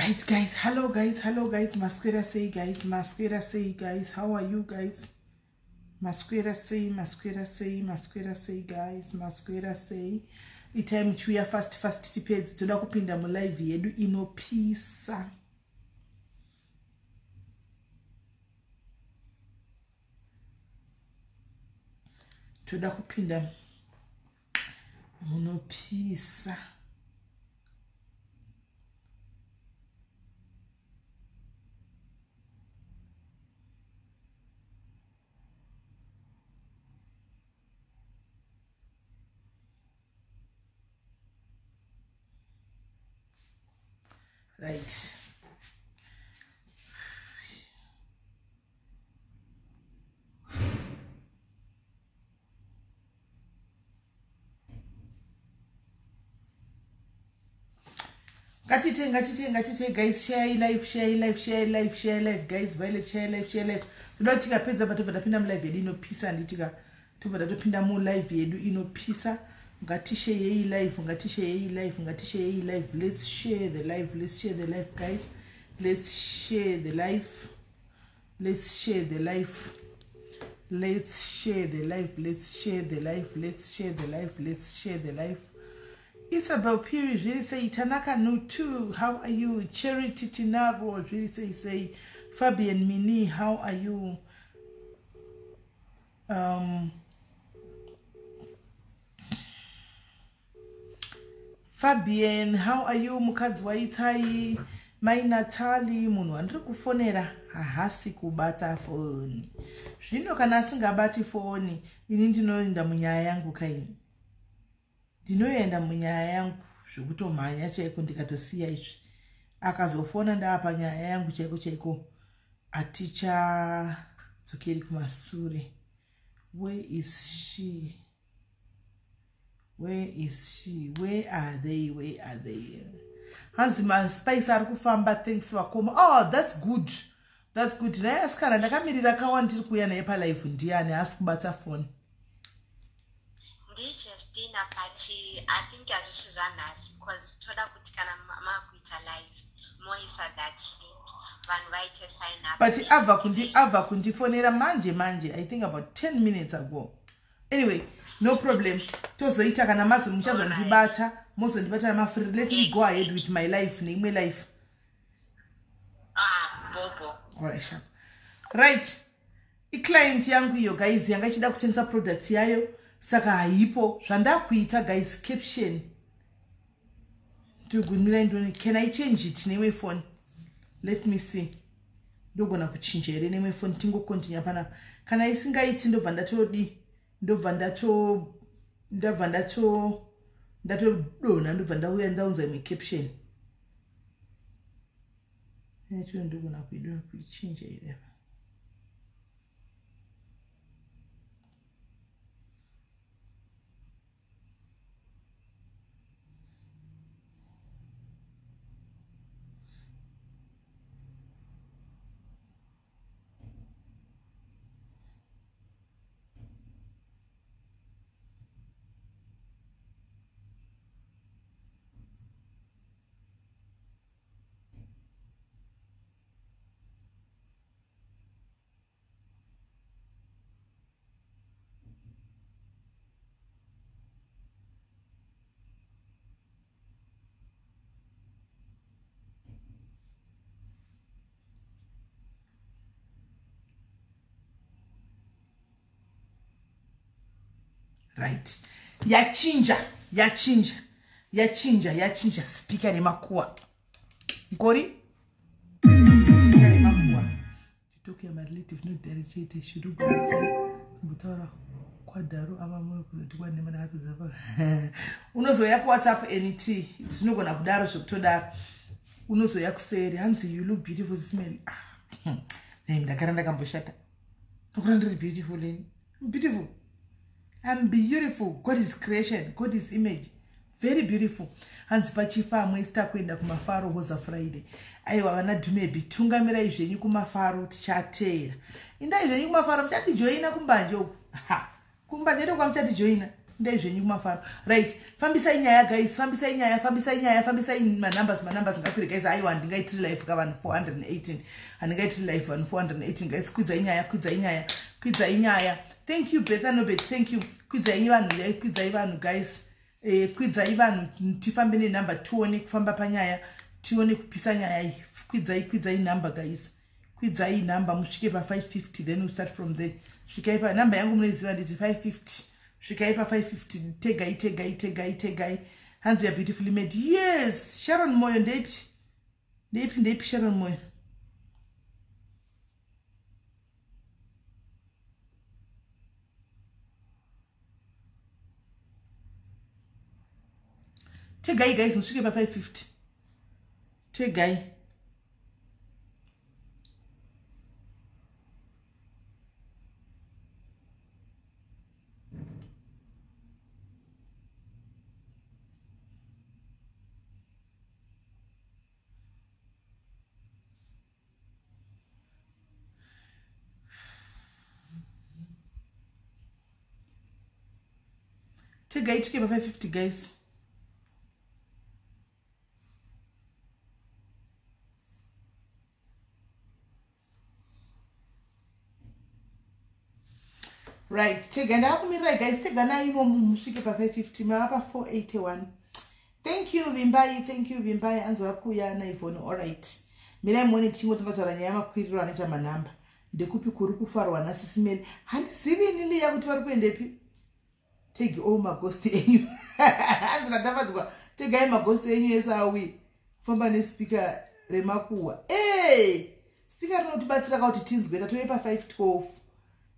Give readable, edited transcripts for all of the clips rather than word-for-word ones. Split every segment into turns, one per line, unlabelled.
Right guys, hello guys, hello guys, maswera sei guys, maswera sei guys, how are you guys? Maswera sei, maswera sei, maswera sei guys, maswera sei. Itai muchiuya fast fast tipedzi, toda kupinda mulive yedu inopisa. Toda kupinda munopisa. Right. Ngatite, ngatite, ngatite guys, share live, share live, share live, share live guys, Violet, share live, share live. Toda kuti tikapedza pa tobva tapinda mulive yedu inopisa, handitika tobva tatopinda mulive yedu inopisa. Ngatisheyei live, ngatisheyei live, ngatisheyei live. Let's share the live, let's share the live guys. Let's share the live. Let's share the live. Let's share the live. Let's share the live. Let's share the live. Let's share the live. Isabel Piri, zviri sei? Tanaka Nutu, how are you? Charity Tinaro, zviri sei sei? Fabian Mini, how are you? Fabian, how are you? Mukadzi waitai? Mai Natali, munhu wandiri kufonera haasi kubata foni. Zvino kana asingabati foni, ini ndinoenda munyaya yangu kaini. Ndinoenda munyaya yangu zvekutomhanya chaiko ndikatosiya izvi. Akazofona ndaapa nyaya yangu chaiko chaiko, atichadzokeri kumasure. Where is she? Where is she? Where are they? Where are they? Hanzi maspice ari kufamba, thanks vakoma. Oh, that's good. That's good. Naye asikana ndakamirira kawa ndiri kuuya naye palive, ndiani haasi kubata foni?
NdiJustina, but I think hazvisi zvanhasi, because toda kuti kana makuita live moisa that link, vanhu vaite sign up.
But abva kundifonera manje manje, I think about 10 minutes ago. Anyway, no problem. Tozoita kana mazo muchazondibata, mozondibata namafree. Let me go ahead with my life neimwe life.
Ah, bobo.
Alright, sharp. Right. Iclient yangu iyo guys, yanga ichida kutengesa product yayo, saka haipo. Zvandakuita guys, caption. Ndogumira ndone, can I change it neimwe phone? Let me see. Ndogona kuchinja here neimwe phone, tingokontinya panapa. Kana isingaiti ndobva ndatodi, ndobva ndato ndabva ndato ndatodonha, ndobva ndauya ndaunza imwe caption. Yacho ndogona kuichinja here? Right, yachinja, yachinja, yachinja, yachinja. Speaker nemakuwa ngori, speaker nemakuwa. Talking about relative not direct chete shuru kumbotaura kwadharo ava moyo kuzoti kwanema ndakapedza. Unozoya kuWhatsApp nt, zvinogona kudaro zvekutodaro, unozoya kuseri. Hanzi you look beautiful, smell. Ah, nai ndakara ndakamboshata, ndokura ndiri beautiful ini. Beautiful, I'm beautiful. God is creation, God is image, very beautiful. Hanzi pachifamwe sitakuenda kumafaro hoza Friday. Aiwa vana Dumebi, tungamirai zvenyu kumafaro, tichateera. Indai zvenyu kumafaro, muchatijoina kumbanje uku. Ha, kumbanje ndo kwamuchatijoina. Ndai zvenyu kumafaro. Right, fambisai nyaya guys, fambisai nyaya, fambisai nyaya, fambisai manumbers, manumbers ngakwire guys. Aiwa, handingaitiri live ka vanhu 418. Handingaitiri live vanhu 418 guys. Kwidzai nyaya, kwidzai nyaya, kwidzai nyaya. Thank you Betha Nobet, thank you. Kwidzai vanhu, kwidzai vanhu guys. Kwidzai vanhu tifambe nenumber, tione kufamba panyaya, tione kupisa nyaya iyi. Kwidzai, kwidzai number guys. Kwidzai number musvike pa 550, then we start from there. Svikai pa number yangu munoiziva, nditi 550. Svikai pa 550. Tegai, tegai, tegai, tegai. Hanzi you are beautifully made. Yes, Sharon Moyo. Ndeipi, ndeipi, ndeipi Sharon Moyo? Tegai guys, musvike pa 550. Tegai. Tegai tisvike pa 550 guys. Right, tega, ndakakumirirai guys. Teganai imomo musvike pa 550. Mava pa 481. Thank you Vimbai, thank you Vimbai. Anzi vakuya naIvoni. Alright, mirai muone, tichingotanga kutaura nyaya yamakwiriro anoita manhamba. Ndekupi kuri kufarwa nasisimeli? Handizivi ini liya kuti vari kuendepi. Tegi all magosti enyu. Hanzi natafadzwa, tegai magosti enyu ese awi kufamba nespeaker remakuhwa. E speaker rinotibatsira ka kuti tinzwe. Tatove pa 512.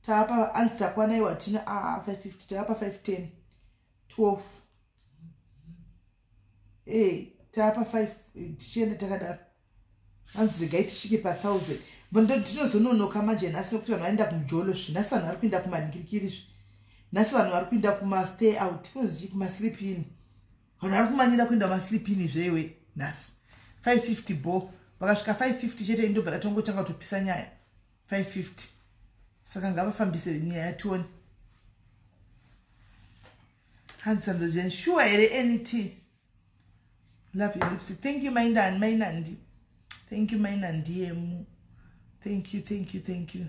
Taapa, anzi takwanaiwa tina a 550. Taapa 510, 12. E taapa 5, tichienda takadaro. Hanzi regai tisvike pa1000. Tinozononoka manje nhasi nekuti vanhu vaenda kumujolo zvi. Nhasi vanhu vari kuenda kumanhikirikiri zvi. Nhasi vanhu vari kuenda kumastay out, kunozichi kumasleep in. Vanhu vari kumanyira kuenda kumasleep in zvewe nhasi. 550 bo, vakasvika 550 chete, indobva ratongotanga kutopisa nyaya. 550, saka ngavafambise nyaya tione. Hanzi sandojen sure here net? Love your lipstick. Thank you Mainani, Mainandi, thank you Mainandi yemu. Thank you, thank you, thank you.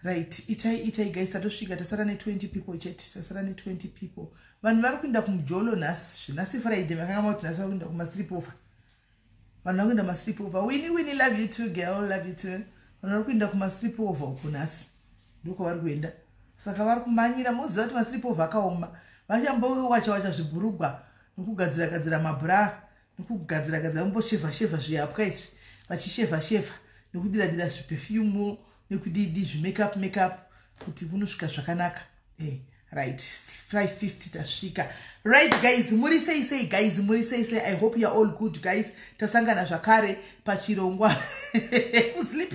Right, itai, itai guys. Tatosvika, tasara ne20 people chete, tasara ne20 people. Vanhu vari kuenda kumujolo nhasi. Zvinhasi Friday, makanga kuti nhasi vari kuenda kumasleepover. Vanhu vari kuenda kumasleepover. Wini, Wini, love you too girl, love you too. Vanhu vari kuenda kumasleepover uku nhasi, ndokwavari kuenda. Saka vari kumanyira. Moziva kuti masleepover akaoma, vachambowacha wacha zvibhurugwa nokugadzira gadzira mabra, nokugadzira gadzira, vamboshevha shevha zviyapwa izvi, vachishevha shevha nekudira dira zviperfume nekudidi zvimakeup makeup kuti kunosvika zvakanaka. Right, 550 tasvika. Right guys, muri sei sei guys? Muri sei sei? I hope you are all good guys. Tasangana zvakare pachirongwa kusleep.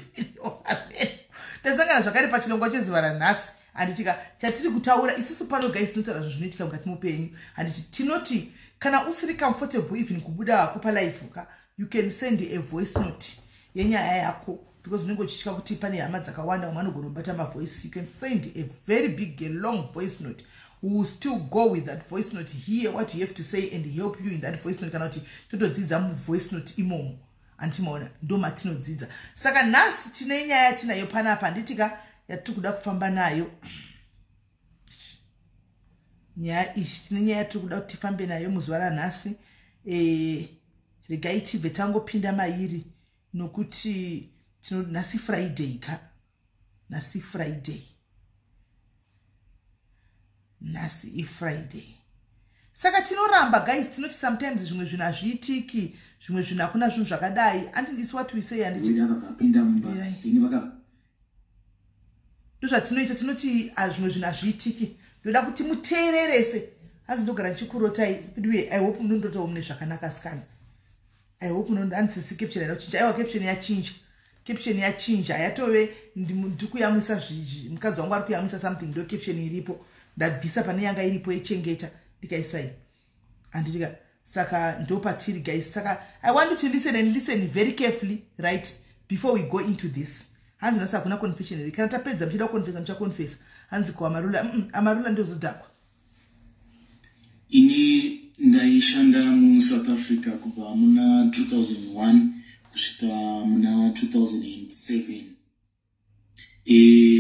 Tasangana zvakare pachirongwa chezuva ranhasi, handitika? Chatiri kutaura isusu pano guys, tinotaura zvinhu zvinoitika mukati muupenyu, handiti? Tinoti kana usiri comfortable even kubuda hako palive ka, you can send a voice note yenyaya yako, because unenge uchitya kuti pane hama dzakawanda, vamwe vanogona kubata mavoice. You can send a very big, a long voice note. We will still go with that voice note, hear what you have to say and help you in that voice note, kana kuti totodzidza muvoice note imomo, handimaona? Ndo matinodzidza. Saka nhasi tine nyaya yatinayo panapa, handitika, yatiri kuda kufamba nayo nyaya iyi. Tine nyaya yatiri kuda kuti tifambe nayo muzuva ranhasi. Regai tibve tangopinda mairi nokuti nhasi Friday ka, nhasi Friday, nhasi iFriday. Saka tinoramba guys, tinoti sometimes zvimwe zvinhu hazviitiki, zvimwe zvinhu hakuna zvinhu zvakadai. Andindisi what we say, handiti? Ndozvatinoita, tinoti zvimwe zvinhu hazviitiki. Ndoda kuti muteererese. Hanzi ndogara ndichikurotai. I hope munondotawo mune zvakanaka sikana. I hope munondo. Handisisi caption yaida kuchinja. Aiwa, caption yachinja, caption yachinja, yatove ndiri kuyamwisa, mukadzi wangu ari kuyamwisa something, ndo caption iripo. Ndabvisa pane yanga iripo yechengeta, ndikaisai, handitika? Saka ndopatiri guys. Saka I want you to listen and listen very carefully right before we go into this. Hanzi nhasi hakuna confession here? Kana tapedza muchida kuconfessa, muchaconfessa. Hanzi kuamarula. Amarula ndozodhakwa.
Ini ndaishanda muSouth Africa kubva muna 2001 kusvika muna 2007.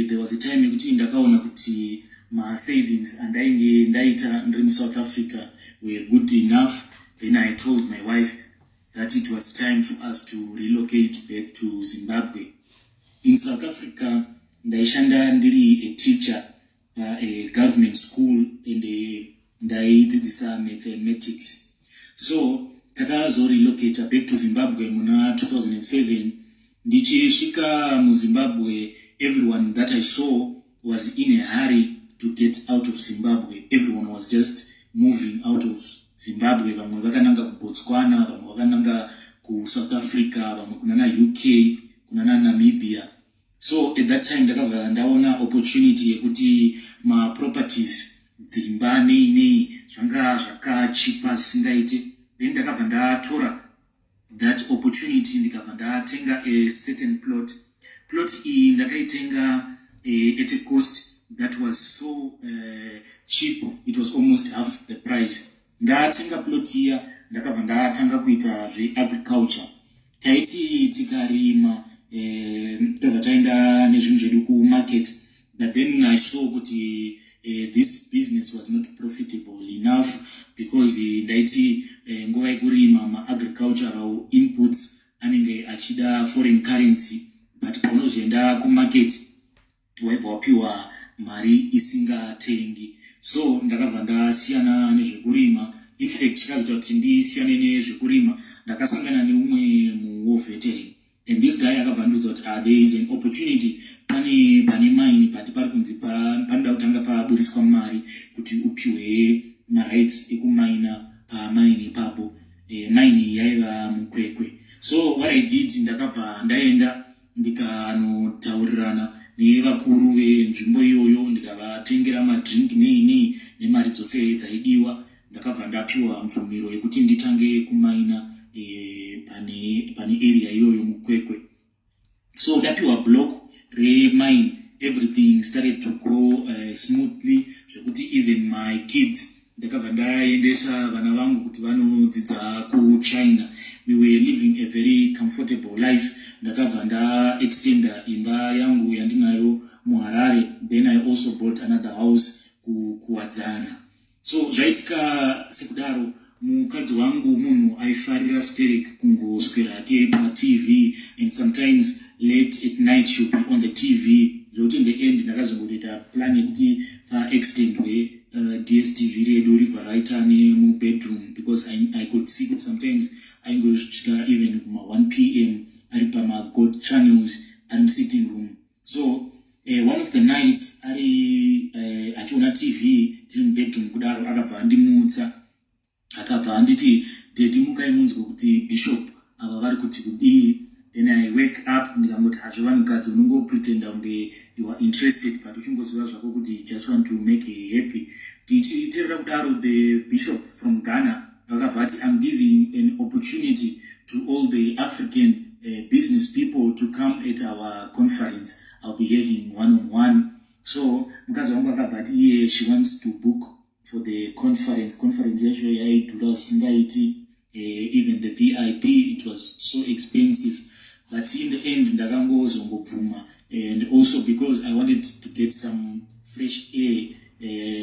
There was a time yekuti ndakaona kuti masavings andainge ndaita ndiri muSouth Africa were good enough. Then I told my wife that it was time for us to relocate back to Zimbabwe. In South Africa ndaishanda ndiri a teacher pagovernment school and ndaidzidzisa mathematics. So takazorelocata back to Zimbabwe muna 2007. Ndichisvika muZimbabwe, everyone that I saw was in a hurry to get out of Zimbabwe. Everyone was just moving out of Zimbabwe. Vamwe vakananga kuBotswana, vamwe vakananga kuSouth Africa, vamwe kunana UK, kunana Namibia. So at that time ndakabva ndaona opportunity yekuti maproperties, dzimba, nei nei, zvanga zvakachipa zvisingaite. Then ndakabva ndatora that opportunity, ndikabva ndatenga a certain plot. Plot iyi ndakaitenga at a cost that was so cheap, it was almost half the price. Ndatenga plot iya, ndakabva ndatanga kuita zveagriculture. Taiti tikarima, tobva taenda nezvinhu zvedu kumarket. But then I saw kuti this business was not profitable enough because ndaiti nguva yekurima, maagricultural inputs anenge achida foreign currency, but paunozoenda kumarket waibva wapiwa mari isingatengi. So ndakabva ndasiyana nezvekurima. Infact, chakazoita kuti ndisiyane nezvekurima, ndakasangana neumwe muwar veteran, and this guy akabva andiudza kuti there is an opportunity, pane mine, but pari kunzi panoda kutanga paburiswa mari kuti upiwe marights ekumaina pamine ipapo. Mine yaiva muKwekwe. So what I did, ndakabva ndaenda ndikanotaurirana nevakuru venzvimbo iyoyo, ndikavatengera madrink nei nei nemari dzose dzaidiwa. Ndakabva ndapiwa mvumiro yekuti nditange kumaina pane area iyoyo muKwekwe. So ndapiwa block remine, everything started to go smoothly, zvekuti even my kids, ndakabva ndaendesa vana vangu kuti vanodzidza kuChina. We were living a very comfortable life. Ndakabva ndaextenda imba yangu yandinayo muHarare. Then I also bought another house kuWadzana. So zvaitika sekudaro, mukadzi wangu munhu aifarira sterek kungoswera hake paTV, and sometimes late at night she'll be on the TV, zvekuti in the end ndakazongotoita plan yekuti paextendwe DStv redu ribva raita nemubedroom, because I could see kuti sometimes aingosvika even kuma1 p.m. ari pamagod channels, ari musitting room. So one of the nights ari achiona TV tiri mubedroom kudaro, akabva andimutsa, akabva anditi, "Daddy, mukai munzwe kuti bishop ava vari kuti kudii." Then I wake up, ndikangoti, hazvo vanhukadzi unongopretenda kunge you are interested, but uchingoziva zvako kuti just want to make her happy. Tichiteerera kudaro, the bishop from Ghana vakabva ati, "I'm giving an opportunity to all the African business people to come at our conference. I'll be having one on one." So mukadzi wangu akabva ati iye she wants to book for the conference. Conference yacho yaidhura zvisingaiti. Even the VIP, it was so expensive, but in the end ndakangozongobvuma, and also because I wanted to get some fresh air.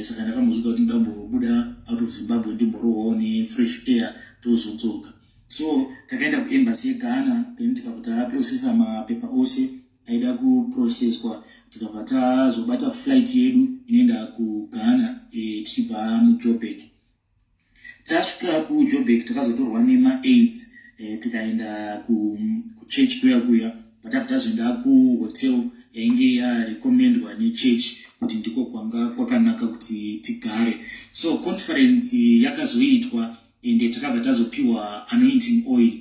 Saka ndakambozvidza kuti ndambobuda out of Zimbabwe, ndimborohwawo nefresh air, tozodzoka. So takaenda kuembassy yeGhana, then tikabva taprocessa mapepa ose aida kuprocesswa, tikabva tazobata flight yedu inoenda kuGhana tichibva muJoburg. Tasvika kuJoburg, takazotorwa nemaids, tikaenda kuchurch kuya kuya. Patabva tazoenda kuhotel yainge yarecommendwa nechurch kuti ndiko kwanga kwakanaka kuti tigare. So conference yakazoitwa, ende takabva tazopiwa anointing oil.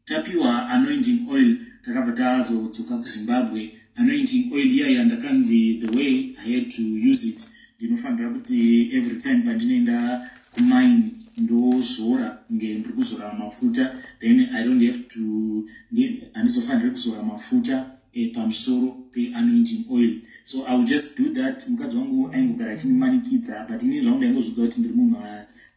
Tapiwa anointing oil, takabva tazodzoka kuZimbabwe. Anointing oil iyaya, ndakanzi the way I had to use it, ndinofanira kuti every time pandinoenda kumine ndozora nge ndiri kuzora mafuta. Then I don't have to, handizofaniri kuzora mafuta pamusoro peanointing oil. So I will just do that. Mukadzi wangu aingogara achindimanikidza, but inini zvangu ndaingozvidza kuti ndiri munhu.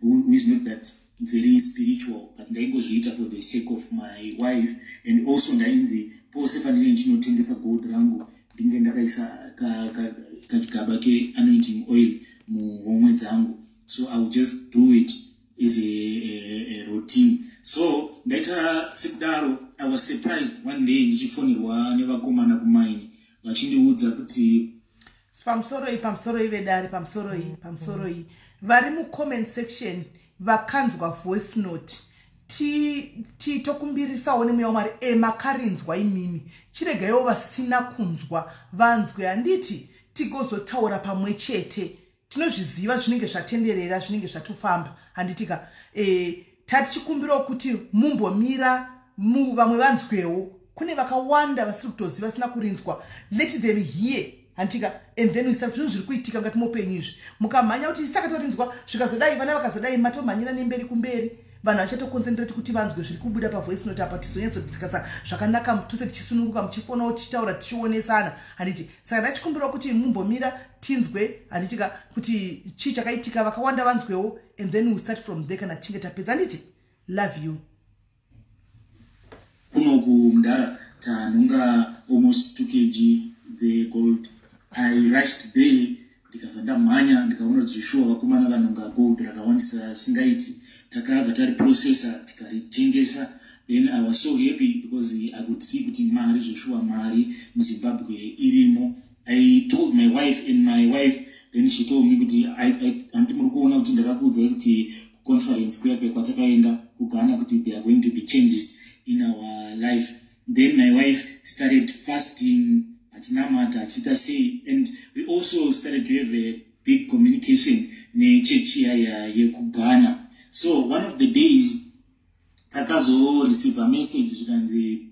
who is not that very spiritual, but ndaingozviita for the sake of my wife. And also ndainzi pose pandinenge ndichinotengesa gold rangu, ndinge ndakaisa kachigaba keanointing oil muhomwe dzangu. So I will just do it as a routine. So ndaita sekudaro. I was surprised one day ndichifonirwa nevakomana kumaini vachindiudza kuti
Pamusoroi, pamusoroi vedare, pamusoroi, pamusoroi vari mucomment section vakanzwa voice note. Tokumbirisawo nemweya wamwari makarinzwa imimi, chiregaiwo vasina kunzwa vanzwe, handiti? Tigozotaura pamwe chete. Tinozviziva zvinenge zvatenderera, zvinenge zvatofamba, handitika? Tatichikumbirawo kuti mumbomira, vamwe vanzwewo. Kune vakawanda vasiri kutoziva, vasina kurinzwa. Let them hear, handitika? And then we start. Zvinhu zviri kuitika mukati moupenyu izvi, mukamhanya kuti isakatorinzwa, zvikazodai, vana vakazodai, matomhanyira nemberi kumberi. Vanhu vachatoconcentrate kuti vanzwe zviri kubuda pavoice note apa. Tizonyatsodiscussa zvakanaka tose tichisununguka, muchifonawo, tichitaura, tichionesana, handiti? Saka ndachikumbirawo kuti mumbomira tinzwe, handitika, kuti chii chakaitika, vakawanda vanzwewo, and then we start from there kana tichinge tapedza, handiti? Love you.
Kunoku mudhara tanhonga almost 2 kg dzegold. I rushed there, ndikabva ndamhanya, ndikaona kuti sure, vakomana vanhonga gold rakawandisa singaiti. Takabva tariprocessa, tikaritengesa. Then I was so happy because I could see kuti mari, zveshuwa mari muZimbabwe irimo. I told my wife, and my wife then she told me kuti, "Handiti muri kuona kuti ndakakuudzai kuti kuconference kuya kuya kwatakaenda kuGhana kuti there are going to be changes in our life?" Then my wife started fasting, achinamata, achiita sei, and we also started to have a big communication nechechi yaya yekuGhana. So one of the days takazoreceive a message, zvikanzi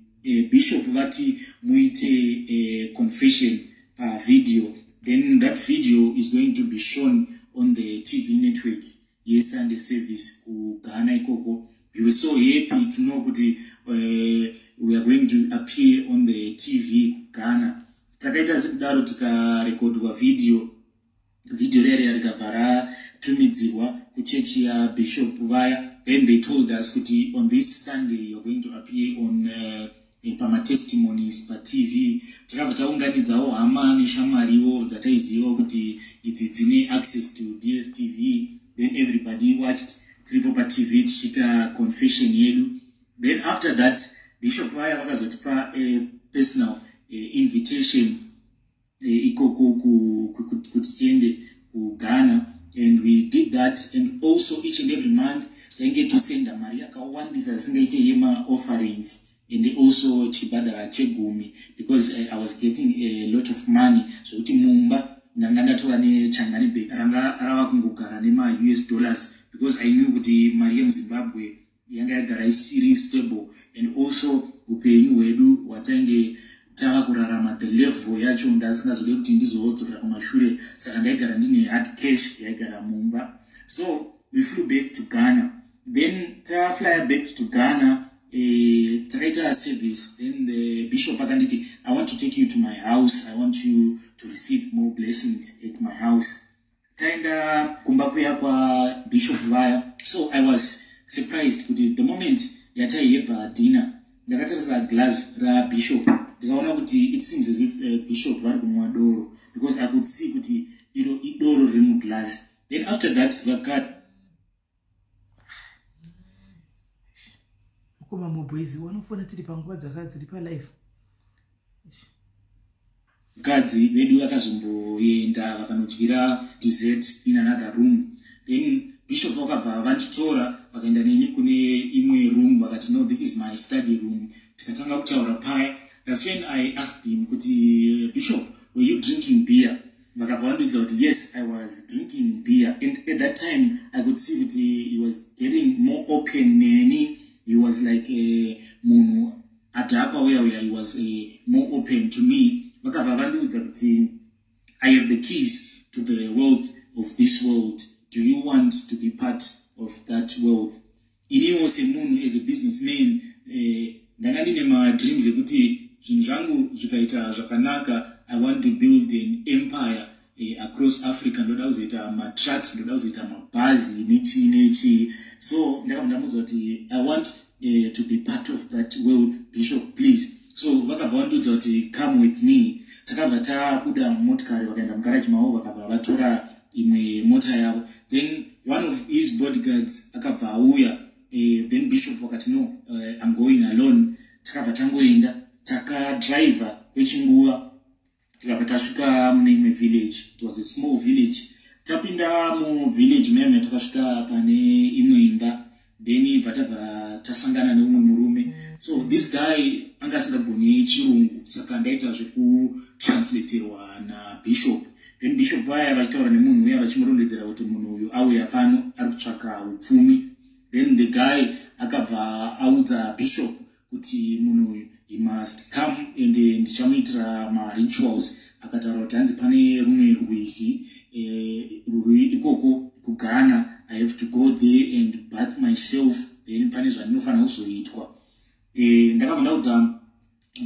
bishop vati muite confession pavideo, then that video is going to be shown on the TV network yeSunday service kuGhana ikoko. We were so happy to know kuti we are going to appear on the TV kuGhana. Takaita sekudaro, tikarekodwa video. Video riya riya rikabva ratumidzirwa kuchechi yabishop vaya. Then they told us kuti on this Sunday you are going to appear on pamatestimonies paTV. Takabva taunganidzawo hama neshamwariwo dzataiziva kuti idzi dzine access to DStv. Then everybody watched tiripo paTV tichiita confession yedu. Then after that, bishop vaya vakazotipa personal invitation ikoko kuti tiende kuGhana, and we did that. And also each and every month tainge tosenda mari yakawandisa zisingaite yemaofferings and also tichibhadhara chegumi, because I was getting a lot of money, zvekuti mumba ndanga ndatova nechangani bag ranga rava kungogara nemaUS dollars, because I knew kuti mari yemuZimbabwe yanga yagara isiri stable, and also upenyu hwedu hwatainge tava kurarama, the level yacho ndasingazode kuti ndizodzokera kumashure. Saka ndaigara ndine hard cash yaigara mumba. So we flew back to Ghana. Then taflya back to Ghana, takaita service. Then the bishop akanditi, "I want to take you to my house. I want you to receive more blessings at my house." Taenda kumba kuya kwabishop vaya. So I was surprised kuti the moment yataihave dinner, ndakatarisa glass rabishop, ndikaona kuti it seems as if bishop vari kunwa doro, because I could see kuti iro idoro riri muglass. Then after that vaka
Mukoma mubwezi vanofona tiri panguva dzaka dziri palive.
Vakadzi vedu vakazomboenda vakanodyira dessert in another room. Then bishop vakabva vanditora, vakaenda neni kune imwe room, vakati, "No, this is my study room." Tikatanga kutaura paya. That's when I asked him kuti, "Bishop, were you drinking beer?" Vakabva vandiudza kuti, "Yes, I was drinking beer." And at that time I could see kuti he was getting more open neni. He was like munhu adhakwa uya uya. He was more open to me. Vakabva vandiudza kuti, "I have the keys to the wealth of this world. Do you want to be part of that wealth?" Iniwo semunhu, as a businessman, ndanga ndine madreams ekuti zvinhu zvangu zvikaita zvakanaka, I want to build an empire. across Africa. Ndoda kuzoita matrucks, ndoda kuzoita mabhazi, nechii nechii. So ndakabva ndamuudza kuti I want to be part of that wealth, Bishop, please. So vakabva vandiudza kuti, "Come with me." Takabva tabuda mumotikari, vakaenda mugaraji mavo, vakabva vatora imwe mota yavo. Then one of his bodyguards akabva auya. Then Bishop vakati, "No, I'm going alone." Takabva tangoenda, takadhiraivha kwechinguva, tikabva tasvika mune imwe village. It was a small village. Tapinda muvillage muyamya, takasvika pane imwe imba, then bva tabva tasangana neumwe murume. So this guy anga asingagoni Chirungu, saka ndaita zvekutranslaterwa nabishop. Then Bishop vaya vachitaura nemunhu uya, vachimurondedzera kuti munhu uyu auya pano ari kutsvaka upfumi. Then the guy akabva audza Bishop kuti munhu uyu, he must come and ndichamuitira marituals. Akataura kuti hanzi pane rumwe rwizi ruri ikoko kuGhana, I have to go there and bath myself, then pane zvandinofanira kuzoitwa. Ndakabva ndaudza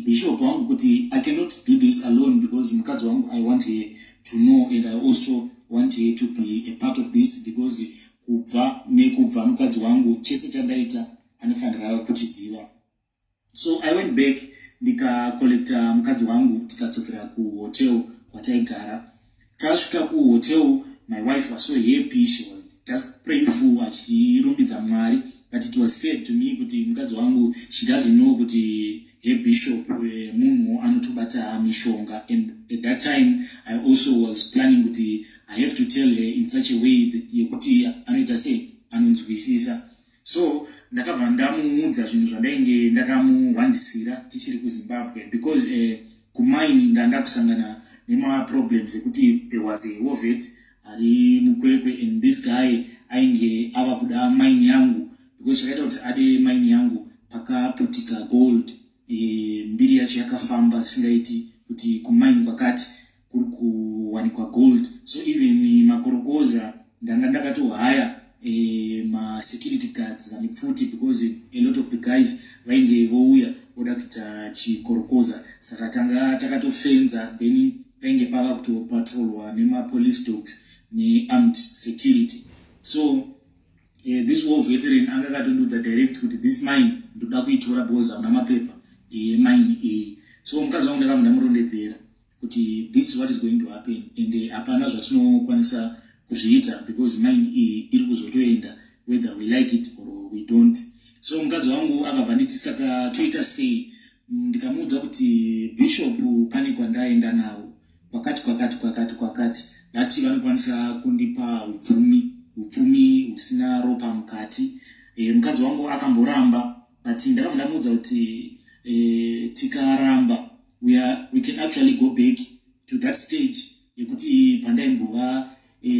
bishop wangu kuti I cannot do this alone because mukadzi wangu, I want her to know and I also want her to be a part of this, because kubva nekubva mukadzi wangu, chese chandaita anofanira kuchiziva. So I went back, ndikacollecta mukadzi wangu, tikadzokera kuhotel kwataigara. Tasvika kuhotel, my wife was so happy. She was just prayerful, achirumbidza Mwari. But it was said to me kuti mukadzi wangu, she doesn't know kuti her bishop munhu anotobata mishonga. And at that time I also was planning kuti I have to tell her in such a way yekuti anoita sei, anonzwisisa. So ndakabva ndamuudza zvinhu zvandainge ndakamuhwandisira tichiri kuZimbabwe, because kumaini ndanda kusangana nemaproblems ekuti there was a war vet ari muKwekwe, and this guy ainge ava kuda maini yangu, because chakaita kuti ade maini yangu, pakaputika gold. Mbiri yacho yakafamba singaiti kuti kumaini kwakati kuri kuwanikwa gold. So even makorokoza, ndanga ndakatohaya masecurity guards vane pfuti, because a lot of the guys vainge vouya voda kuita chikorokoza. Saka tanga takatofenza, then painge pava kutopatrolwa nemapolice dogs nearmed security. So this war veteran anga akatondudza direct kuti this mine ndoda kuitora because hauna mapepa emine iyi. So mukadzi wangu ndakabva ndamurondedzera kuti this is what is going to happen and hapana zvatinokwanisa kuzviita because mine iyi iri kuzotoenda whether we like it or we don't. So mukadzi wangu akabva nditi, "Saka toita sei?" Ndikamuudza kuti bishop pane kwandaenda navo kwakati kwakati kwakati kwakati, vati vanokwanisa kundipa upfumi, upfumi husina ropa mukati. Mukadzi wangu akamboramba, but ndakabva ndamuudza kuti tikaramba, we can actually go back to that stage yekuti pandaimbova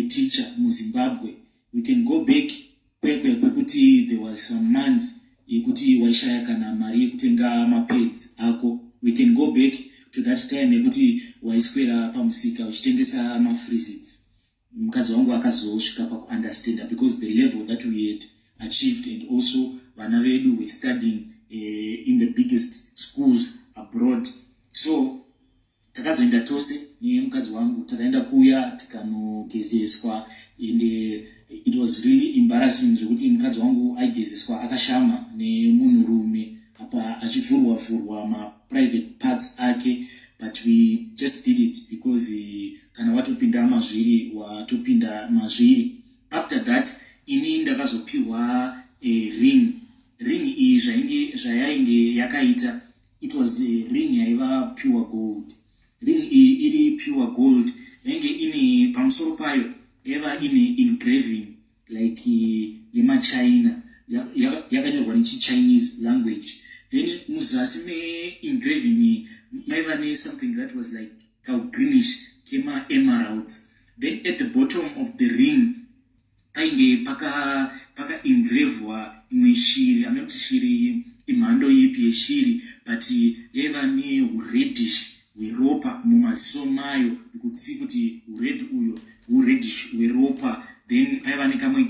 teacher muZimbabwe. We can go back Kwekwe kwekuti there was some months yekuti waishaya kana mari yekutenga mapads ako. We can go back to that time yekuti waiswera pamusika uchitengesa mafreezits. Mukadzi wangu akazosvika pakuunderstanda because the level that we had achieved, and also vana vedu were studying in the biggest schools abroad. So takazoenda tose nemukadzi wangu, takaenda kuya, tikanogezeswa, and it was really embarrassing zvekuti mukadzi wangu aigezeswa akashama nemunhurume, apa achivhurwa vhurwa maprivate parts ake. But we just did it because kana watopinda mazviri, watopinda mazviri. After that, ini ndakazopiwa ring. Ring iyi, zvayainge yakaita, it was a ring yaiva pure gold. Ring iyi iri pure gold, yainge ine pamusoro payo yaiva ine engraving like yemaChina, yakanyorwa nechiChinese language. Then muzasi meengraving maiva nesomething that was like kagreenish kemaemeralds. Then at the bottom of the ring painge pakaengravwa paka imwe shiri, amekuti shiri imhando ipi yeshiri, but yaiva neureddish hweropa mumaziso mayo. Ikuti kuti ured uyo ureddish hweropa. Then paiva nekamwe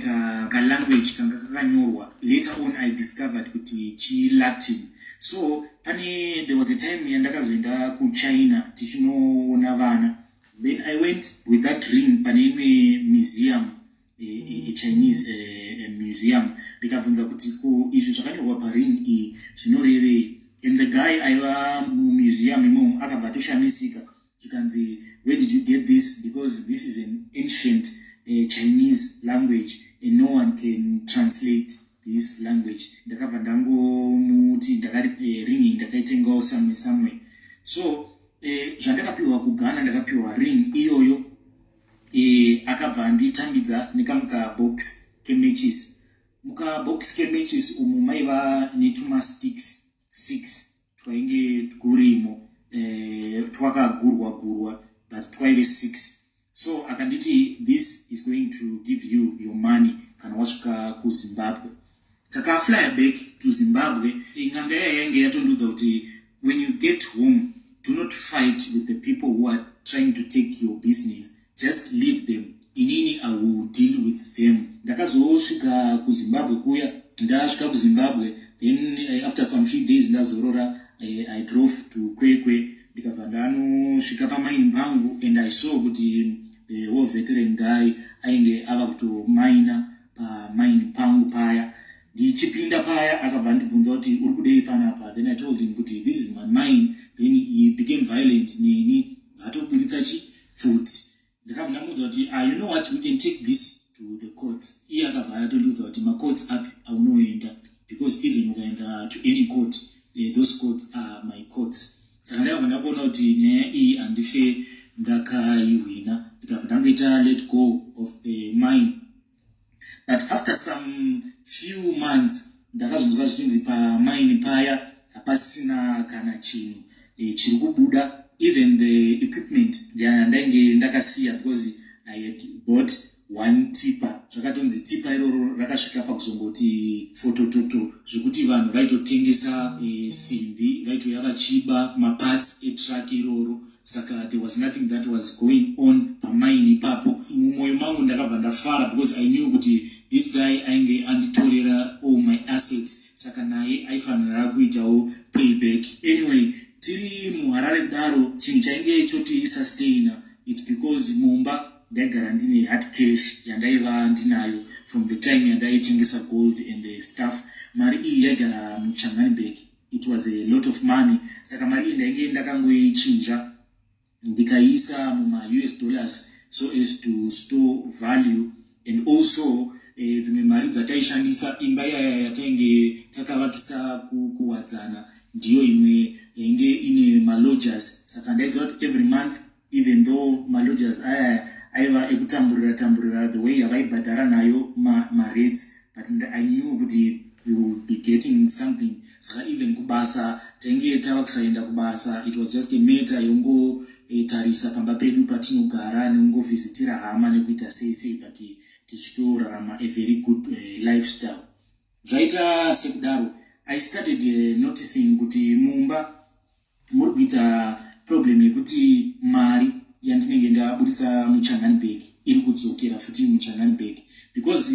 kalanguage kanga kakanyorwa. Later on I discovered kuti chiLatin. So pane, there was a time yandakazoenda kuChina tichinoona vana. Then I went with that ring pane imwe museum, Chinese museum, ndikabvunza kuti ko izvi zvakanyorwa paring iyi zvinorevei? And the guy aiva mumuseum imomo akabva atoshamisika, zvikanzi, "Where did you get this? Because this is an ancient Chinese language and no one can translate this language." Ndakabva ndangomuti ndakari ring ndakaitengawo somewhere somewhere. So zvandakapiwa kuGhana, ndakapiwa ring iyoyo. Akabva anditambidza nekamukabox kematches. Mukabox kematches umu maiva netumasticks 6 twainge turimo, twakagurwa gurwa, but twaive 6. So akanditi, "This is going to give you your money kana wasvika kuZimbabwe." Takaflya back to Zimbabwe. N'anga iya yainge yatondiudza kuti, "When you get home, do not fight with the people who are trying to take your business. Just leave them. Inini I will deal with them." Ndakazosvika kuZimbabwe kuya. Ndasvika kuZimbabwe, then after some few days ndazorora, I drove to Kwekwe, ndikabva ndanosvika pamaini pangu and I saw kuti the war veteran guy ainge ava kutomaina pamaini pangu paya. Ndichipinda paya, akabva andibvunza kuti, "Uri kudei panapa?" Then I told him kuti, "This is my mine." Then he became violent neni, vatoburitsa chipfuti. Ndakabva ndamuudza kuti, "Ah, you know what, we can take this to the courts." Iye akabva atondiudza kuti, "Macourts api aunoenda? Because even ukaenda to any court, those courts are my courts." Saka ndakabva ndakuona kuti nyaya iyi handife ndakaihwina. Ndikabva ndangoita let go of the mine. But after some few months, ndakazonzwa zvichinzi pamaini paya hapasina kana chinhu chiri kubuda. Even the equipment yandainge ndakasiya, because I had bought one tipper, zvakatonzi tipper iroro rakasvika pakuzongoti fotototo, zvekuti vanhu vaitotengesa simbi, vaitouya vachiba maparts etruck iroro. Saka there was nothing that was going on pamaini ipapo. Mumwoyo mangu ndakabva ndafara because I knew kuti this guy ainge anditorera all my assets, saka naye aifanira kuitawo payback. Anyway, tiri muHarare kudaro, chinhu chainge choti sustaina, it's because mumba ndaigara ndine hard cash yandaiva ndinayo from the time yandaitengesa gold and the stuff. Mari iyi yaigara muChangani bag. It was a lot of money. Saka mari iyi ndainge ndakangoichinja, ndikaiisa muma-US dollars so as to store value. And also dzimwe mari dzataishandisa, imba iyaya yatainge takavakisa kuWadzana ndiyo imwe yainge ine malodgers. Saka ndaiziva kuti every month, even though malodgers aya aiva ekutamburira tamburira the way yavaibhadhara nayo marates, but I knew kuti we will be getting something. Saka even kubasa tainge tava kusaenda kubasa. It was just a matter yongotarisa pamba pedu patinogara, nekungovhizitira hama, nekuita sei sei, but tichitorarama a very good lifestyle. Zvaita sekudaro, I started noticing kuti mumba muri kuita problem yekuti mari yandinenge ndabudisa muChangani bag iri kudzokera futi muChangani bag, because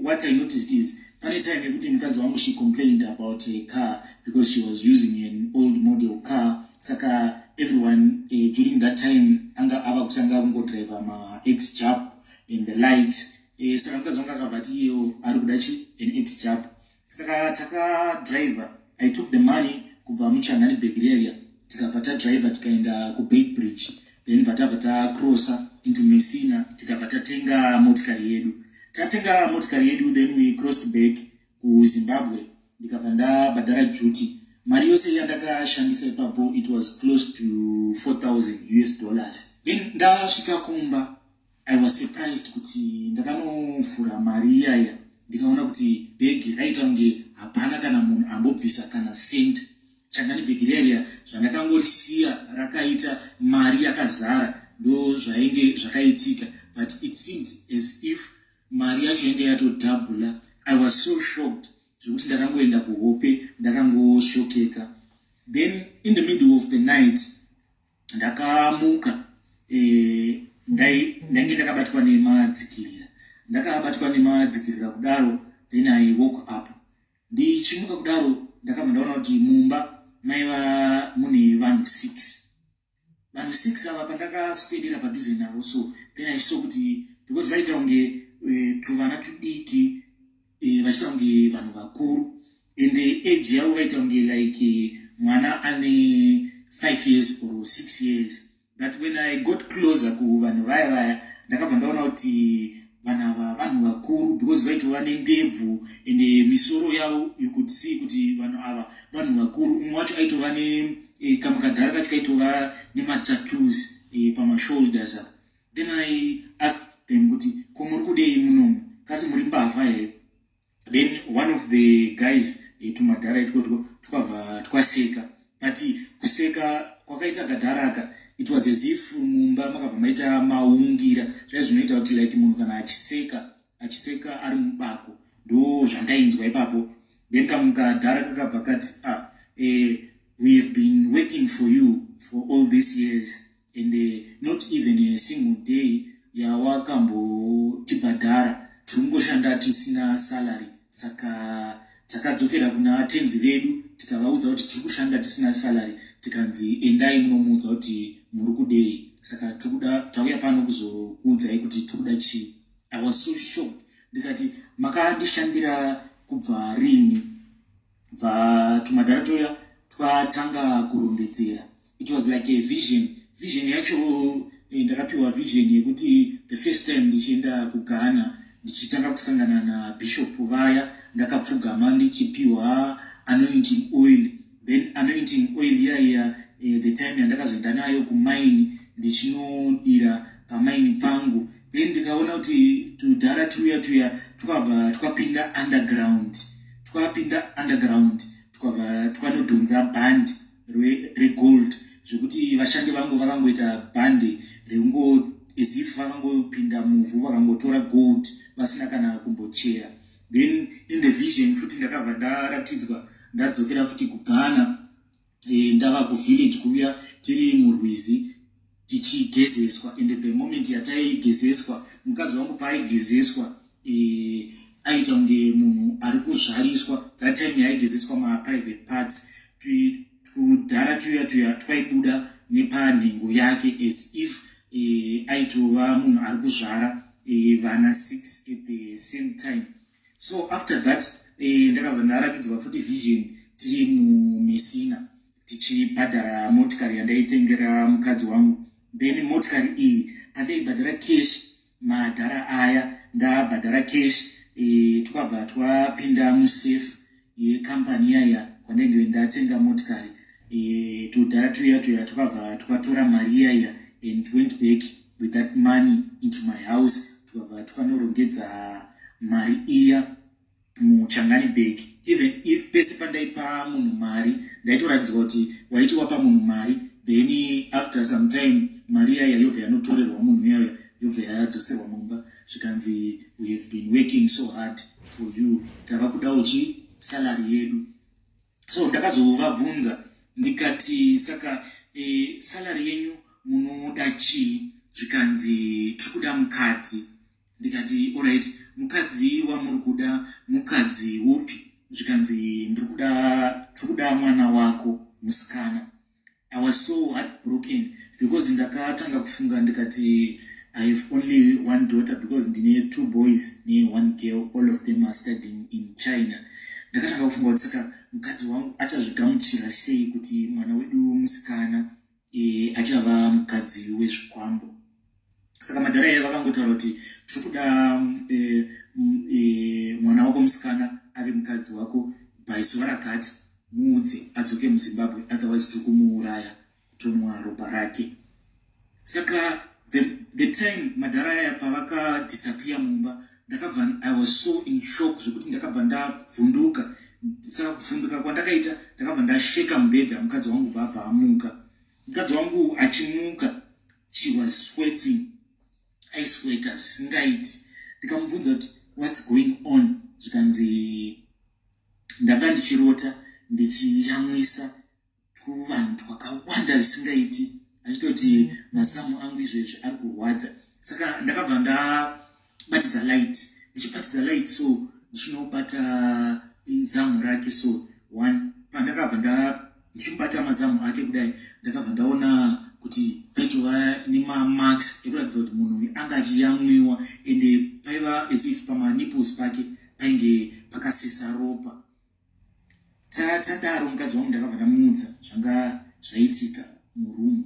what I noticed is pane time yekuti mukadzi wangu, she complained about a car because she was using an old model car. Saka everyone during that time anga ava kutanga kungodriva max-jap and the likes. Saka mukadzi wangu akabva ati iyewo ari kuda chi an X-Jap. Saka takadriva, I took the money kubva muChangani bag area, tikabva tadriva tikaenda kuBeitbridge, then bva tacrossa into Messina, tikabva tatenga motikari yedu. Tatenga motikari yedu, then we crossed back kuZimbabwe, ndikabva ndabhadhara duty. Mari yose yandakashandisa ipapo, it was close to 4000 US dollars. Then ndasvika kumba, I was surprised kuti ndakanovhura mari iyaya, ndikaona kuti bhegi raita kunge hapana kana munhu ambobvisa kana cent. Changani bhegi riya zvandakangorisiya rakaita, mari yakazara, ndo zvainge zvakaitika, but it seemed as if mari yacho yainge yatodhabhula. I was so shocked zvekuti ndakangoenda kuhope ndakangoshokeka. Then in the middle of the night ndakamuka. Ndainge ndakabatwa nemadzikirira. Ndakabatwa nemadzikirira kudaro, then I woke up. Ndichimuka kudaro, ndakabva ndaona kuti mumba maiva mune vanhu 6. Vanhu 6 ava, pandakaswedera padhuze navo so, then I saw kuti because vaita kunge tuvana tudiki, vachiita kunge vanhu vakuru, and age yavo vaita kunge like mwana ane 5 years or 6 years. But when I got closer kuvanhu vaya vaya, ndakabva ndaona kuti vanhu ava vanhu vakuru, because vaitova nendebvu and misoro yavo, you could see kuti vanhu ava vanhu vakuru. Umwe wacho aitova nekamwe kadhara kacho kaitova nematattoos pamashoulders apa. Then I asked them kuti, "Ko muri kudei munomu? Kasi muri mbavha here?" Then one of the guys, tumadhara itikotiko, twakabva twaseka, but kuseka kwakaita kadharaka, it was as if mumba makabva maita maungira. Zvai zvinoita kuti like munhu kana achiseka, achiseka ari mubako. Ndo zvandainzwa ipapo. Then kamwe kadhara kakabva kati, "Ah, we have been working for you for all these years and not even a single day yawakambotibhadhara. Tiri kungoshanda tisina salary. Saka takadzokera kuna tenzi vedu, tikavaudza kuti tiri kushanda tisina salary, tikanzi endai munomuudza kuti muri kudei. Saka tirikuda, tauya pano kuzokuudzai kuti tiri kuda chii." I was so shocked. Ndikati, "Makandishandira kubva rini?" Bva tumadhara toya twatanga kurondedzera. It was like a vision. Vision yacho, ndakapiwa vision yekuti the first time ndichienda kuGhana, ndichitanga kusangana nabishop vaya, ndakapfugama ndichipiwa anointing oil. Then anointing oil iyaiya, the time yandakazoenda nayo kumine, ndichinodira pamine pangu, then ndikaona kuti tudhara tuya tuya twakabva twapinda underground, twapinda underground, twabva twanodhonza bhandi regold, zvekuti vashandi vangu vakangoita bhandi rekungo as if vakangopinda muvhu, vakangotora gold vasina kana kumbochera. Then in the vision futi ndakabva ndaratidzwa ndadzokera futi kuGhana, ndava kuvillage kuuya, tiri murwizi tichigezeswa, and the moment yataigezeswa, mukadzi wangu paaigezeswa, aita kunge munhu ari kuzvariswa. That time yaaigezeswa maprivate parts, tudhara tuya tuya twaibuda nepanhengo yake as if aitova munhu ari kuzvara vana 6 at the same time. So after that, ndakabva ndaratidzwa futi vision tiri muMessina, tichibhadhara motikari yandaitengera mukadzi wangu. Then motikari iyi, pandaibhadhara cash, madhara aya, ndabhadhara cash, twakabva twapinda musafe yekambani iyaya kwandainge ndatenga motikari. Tudhara tuya tuya twakabva twatora mari iyaya and went back with that money into my house. Tukabva twanorongedza mari iya muchangani bag. Even if pese pandaipa munhu mari, ndaitoratidzwa kuti waiti wapa munhu mari, then after some time mari iyaya yobva yanotorerwa munhu iyaya, yobva yadzoserwa mumba, zvikanzi, "We have been working so hard for you, tava kudawo chi salary yedu." So ndakazovabvunza ndikati, "Saka salary yenyu munoda chii?" Zvikanzi, "Tiri kuda mukadzi." Ndikati, "Alright, mukadzi wamuri kuda mukadzi upi?" Zvikanzi, "Ndiri kuda, tiri kuda mwana wako musikana." I was so heartbroken because ndakatanga kufunga ndikati, "I have only one daughter," because ndine two boys ne-one girl, all of them are studying in China. Ndakatanga kufunga kuti saka mukadzi wangu achazvigamuchira sei kuti mwana wedu musikana achava mukadzi wezvikwambo? Saka madhara aya vakangotaura kuti, "Tiri kuda mwana wako musikana ave mukadzi wako by zuva rakati. Muudze adzoke muZimbabwe, otherwise tiri kumuuraya, tonwa ropa rake." Saka the time madhara aya pavakadisappear mumba, ndakabva, I was so in shock zvekuti ndakabva ndavhunduka. Saka kuvhunduka kwandakaita, ndakabva ndasheka mubhedha. Mukadzi wangu bva abva amuka. Mukadzi wangu achimuka, she was sweating, aisweta zvisingaiti. Ndikamubvunza kuti, "What's going on?" Zvikanzi, "Ndanga ndichirota ndichiyamwisa tuvanhu twakawanda zvisingaiti." Achitoti, "Mazamu angu izvezvi ari kurwadza." Saka ndakabva ndabatidza light. Ndichibatidza light so, ndichinobata zamu rake so one, pandakabva ndichimubata mazamu ake kudai, ndakabva ndaona kuti paitova nemamarks ekuratidza kuti munhu uyu anga achiyamwiwa, ende paiva as if pamanipples pake painge pakasisa ropa. Tadaro, mukadzi wangu ndakabva ndamuudza zvanga zvaitika muroom.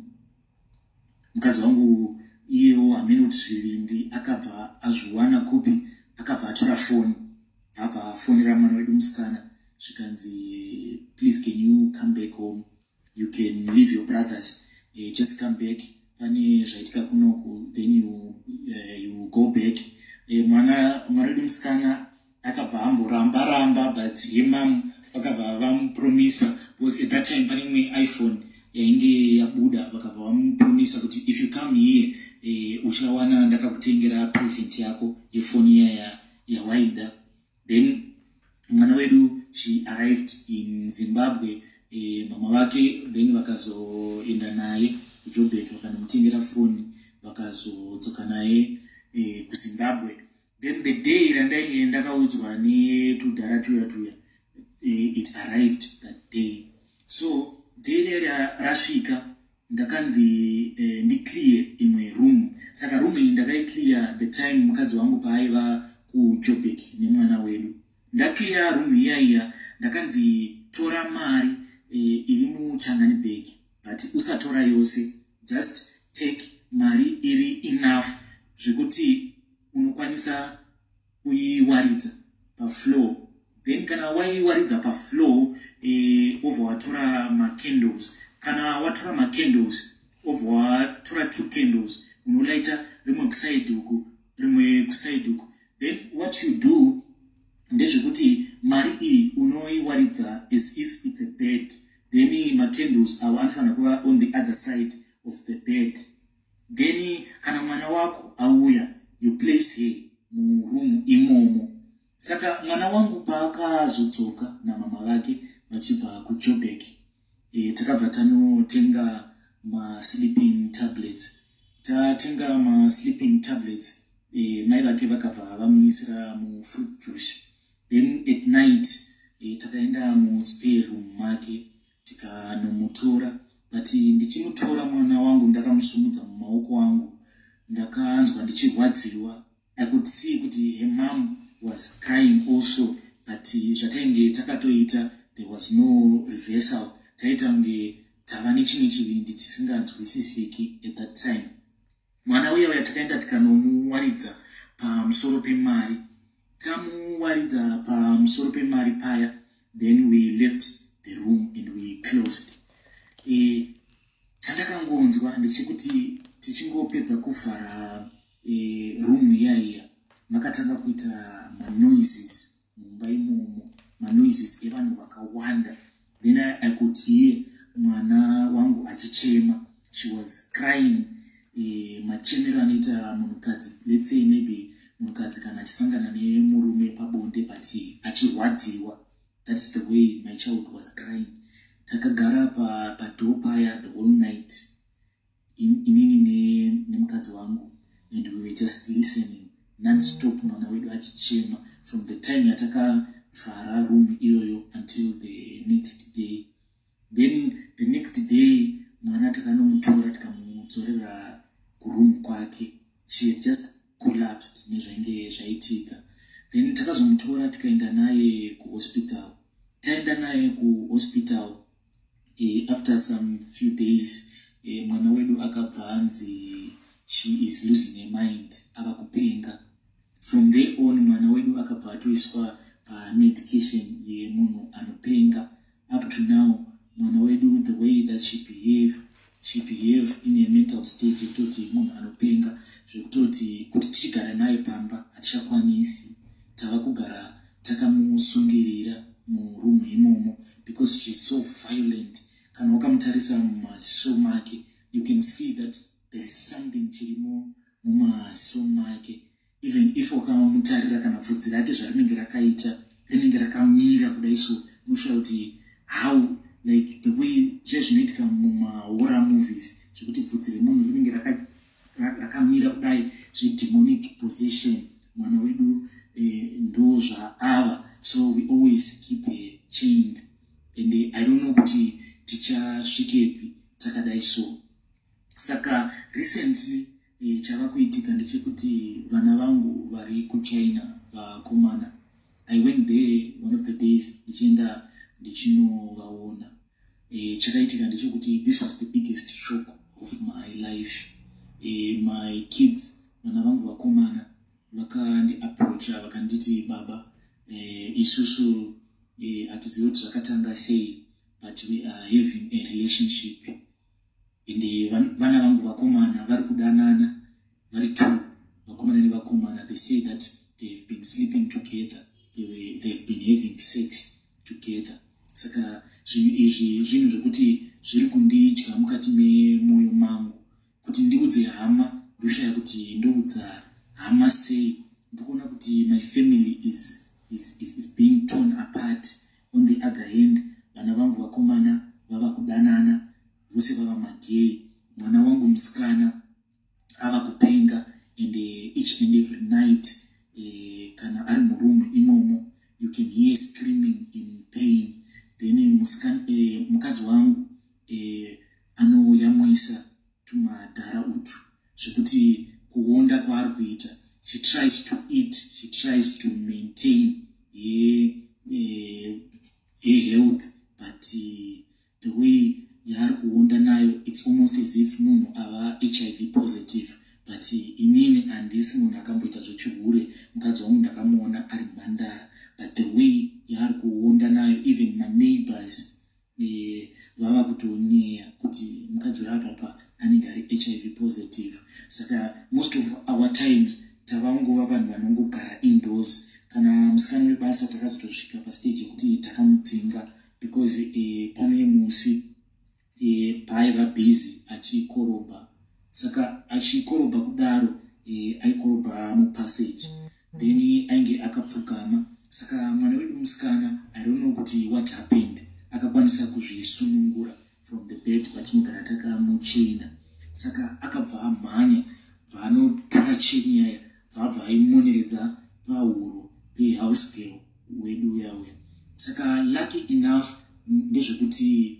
Mukadzi wangu iyewo hamene kuti zvivindi akabva azviwana kupi, akabva atora foni, abva afonera mwana wedu musikana, zvikanzi, "Please, can you come back home? You can leave your brothers, just come back, pane zvaitika kunoku, then you go back." Mwana wedu musikana akabva amboramba ramba, but her mum vakabva vamupromisa, because at that time pane imwe iPhone yainge yabuda. Vakabva vamupromisa kuti, "If you come here, uchawana ndakakutengera present yako yefoni iya yawaida." Then mwana wedu, she arrived in Zimbabwe. Mama vake then vakazoenda naye kuJobek, vakanomutengera foni, vakazodzoka naye kuZimbabwe. Then the day randainge ndakaudzwa netudhara tuya tuya, it arrived that day. So day rera rasvika, ndakanzi ndiclear imwe room. Saka room iyi ndakaiclear the time mukadzi wangu paaiva kuJobek nemwana wedu. Ndaclear room iya iya, ndakanzi tora mari iri muchangani bag, but usatora yose, just take mari iri enough zvekuti unokwanisa kuiwaridza pafloor. Then kana waiwaridza pafloor, obva watora macandles. Kana watora macandles, obva watora two candles, unolaita rimwe kuside uku, rimwe kuside uku. Then what you do ndezvekuti mari iyi unoiwaridza as if it's a bed, then macandles avo anofanira kuva on the other side of the bed. Then kana mwana wako auya, you place her muroom imomo. Saka mwana wangu paakazodzoka namama vake vachibva kuJobek, takabva tanotenga masleeping tablets. Tatenga masleeping tablets, mai vake vakabva vamuisira mufruit juice. Then at night, takaenda muspare room make, tikanomutora. But ndichimutora mwana wangu, ndakamusumudza mumaoko angu, ndakanzwa ndichirwadziwa. I could see kuti her mom was crying also, but zvatainge takatoita, there was no reversal. Taita kunge tava nechimwe chivindi chisinganzwisisiki at that time. Mwana uya uya takaenda tikanomuwaridza pamusoro pemari. Tamuwaridza pamusoro pemari paya, then we left the room and we closed. Chandakangonzwa ndechekuti tichingopedza kuvhara room iya iya, makatanga kuita manoises mumba imomo, manoises evanhu vakawanda. Then I could hear mwana wangu achichema. She was crying, machemero anoita munhukadzi, let's say maybe munhukadzi kana achisangana nemurume pabonde but achirwadziwa. That's the way my child was crying. Takagara padoor paya the whole night, inini nemukadzi wangu, and we were just listening nonstop, mwana wedu achichema from the time yatakavhara room iyoyo until the next day. Then the next day mwana takanomutora, tikamudzorera kuroom kwake. She had just collapsed nezvainge zvaitika. Then takazomutora, tikaenda naye kuhospital. Taenda naye kuhospital, after some few days, mwana wedu akabva anzi she is losing her mind, ava kupenga. From there on, mwana wedu akabva atoiswa pamedication yemunhu anopenga. Up to now, mwana wedu, the way that she behave, she behave in a mental state yekutoti munhu anopenga, zvekutoti kuti tichigara naye pamba hatichakwanisi. Tava kugara takamusungirira muroom imomo because she's so violent. Kana wakamutarisa mumaziso make, you can see that there is something chirimo mumaziso make. Even if wakamutarira, kana bvudzi rake zvarinenge rakaita, rinenge rakamira kudai, so unoshuva kuti how, like the way zvezvinoitika mumahorror movies, zvekuti bvudzi remunhu rinenge rakamira kudai, zvedemonic possession. Mwana wedu ndo zvaava. So we always keep her chained, and I don't know kuti tichasvikepi takadai. So Saka recently chava kuitika ndechekuti vana vangu vari kuChina, vakomana, I went there one of the days, ndichienda ndichinovaona. Chakaitika ndechekuti this was the biggest shock of my life. My kids, vana vangu vakomana, vakandiapproacha vakanditi, "Baba, isusu hatizivi kuti zvakatanga sei, but we are having a relationship." Ende vana vangu vakomana vari kudanana vari two, vakomana nevakomana. They say that they've been sleeping together, they've been having sex together. Saka zvinhu izvi zvinhu zvekuti zviri kundidya mukati memwoyo mangu. Kuti ndiudze hama, ndoshaya kuti ndoudza hama sei. Ndikuona kuti my family is being torn apart. On the other hand, vana vangu vakomana vava kudanana vose, vava magay. Mwana wangu musikana ava kupenga, and each and every night, kana ari murumu imomo, you can hear screaming in pain. Then mukadzi wangu anoyamwisa tumadhara utu, zvekuti kuonda kwaari kuita, she tries to eat, she tries to maintain her health, but the way yaari kuonda nayo, it's almost as if munhu ava HIV positive. But inini handisi munhu akamboita zvechihure. Mukadzi wangu ndakamuona ari mhandara, but the way yaari kuonda nayo, even maneighbors vava kutonyeya kuti mukadzi weapapa anenge ari HIV positive. Saka most of our times tavangova vanhu vanongogara indoors. Kana musikana webasa, takazotosvika pastage yekuti takamudzinga, because pane musi paaiva busy achikorobha. Saka achikorobha kudaro, aikorobha mupassage, then ainge akapfugama. Saka mwana wedu musikana, I don't know kuti what happened, akakwanisa kuzvisunungura from the bed patinogara takamuchena. Saka akabva amhanya, bva anotora cheni yaya, bvabva aimoneredza pahuro pehouse girl wedu uya uya. Saka lucky enough ndezvekuti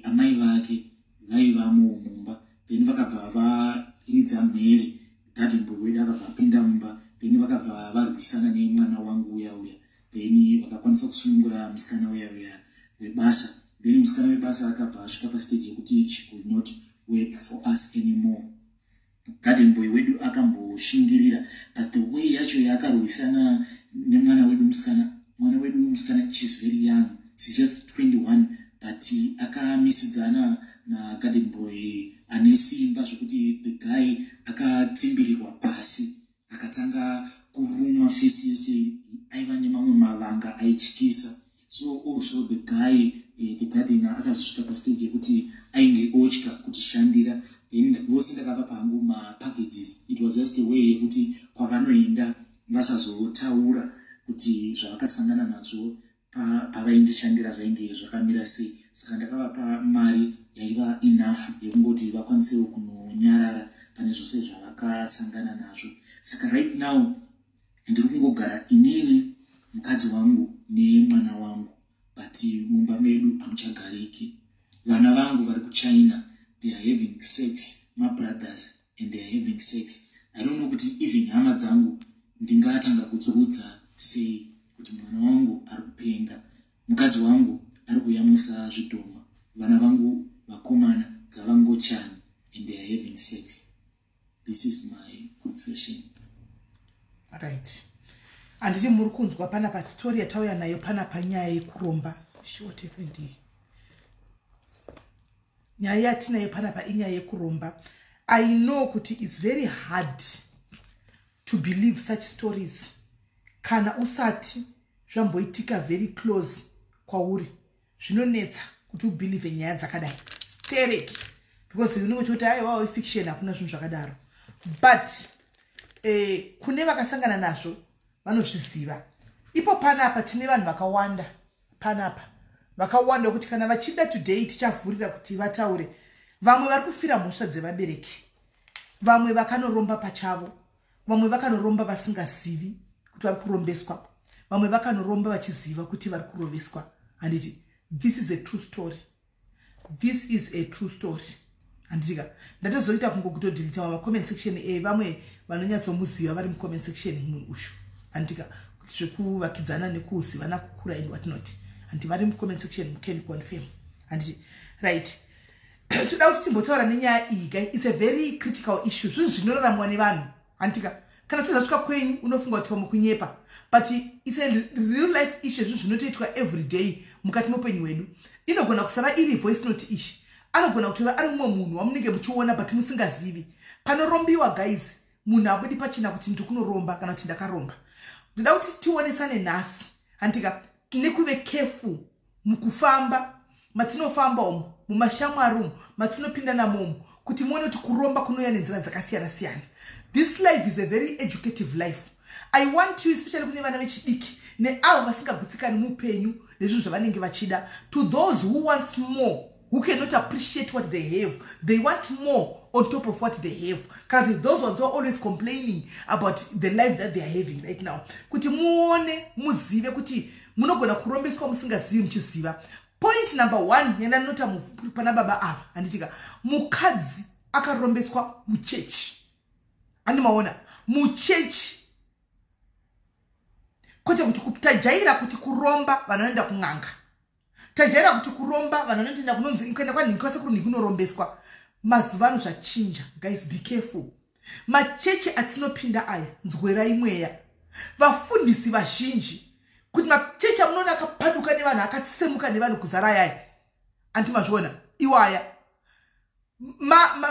amai vake vaivamo mumba. Then vakabva varidza mhere, garden boy wedu akabva apinda mumba, then vakabva varwisana nemwana wangu uya uya, then vakakwanisa kusunungura musikana uya uya webasa. Then musikana webasa akabva asvika pastage yekuti she could not work for us anymore. Garden boy wedu akamboshingirira, but the way yacho yaakarwisana nemwana wedu musikana, mwana wedu musikana, she's very young, she's just 21, but akamisidzana nagarden boy ane simba, zvekuti the guy akatsimbirirwa pasi, akatanga kurumwa face yese, aiva nemamwe mavanga aityisa. So also the guy, the gardener, akazosvika pastage yekuti ainge otya kutishandira. Then vose ndakavapa hangu mapackages. It was just a way yekuti kwavanoenda vasazotaura kuti zvavakasangana nazvo pavaindishandira zvainge zvakamira sei. Saka ndakavapa mari yaiva enough yekungoti vakwanisewo kunonyarara pane zvose zvavakasangana nazvo. Saka right now ndiri kungogara inini, mukadzi wangu nemwana wangu, but mumba medu hamuchagariki. Vana vangu vari kuChina, they are having sex, mabrothers, and they are having sex. I don't know kuti even hama dzangu ndingatanga kudziudza sei kuti mwana wangu ari kupenga, mukadzi wangu ari kuyamwisa zvidhoma, vana vangu vakomana dzavangochani, and they are having sex. This is my confession.
Right, handiti muri kunzwa panapa story yatauya nayo panapa? Nyaya yekuromba short. Nyaya yatinayo panapa inyaya yekuromba. I know kuti it's very hard to believe such stories kana usati zvamboitika very close kwauri. Zvinonetsa kuti ubelieve nyaya dzakadai stereki, because unenge uchikuti, "Aiwawo, ifiction, hakuna zvinhu zvakadaro." But kune vakasangana nazvo vanozviziva. Ipo panapa tine vanhu vakawanda panapa, vakawanda kuti kana vachida, today tichavhurira kuti vataure. Vamwe vari kufira mhosva dzevabereki, vamwe vakanoromba pachavo, vamwe vakanoromba vasingazivi kuti vari kurombeswa, vamwe vakanoromba vachiziva kuti vari kuroveswa. Handiti this is a true story? This is a true story. Handitika ndatozoita kungo kutodhilita macomment section evamwe vanonyatsomuziva vari mucomment section munhu ushu. Handitika zvekuvakidzana nekuzivana kukura and what not. Handi vari mucomment section can confirm. Handiti right, toda kuti timbotaura nenyaya iyi, guys. It's a very critical issue. Zvinhu zvinoraramwa nevanhu. Handitika kana sezvasvika kwenyu unofunga kuti pamwe kunyepa, but it's a real life issue. Zvinhu zvinotoitwa every day mukati meupenyu hwedu. Inogona kusava iri voice note ishi, anogona kutova ari mumwe munhu wamunenge muchiona but musingazivi. Panorombiwa, guys, munhu abudi pachena kuti ndiri kunoromba kana kuti ndakaromba. Ndoda kuti tionesane nhasi, handika, nekuve careful mukufamba matinofamba umu, mumashamwari umu matinopinda namomu, kuti muone kuti kuromba kunouya nenzira dzakasiyana siyana. This life is a very educative life. I want you, especially kune vana vechidiki neavo vasingagutsikani muupenyu nezvinhu zvavanenge vachida, to those who wants more, who cannot appreciate what they have, they want more on top of what they have, kana kuti those ones who are always complaining about the life that they are having right now, kuti muone, muzive kuti munogona kurombeswa musingazivi muchiziva. Point number one yandanota pana baba ava, handitika, mukadzi akarombeswa muchechi. Andimaona muchechi, kwete kuti tajaira kuti kuromba vanhu vanoenda kun'anga, tajaira kuti kuromba vanhu vanotoenda kunonzi kuenda kwanhingi, kwasekuru nhingi kunorombeswa. Mazuva ano zvachinja, guys. Be careful. Machechi atinopinda aya, nzwerai mweya. Vafundisi vazhinji, kuti machechi amunoona akapaduka nevanhu, akatsemuka nevanhu kuzara ayaya, anti mazviona iwaya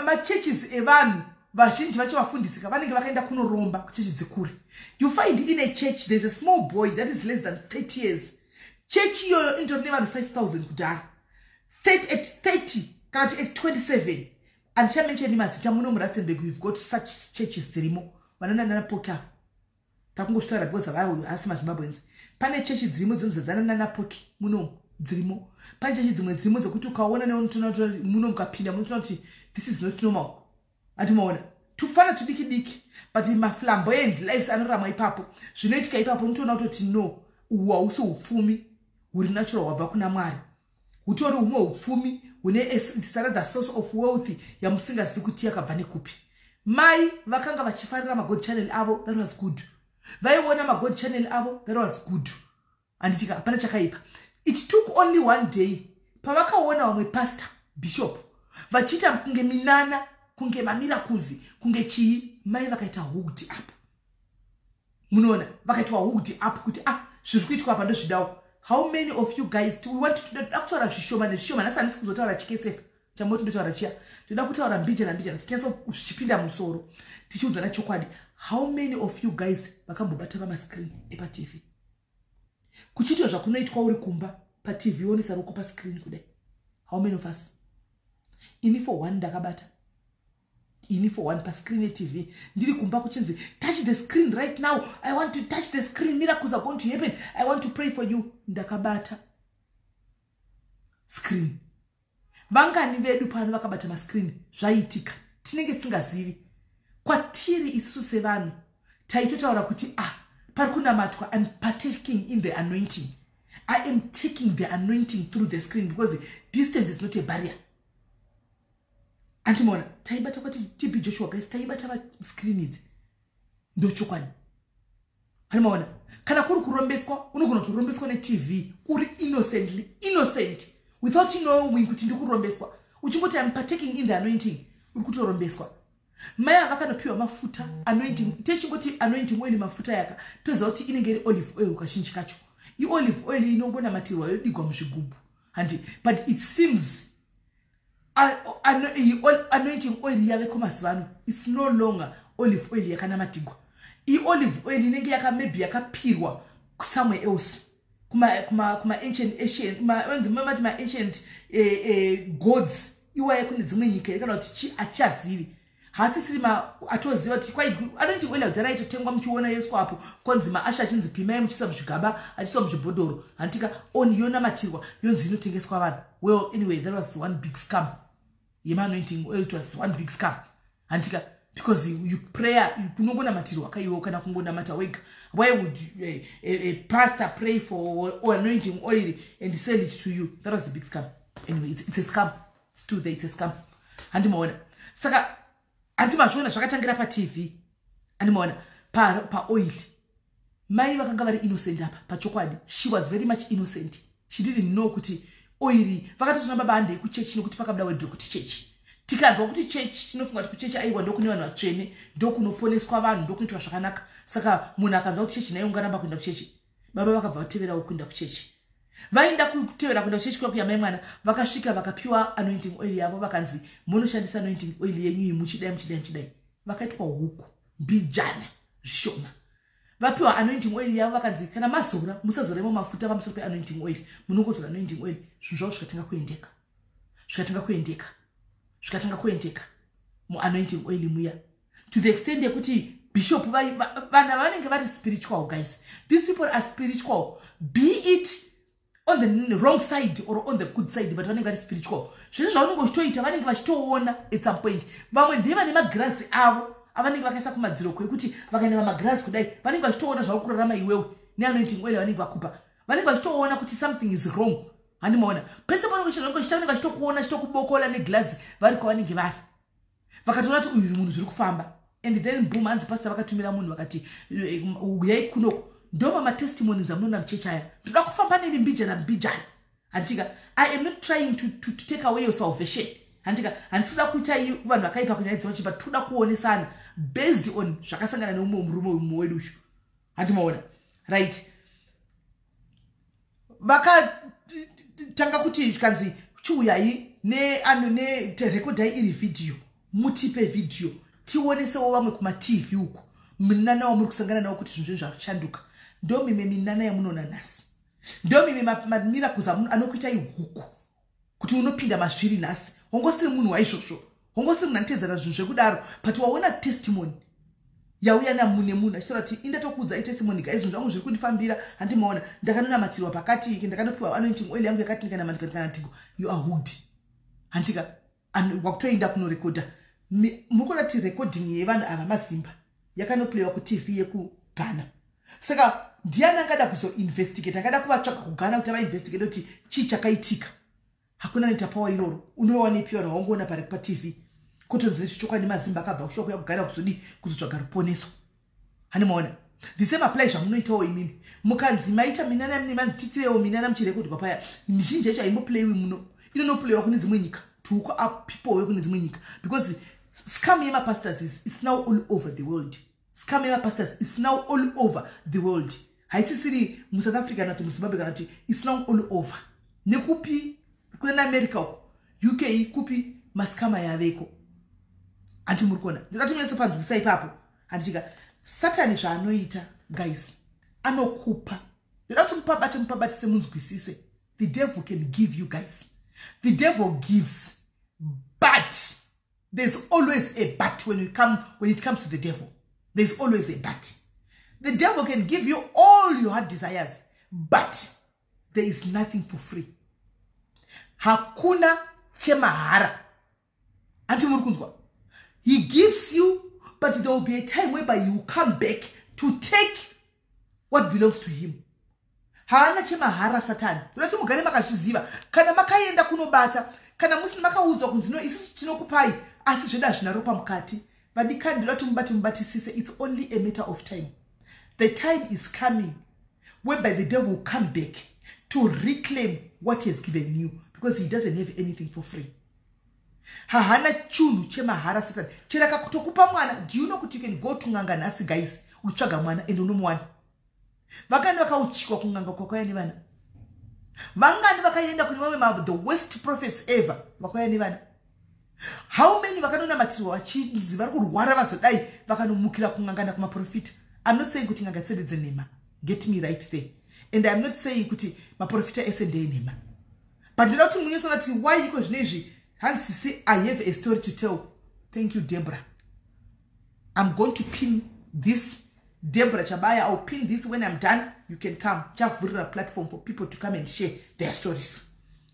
machurches evanhu vazhinji vacho, vafundisika vanenge vakaenda kunoromba kuchechi dzikure. You find in a church there's a small boy that is less than 30 years. Chechi iyoyo inotori nevanhu 5000 kudhara at 30 kana kuti at 27. Handichamensheni mazita. Muno muRustenburg you've got such churches dzirimo, vanananapoki ava. Takungosvitaura because havasi maZimbabweans. Pane chechi dzirimo dzinozadzana nanapoki munomu dzirimo. Pane chechi dzimwe dzirimo dzekuti ukaona muno, mukapinda munotoona kuti this is not normal. Andimaona tupfana tudiki diki, but maflamboyant lives anoramwa ipapo. Zvinoitika ipapo unotoona kutoti no, uhu hausi upfumi huri natural hwabva kuna Mwari, hutori humwe upfumi hune another source of wealth yamusingazivi kuti yakabva nekupi. Mai vakanga vachifarira magod channel avo, that was good. Vaiona magod channel avo, that was good. Handichika hapana chakaipa. It took only one day pavakaona vamwe pastor, bishop, vachiita kunge minana, kunge mamiracles, kunge chii. Mai vakaita hooked up. Munoona vakaitwa hooked up kuti, ah, zviri kuitwa apa ndozvidawo. How many of you guys, we want toda kutaura zvishoma nezvishoma nhasi. Handisi kuzotaura chikesefa chamoti ndotaura chiya. Toda kutaura mbijana mbijana, tichinyatso zvichipinda musoro, tichiudzana chokwadi. How many of you guys vakambobata pamascreen epaTV kuchiitwa zvakunoitwa uri kumba paTV, onesa roko pascreen kudai? How many of us? Ini for one ndakabata. Ini for one, pascreen yeTV ndiri kumba, kuchinzi, "Touch the screen right now. I want to touch the screen. Miracles are going to happen. I want to pray for you." Ndakabata screen. Vangani vedu pano vakabata mascreen zvaitika? Tinenge tisingazivi. Kwatiri isusu sevanhu taitotaura kuti, ah, pari kunamatwa. I'm partaking in the anointing. I am taking the anointing through the screen because distance is not a barrier. Andimaona taibata kwati TB Joshua, guys, taibata mascreen idzi, ndochokwadi. Andimaona kana kuri kurombeswa, unogona kutoropeswa neTV uri innocently innocent without knowing kuti ndikurombeswa. Uchingoti, "I'm partaking in the anointing," uri kutorombeswa. Mai ava vakanopiwa mafuta, anointing. Techingoti anointing oil, mafuta yaka toziva kuti inenge iri olive oil. Kazhinji kacho iolive oil inongonamatirwa, yodigwa muzvigubhu, handi? But it seems anointing oil yaveko mazuva ano, it's no longer olive oil yakanamatigwa. Iolive oil inenge yaka maybe yakapirwa somewhere else, kuma-ancient asian, mati ma-ancient gods iwaya kune dzimwe nyika, kana kuti hatichazivi, haasisiri atoziva kuti anointing oil akudhara aitotengwa muchiona yeswa apo, kwanzi maasha achinzi pimai muchiisa muzvigaba, achiiswa muzvibhodhoro, handitika? On yonamatirwa, yonzi inotengeswa vanhu. Well, anyway, that was one big scam yemaanointing oil. It was one big scam, handitika? Because you prayer kunongonamatirwa kaiwo kana kungonamata wega. Why would a pastor pray for anointing oil and sell it to you? That was the big scam. Anyway, it's a scam. It's still there. It's a scam. Handimaona. Saka handimazviona zvakatangira paTV. Handimaona paoil. Mai vakanga vari innocent apa pachokwadi. She was very much innocent. She didn't know kuti oil vakatotona baba handei kuchechi nekuti pakabuda wedho kuti chechi. Tikanzwa kuti chechi, tinofunga kuti kuchechi aiwa ndokune vanhu vatsvene, ndokunoponeswa vanhu, ndokunoitwa zvakanaka. Saka munhu akanzwa kuti chechi naye ungaramba kuenda kuchechi. Baba vakabva vateverawo kuenda kuchechi. Vaenda kutevera kuenda kuchechi kuya kuya mai mwana vakasvika vakapiwa anointing oil yavo, vakanzi munoshandisa anointing oil yenyu iyi muchidai, muchidai, muchidai. Vakaitwa huku mbijana zvishoma. Vapiwa anointing oil yavo, vakanzi kana mazora musazoremo mafuta pamusoro peanointing oil, munongozora anointing oil. Zvinhu zvavo zvikatanga kuendeka, zvikatanga kuendeka, zvikatanga kuendeka muanointing oil muya, to the extent yekuti bishop vana vanenge vari spiritual. Guys, these people are spiritual, be it on the wrong side or on the good side, but vanenge vari spiritual. Zvese zvaunenge uchitoita vanenge vachitoona. At some point vamwe ndevane magirazi avo avanenge vakaisa kumadziro kwekuti vakaenda pamagirazi kudai vanenge vachitoona zvauri kurarama iwewe neanointing oil vanenge vakupa. Vanenge vachitoona kuti something is wrong. Handimaona pese paunenge uchita vanenge vachitokuona, chitokubokola negirazi vari kwavanenge vari. Vakatoona kuti uyu munhu zviri kufamba, and then boom, hanzi pastor vakatumira munhu vakati uyai kunoko. Ndo mamatestimonies amunoona muchechi aya. Ndoda kufamba nemi mbijana mbijana, handika? I am not trying to take away your salvation, handika? Handisi kuda kuita vanhu vakaipa kunyaya dzemachechi, but toda kuonesana based on zvakasangana neumwe murume mumwe wedu uchu. Handimaona? Right, vakatanga kuti zvikanzi chiuyai nerekodhai iri vhidhiyo, mutipe vhidhiyo tionesewo vamwe kumaTV uku minana wamuri kusangana nawo kuti zvinhu zvinhu zvashanduka. Ndo mimwe minana yamunoona nhasi, ndo mimwe mamiracles anokuitai huku kuti unopinda mazviri nhasi. Hongosiri munhu waizvozvo, hongosiri munhu anotedzana zvinhu zvekudaro, but waona testimony yauya namune munhu achitaura kuti indatokuudzai testimony, guys, zvinhu zvangu zviri kundifambira. Handimaona ndakanonamatirwa pakati, ndakanopiwa anointing oil yangu yakati, ndikanamatirwa ndikanatigo. You are hooked, handika? Wakutoenda kunorekodha. Muri kuona kuti recording yevanhu ava mazimba yakanoplayiwa kuTV yekuGhana. Saka ndiani angada kuzoinvestigate, angada kuvatsvaga kuGhana kuti avainvestigate kuti chii chakaitika? Hakuna anoita pawa iroro. Unowanepi vanhu vaungoona pari paTV kutonzi nezvechokwadi mazimba akabva kushuwa kuya kuGhana kuzodii? Kuzotsvaga ruponeso. Hani maona? The same apply zvamunoitawo imimi. Mukanzi maita minana mine manzi titirewo minana muchirekodwa paya, mizhinji yacho haimboplayiwi muno, inonoplayiwa kune dzimwe nyika to hook up people vekune dzimwe nyika, because scam yemapastors is now all over the world. Scam yemapastors is now all over the world. Haisisiri muSouth Africa kana kuti muZimbabwe kana kuti, it's now all over. Nekupi? Kune naAmerica uko, UK, kupi, mascammer yaveko. Handi muri kuona? Ndingati munyatsopanzwisa ipapo, handitika? Satani zvaanoita, guys, anokupa. Ndoda kuti mupabate, mupabatise, munzwisise. The devil can give you, guys. The devil gives, but there's always a but. When it comes to the devil, there's always a but. The devil can give you all your heart desires, but there is nothing for free. Hakuna chemahara. Anti muri kunzwa? He gives you, but there will be a time whereby you come back to take what belongs to him. Haana chemahara Satani. Ndoda mugare makazviziva. Kana makaenda kunobata, kana musina makaudzwa kunzi no, isusu tinokupai, asi zvedu hazvina ropa mukati. Vadikani, ndoda kuti mubate, mubatisise. It's only a matter of time. The time is coming whereby the devil will come back to reclaim what he has given you, because he doesn't have anything for free. Hahana chunhu chemahara Satani. Chero akakutokupa mwana, do you know kuti you can go to n'anga nhasi, guys, uchitsvaga mwana and unomuwana? Vakani vakauchikwa kun'anga kwakauya nevana. Vangani vakaenda kune vamwe the worst prophets ever vakauya nevana? How many vakanonamatirwa vachinzi vari kurwara, vazodai vakanomukira kun'anga nakumaprofita? I'm not saying kuti n'anga dzese ndedzenhema. Get me right there. And I'm not saying kuti maprofita ese ndeenhema, but ndoda kuti munyatsoona kuti why iko zvino izvi. Hanzi sisi, I have a story to tell. Thank you, Debra. I'm going to pin this. Debra Chabaya, I'll pin this when I'm done. You can come. Chavhurira platform for people to come and share their stories.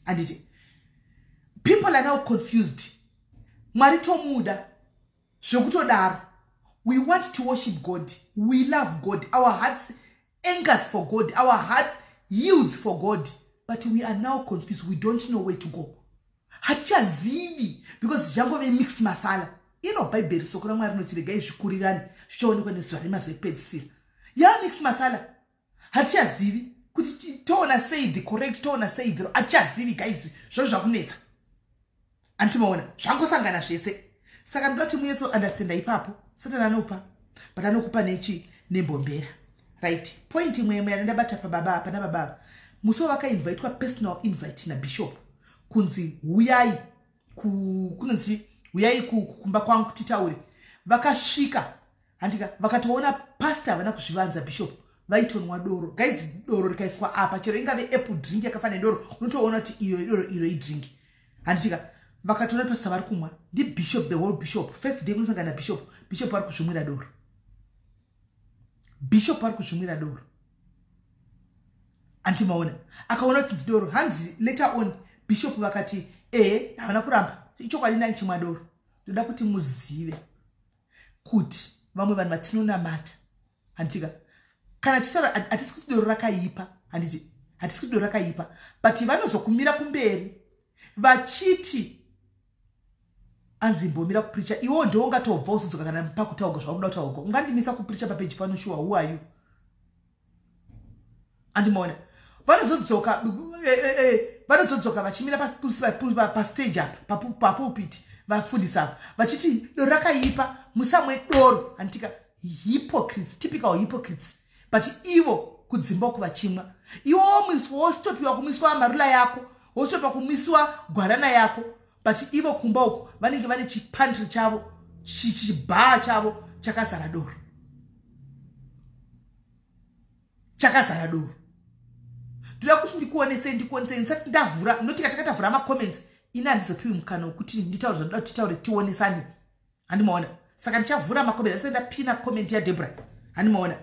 And it people are now confused. Mwari tomuda zvekutodaro. We want to worship God. We love God. Our hearts anchors for God. Our hearts yields for God, but we are now confused. We don't know where to go. Hatichazivi because zvangove mix masala. Ino Bhaibheri, soko raMwari rinoti regai zvikurirane, zvichaonekwa nezuva remazuva ekupedzisira. Yamix masala, hatichazivi kuti toona sei the correct, toona sei the, hatichazivi guys. Zvo zvakunetsa, andimaona zvangosangana zvese. Saka ndoda kuti munyatso understanda ipapo. Satani anopa, but anokupa nechi nembombera, right? Point imwe imwe yandabata pababa, pana baba, musi wavakainvitwa, personal invite nabishop, kunzi huyai, kunonzi huyai kumba kwangu titaure. Vakasvika, handika, vakatoona pastor havana kuzvivanza. Bishop vaitonwa doro. Guys, doro rikaiswa apa, chero ingave apple drink yakafanira doro, unotoona kuti iyo idoro, iro idrink, handitika? Vakatoona pastor vari kumwa. Ndibishop, the whole bishop. First day kunosangana nabishop, bishop vari kuzvimwira doro. Bishop vari kuzvimwira doro, andimaona? Akaona kuti ndidoro. Hanzi later on bishop vakati, "Ehe," havana kuramba, "ichokwadi, ndanichimwa doro." Ndoda kuti muzive kuti vamwe vanhu vatinonamata, handitika, kana tichitaura, hatisi kuti doro rakaipa, handiti? Hatisi kuti doro rakaipa, but vanozokumira kumberi vachiti anzi mbomira kupreacha. Iwewo ndo ungatobva usodzoka kana pakutaurwa zvakuda kutaurwa. Ungandimisa kupreacha papeji pano? Shuwa, who are you? Andimaona? Vanozodzoka, vanozodzoka vachimira pastage apa, papulpit, vafundisi ava vachiti doro rakaipa, musamwe doro, handitika? Hypocrites, typical hypocrites. But ivo kudzimba uku vachimwa. Iwo womwiswa, wostopiwa kumwiswa Amarula yako, wostopiwa kumwiswa gwarana yako, but ivo kumba uku vanenge vane chipantry chavo, chibhaa chavo chakazara doro, chakazara doro. Ndoda kuti ndikuonesei, ndikuonesei ndisati ndavhura. Notika takatavhura macomments, ini handizopiwi mukana wekuti nditaure zvandoda kuti titaure, tionesane, handimaona? Saka ndichavhura macomments asati ndapina comment yaDebra, handimaona?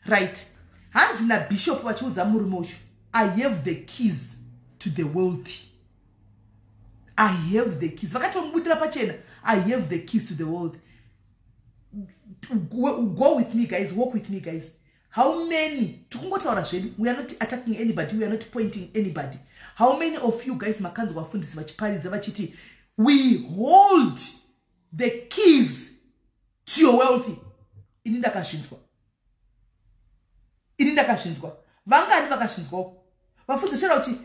Right, hanzi nabishop vachiudza murume uyu, "I have the keys to the wealthy. I have the keys." Vakatomubudira pachena, "I have the keys to the wealth." Go with me, guys, walk with me, guys. How many, tikungotaura zvedu, we are not attacking anybody, we are not pointing anybody. How many of you guys makanzwa vafundisi vachiparidza vachiti, "We hold the keys to your wealthy"? Ini ndakazvinzwa, ini ndakazvinzwa. Vangani vakazvinzwawo vafundisi chera kuti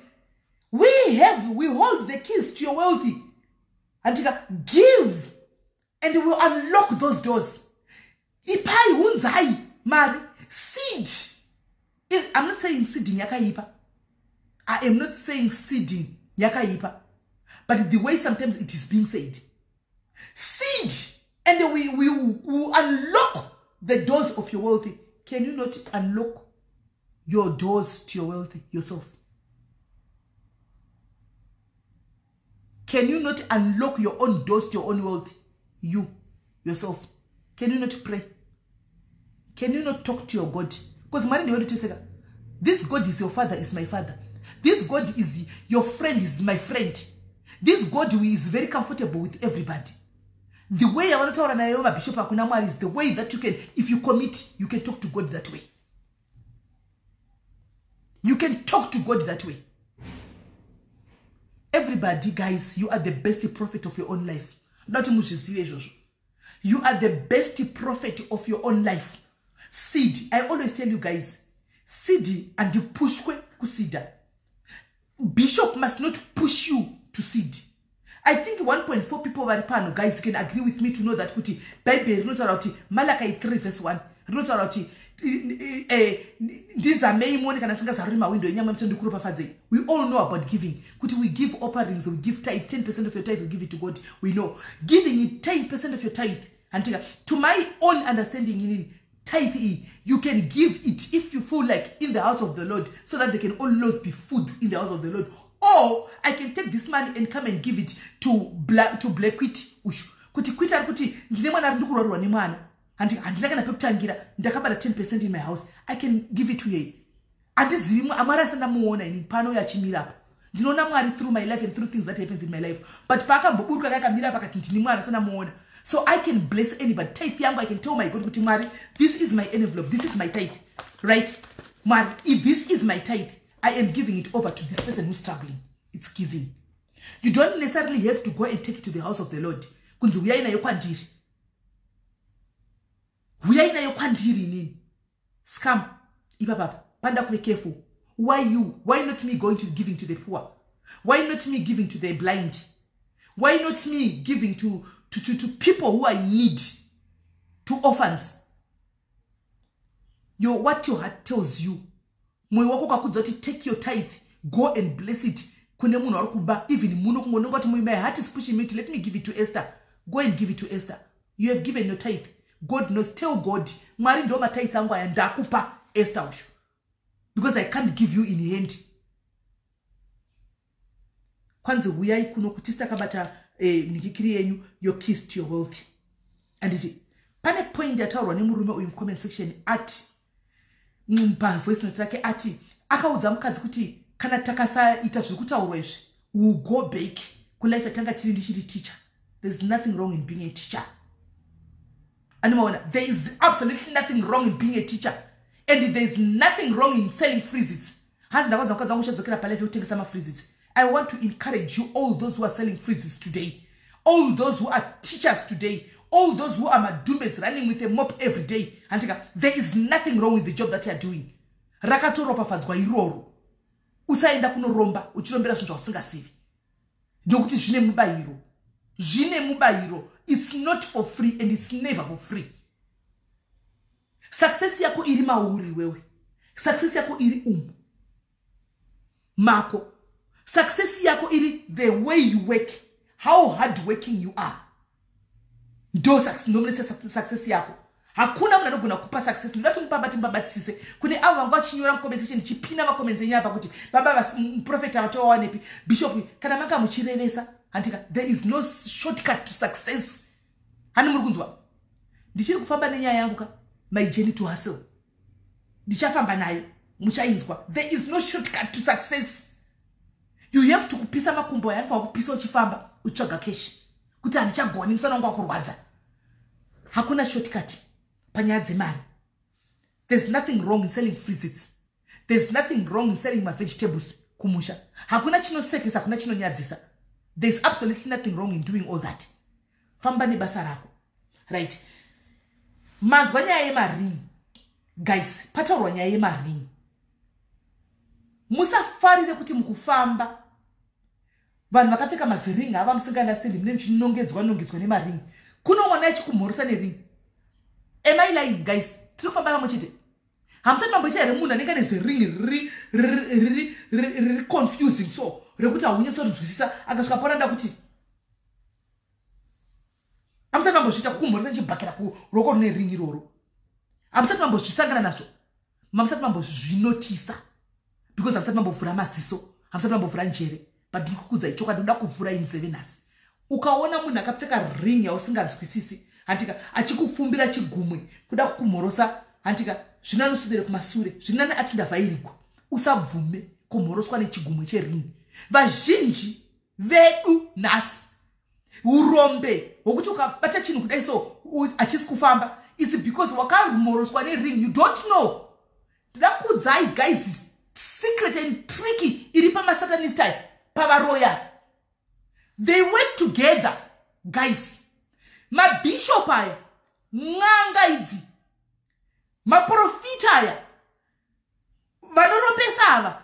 we hold the keys to your wealthy, handika? Give and we will unlock those doors. Ipai, hunzai mari, seed. I'm not saying seeding yakaipa. I am not saying seeding yakaipa, but the way sometimes it is being said, seed and we will unlock the doors of your wealthy. Can you not unlock your doors to your wealthy yourself? Can you not unlock your own doors to your own wealth, you yourself? Can you not pray? Can you not talk to your God? Because Mwari ndewedu teseka. This God is your father, is my father. This God is your friend, is my friend. This God is very comfortable with everybody. The way yavanotaura nayo mabishop akuna Mwari is the way that you can, if you commit, you can talk to God that way. You can talk to God that way. Everybody, guys, you are the best prophet of your own life. Ndoda kuti muzvizive izvozvo. You are the best prophet of your own life. Seed, I always tell you guys, seed, handipushwe kuseeda. Bishop must not push you to seed. I think 1.4 people vari pano, guys, you can agree with me to know that kuti Bhaibheri rinotaura kuti, Malachi 3 verse 1 rinotaura kuti, "Ndizamei muone kana ndisingazaruri mawindo enyama mito ndikuropafadzei." We all know about giving, kuti we give offerings, we give tithe. 10% of your tithe, we give it to God. We know giving it, 10% of your tithe, handitika? To my own understanding, inini tithe iyi, you can give it if you feel like in the house of the Lord, so that there can always be food in the house of the Lord, or I can take this money and come and give it to Black Quit ushu, kuti Quit ari kuti ndine mwana ari ndikurwarirwa nemwana, handina kana pekutangira, ndakabata 10% in my house, I can give it to her. Handizivi Mwari asati ndamuona ini pano uyo achimirapo. Ndinoona Mwari through my life and through things that happens in my life, but paakamboburuka kakamira pakati, ndini Mwari asati ndamuona. So I can bless anybody. Tithe yangu, I can tell my God kuti, "Mwari, this is my envelope, this is my tithe, right? Mwari, if this is my tithe, I am giving it over to this person who's struggling." It's giving. You don't necessarily have to go and take it to the house of the Lord, kunzi huyai nayo kwandiri, huyai nayo kwandiri inini. Scam ipapapa panoda kuve careful. Why you? Why not me going to giving to the poor? Why not me giving to the blind? Why not me giving to people who are in need, to orphans? What your heart tells you, mwoyo wako ukakudza kuti take your tithe, go and bless it kune munhu ari kuba, even muno kungononga kuti my heart is pushing me to let me give it to Esther, go and give it to Esther. You have given your tithe. God knows. Tell God, "Mwari, ndo matithes angu aya, ndakupa Esther uyu because I can't give you in hand." Kwanzi huyai kuno kuti takabata nhikikiri yenyu, your keys to your wealth. Anditi pane point yataurwa nemurume uyu mucomment section, ati pavoice note rake, ati akaudza mukadzi kuti kana takasaita zviri kutaurwa izvi, will go back kulife yatanga tiri ndichiri teacher. There's nothing wrong in being a teacher. Animaona, there is absolutely nothing wrong in being a teacher, and there is nothing wrong in selling freezits. Hanzi ndakaudza mukadzi wangu uchadzokera palife yekutengesa mafreezits. I want to encourage you, all those who are selling freezits today, all those who are teachers today, all those who are madumbes running with a mop every day, handika, there is nothing wrong with the job that you are doing. Rakatoropafadzwa iroro. Usaenda kunoromba uchirombera zvinhu zvausingasivi, nokuti zvine mubayiro, zvine mubayiro. It's not for free and it's never for free. Success yako iri mauri iwewe. Success yako iri umu mako. Success yako iri the way you work, how hard working you are. Ndo ndomunese success yako. Hakuna munhu anogona kupa success. Ndoda kuti mubabati mubabatisise kune avo vanga vachinyora mucomment section, ndichipina macomments enyu apa kuti baba muprofeta vatovawanepi, bishop, kana manga muchirevesa. Handika, there is no shortcut to success. Hani muri kunzwa? Ndichiri kufamba nenyaya yangu ka, my journey to hustle, ndichafamba nayo, muchainzwa. There is no shortcut to success. You have to kupisa makumbo ayanofanira kupisa uchifamba uchitsvaga cash, kuti handichagoni, musana wangu wakurwadza. Hakuna shortcut panyaya dzemari. There's nothing wrong in selling freezits. There's nothing wrong in selling mavegetables kumusha. Hakuna chinosekesa, hakuna chinonyadzisa. There's absolutely nothing wrong in doing all that. Famba nebasa rako, right? Manzwa nyaya yemaring, guys. Pataurwa nyaya yemaring. Musafarire kuti mukufamba vanhu vakapfeka maziring ava musingaunderstandi, mune muchinongedzwa nongedzwa nemaring. Kuno mwana achikumhoresa nering. Am I lying, guys? Tiri kufamba pamwe chete. Hamusati mamboita here munhu anenge ane ziring riri confusing so rekuti haunyatsorinzwisisa, akasvika panada kuti hamusati mambozviita kukumhoresa chibhakera kuruoko rune ring iroro? Hamusati mambozvisangana nazvo? Mamusati mambozvinotisa because hamusati mambovhura maziso, hamusati mambovhura njere. But ndiri kukudzai chokwadi, ndoda kuvhura inzeve nhasi. Ukaona munhu akapfeka ring yausinganzwisisi, handika, achikupfumbira chigumwe kuda kukumhorosa, handika, zvinanosudere kumasure, zvinani ati ndavhairigwa. Usabvume kumhoroswa nechigumwe chering. Vazhinji vedu nhasi, urombe hwokuti ukabata chinhu kudai so hachisi kufamba, it's because wakamhoroswa nering. You don't know. Ndoda kuudzai, guys, secret and tricky iri pamasatanist aya, pavaroyal. They work together, guys. Mabhishop aya, n'anga idzi, maprofita aya, vanoropesa ava,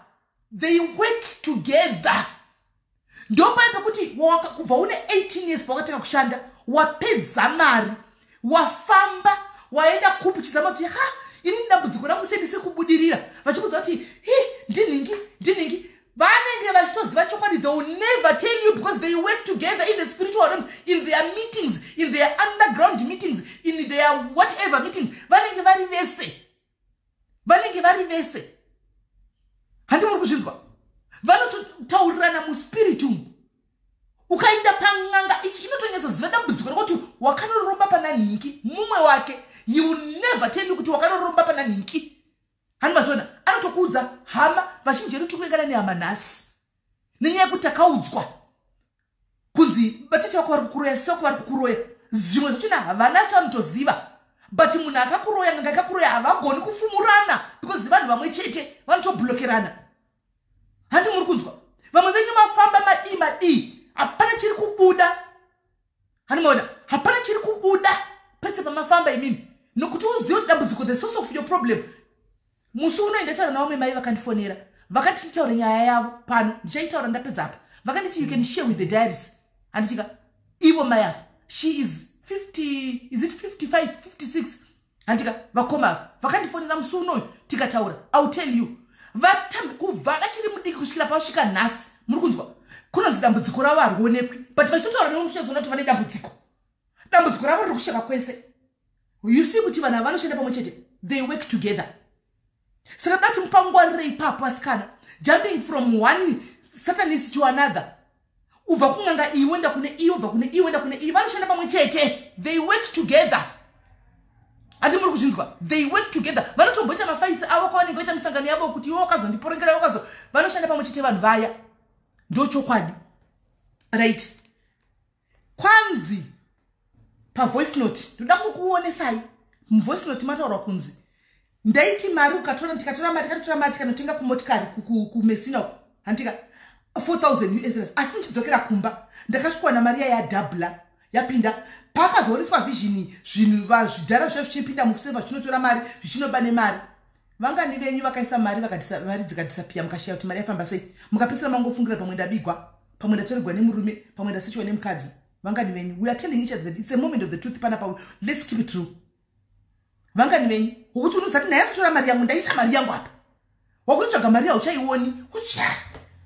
they work together. Ndopai pekuti kubva une 18 years pawakatanga kushanda, wapedza mari, wafamba, waenda kupi uchizama kuti, "Ha, ini dambudziko rangu sendisiri kubudirira?" Vachikudza kuti, "Hi, ndinhingi, ndinhingi." Vanenge vachitoziva chokwadi. They will never tell you because they work together in the spiritual realms, in their meetings, in their underground meetings, in their whatever meetings. Vanenge vari vese, vanenge vari vese. Handi muri kuzvinzwa? Vanototaurirana muspirit umu. Ukaenda pang'anga ichi, inotonyatsoziva dambudziko rekuti wakanoromba pana nhingi. Mumwe wake, he will never tell you kuti wakanoromba pana nhingi. Hani mazviona? Anotokuudza hama. Vazhinji vedu tiri kuengana nehama nhasi nenyaya yekuti takaudzwa kunzi vatete vako vari kukuroya, seko vari kukuroya. Zvimwe zvachona havana chavanotoziva, but munhu akakuroya, nganga akakuroya, havagoni kufumurana because vanhu vamwe chete, vanotoblokerana. Handi muri kunzwa? Vamwe venyu mafamba madii madii. chiri kubuda. Handimaona, hapana chiri kubuda pese pamafamba imimi, nokuti uzive kuti dambudziko, the source of your problem. Musi uno ndataura navamwe mai vakandifonera, vakati nditaure nyaya yavo pano. Ndichaitaura ndapedza apa. Vakanditi, "You can share with the diaries." Handitika ivo mai ava, she is 50, is it 55, 56? Handika vakoma vakandifonera musi unoyu, tikataura. I will tell you, kubva vachiri mudiki kusvikira pavasvika nhasi, muri kunzwa, kunonzi dambudziko ravo harionekwi, but vachitotaura newe muchizoona kuti vane dambudziko. Dambudziko ravo riri kusvika kwese. You see kuti vanhu ava vanoshanda pamwe chete, they work together. Saka toda kuti mupangwarire ipapo, asikana. Jumping from one satanist to another, ubva kun'anga iyi woenda kune iyi, ubva kune iyi woenda kune iyi, vanoshanda pamwe chete, they work together. Handi muri kuzvinzwa? They work together. Vanotomboita mafights avo kwavanenge vaita misangano yavo kuti iwe wakazondiporongera, wakazo. Vanoshanda pamwe chete vanhu vaya, ndochokwadi. Right, kwanzi pavoice note, ndoda kukuonesai muvoice note mataurwa kunzi ndaiti mari ukatora, tikatora mari, tikanotora mari, tikanotenga kumotikari kuMessina uko, handika, 4000 US dollars, asi ndichidzokera kumba ndakasvikowana mari iya yadhabhula yapinda. Paakazooneswa vision, zvinhu zvidhara zviya zvichipinda musafe, zvichinotora mari, zvichinoba nemari. Vangani venyu vakaisa mari, mari dzikadisappear, mukashiya kuti mari yafamba sei, mukapedzisira mangofungira pamwe ndabigwa, pamwe ndatorerwa nemurume, pamwe ndasechiwa nemukadzi? Vangani venyu? We are telling each other that it's a moment of the truth panapa. Let's keep it true. Vangani venyu wokuti unozati ndanyatsotora mari yangu, ndaisa mari yangu apa, wakuitsvaga mari yauchaioni kuti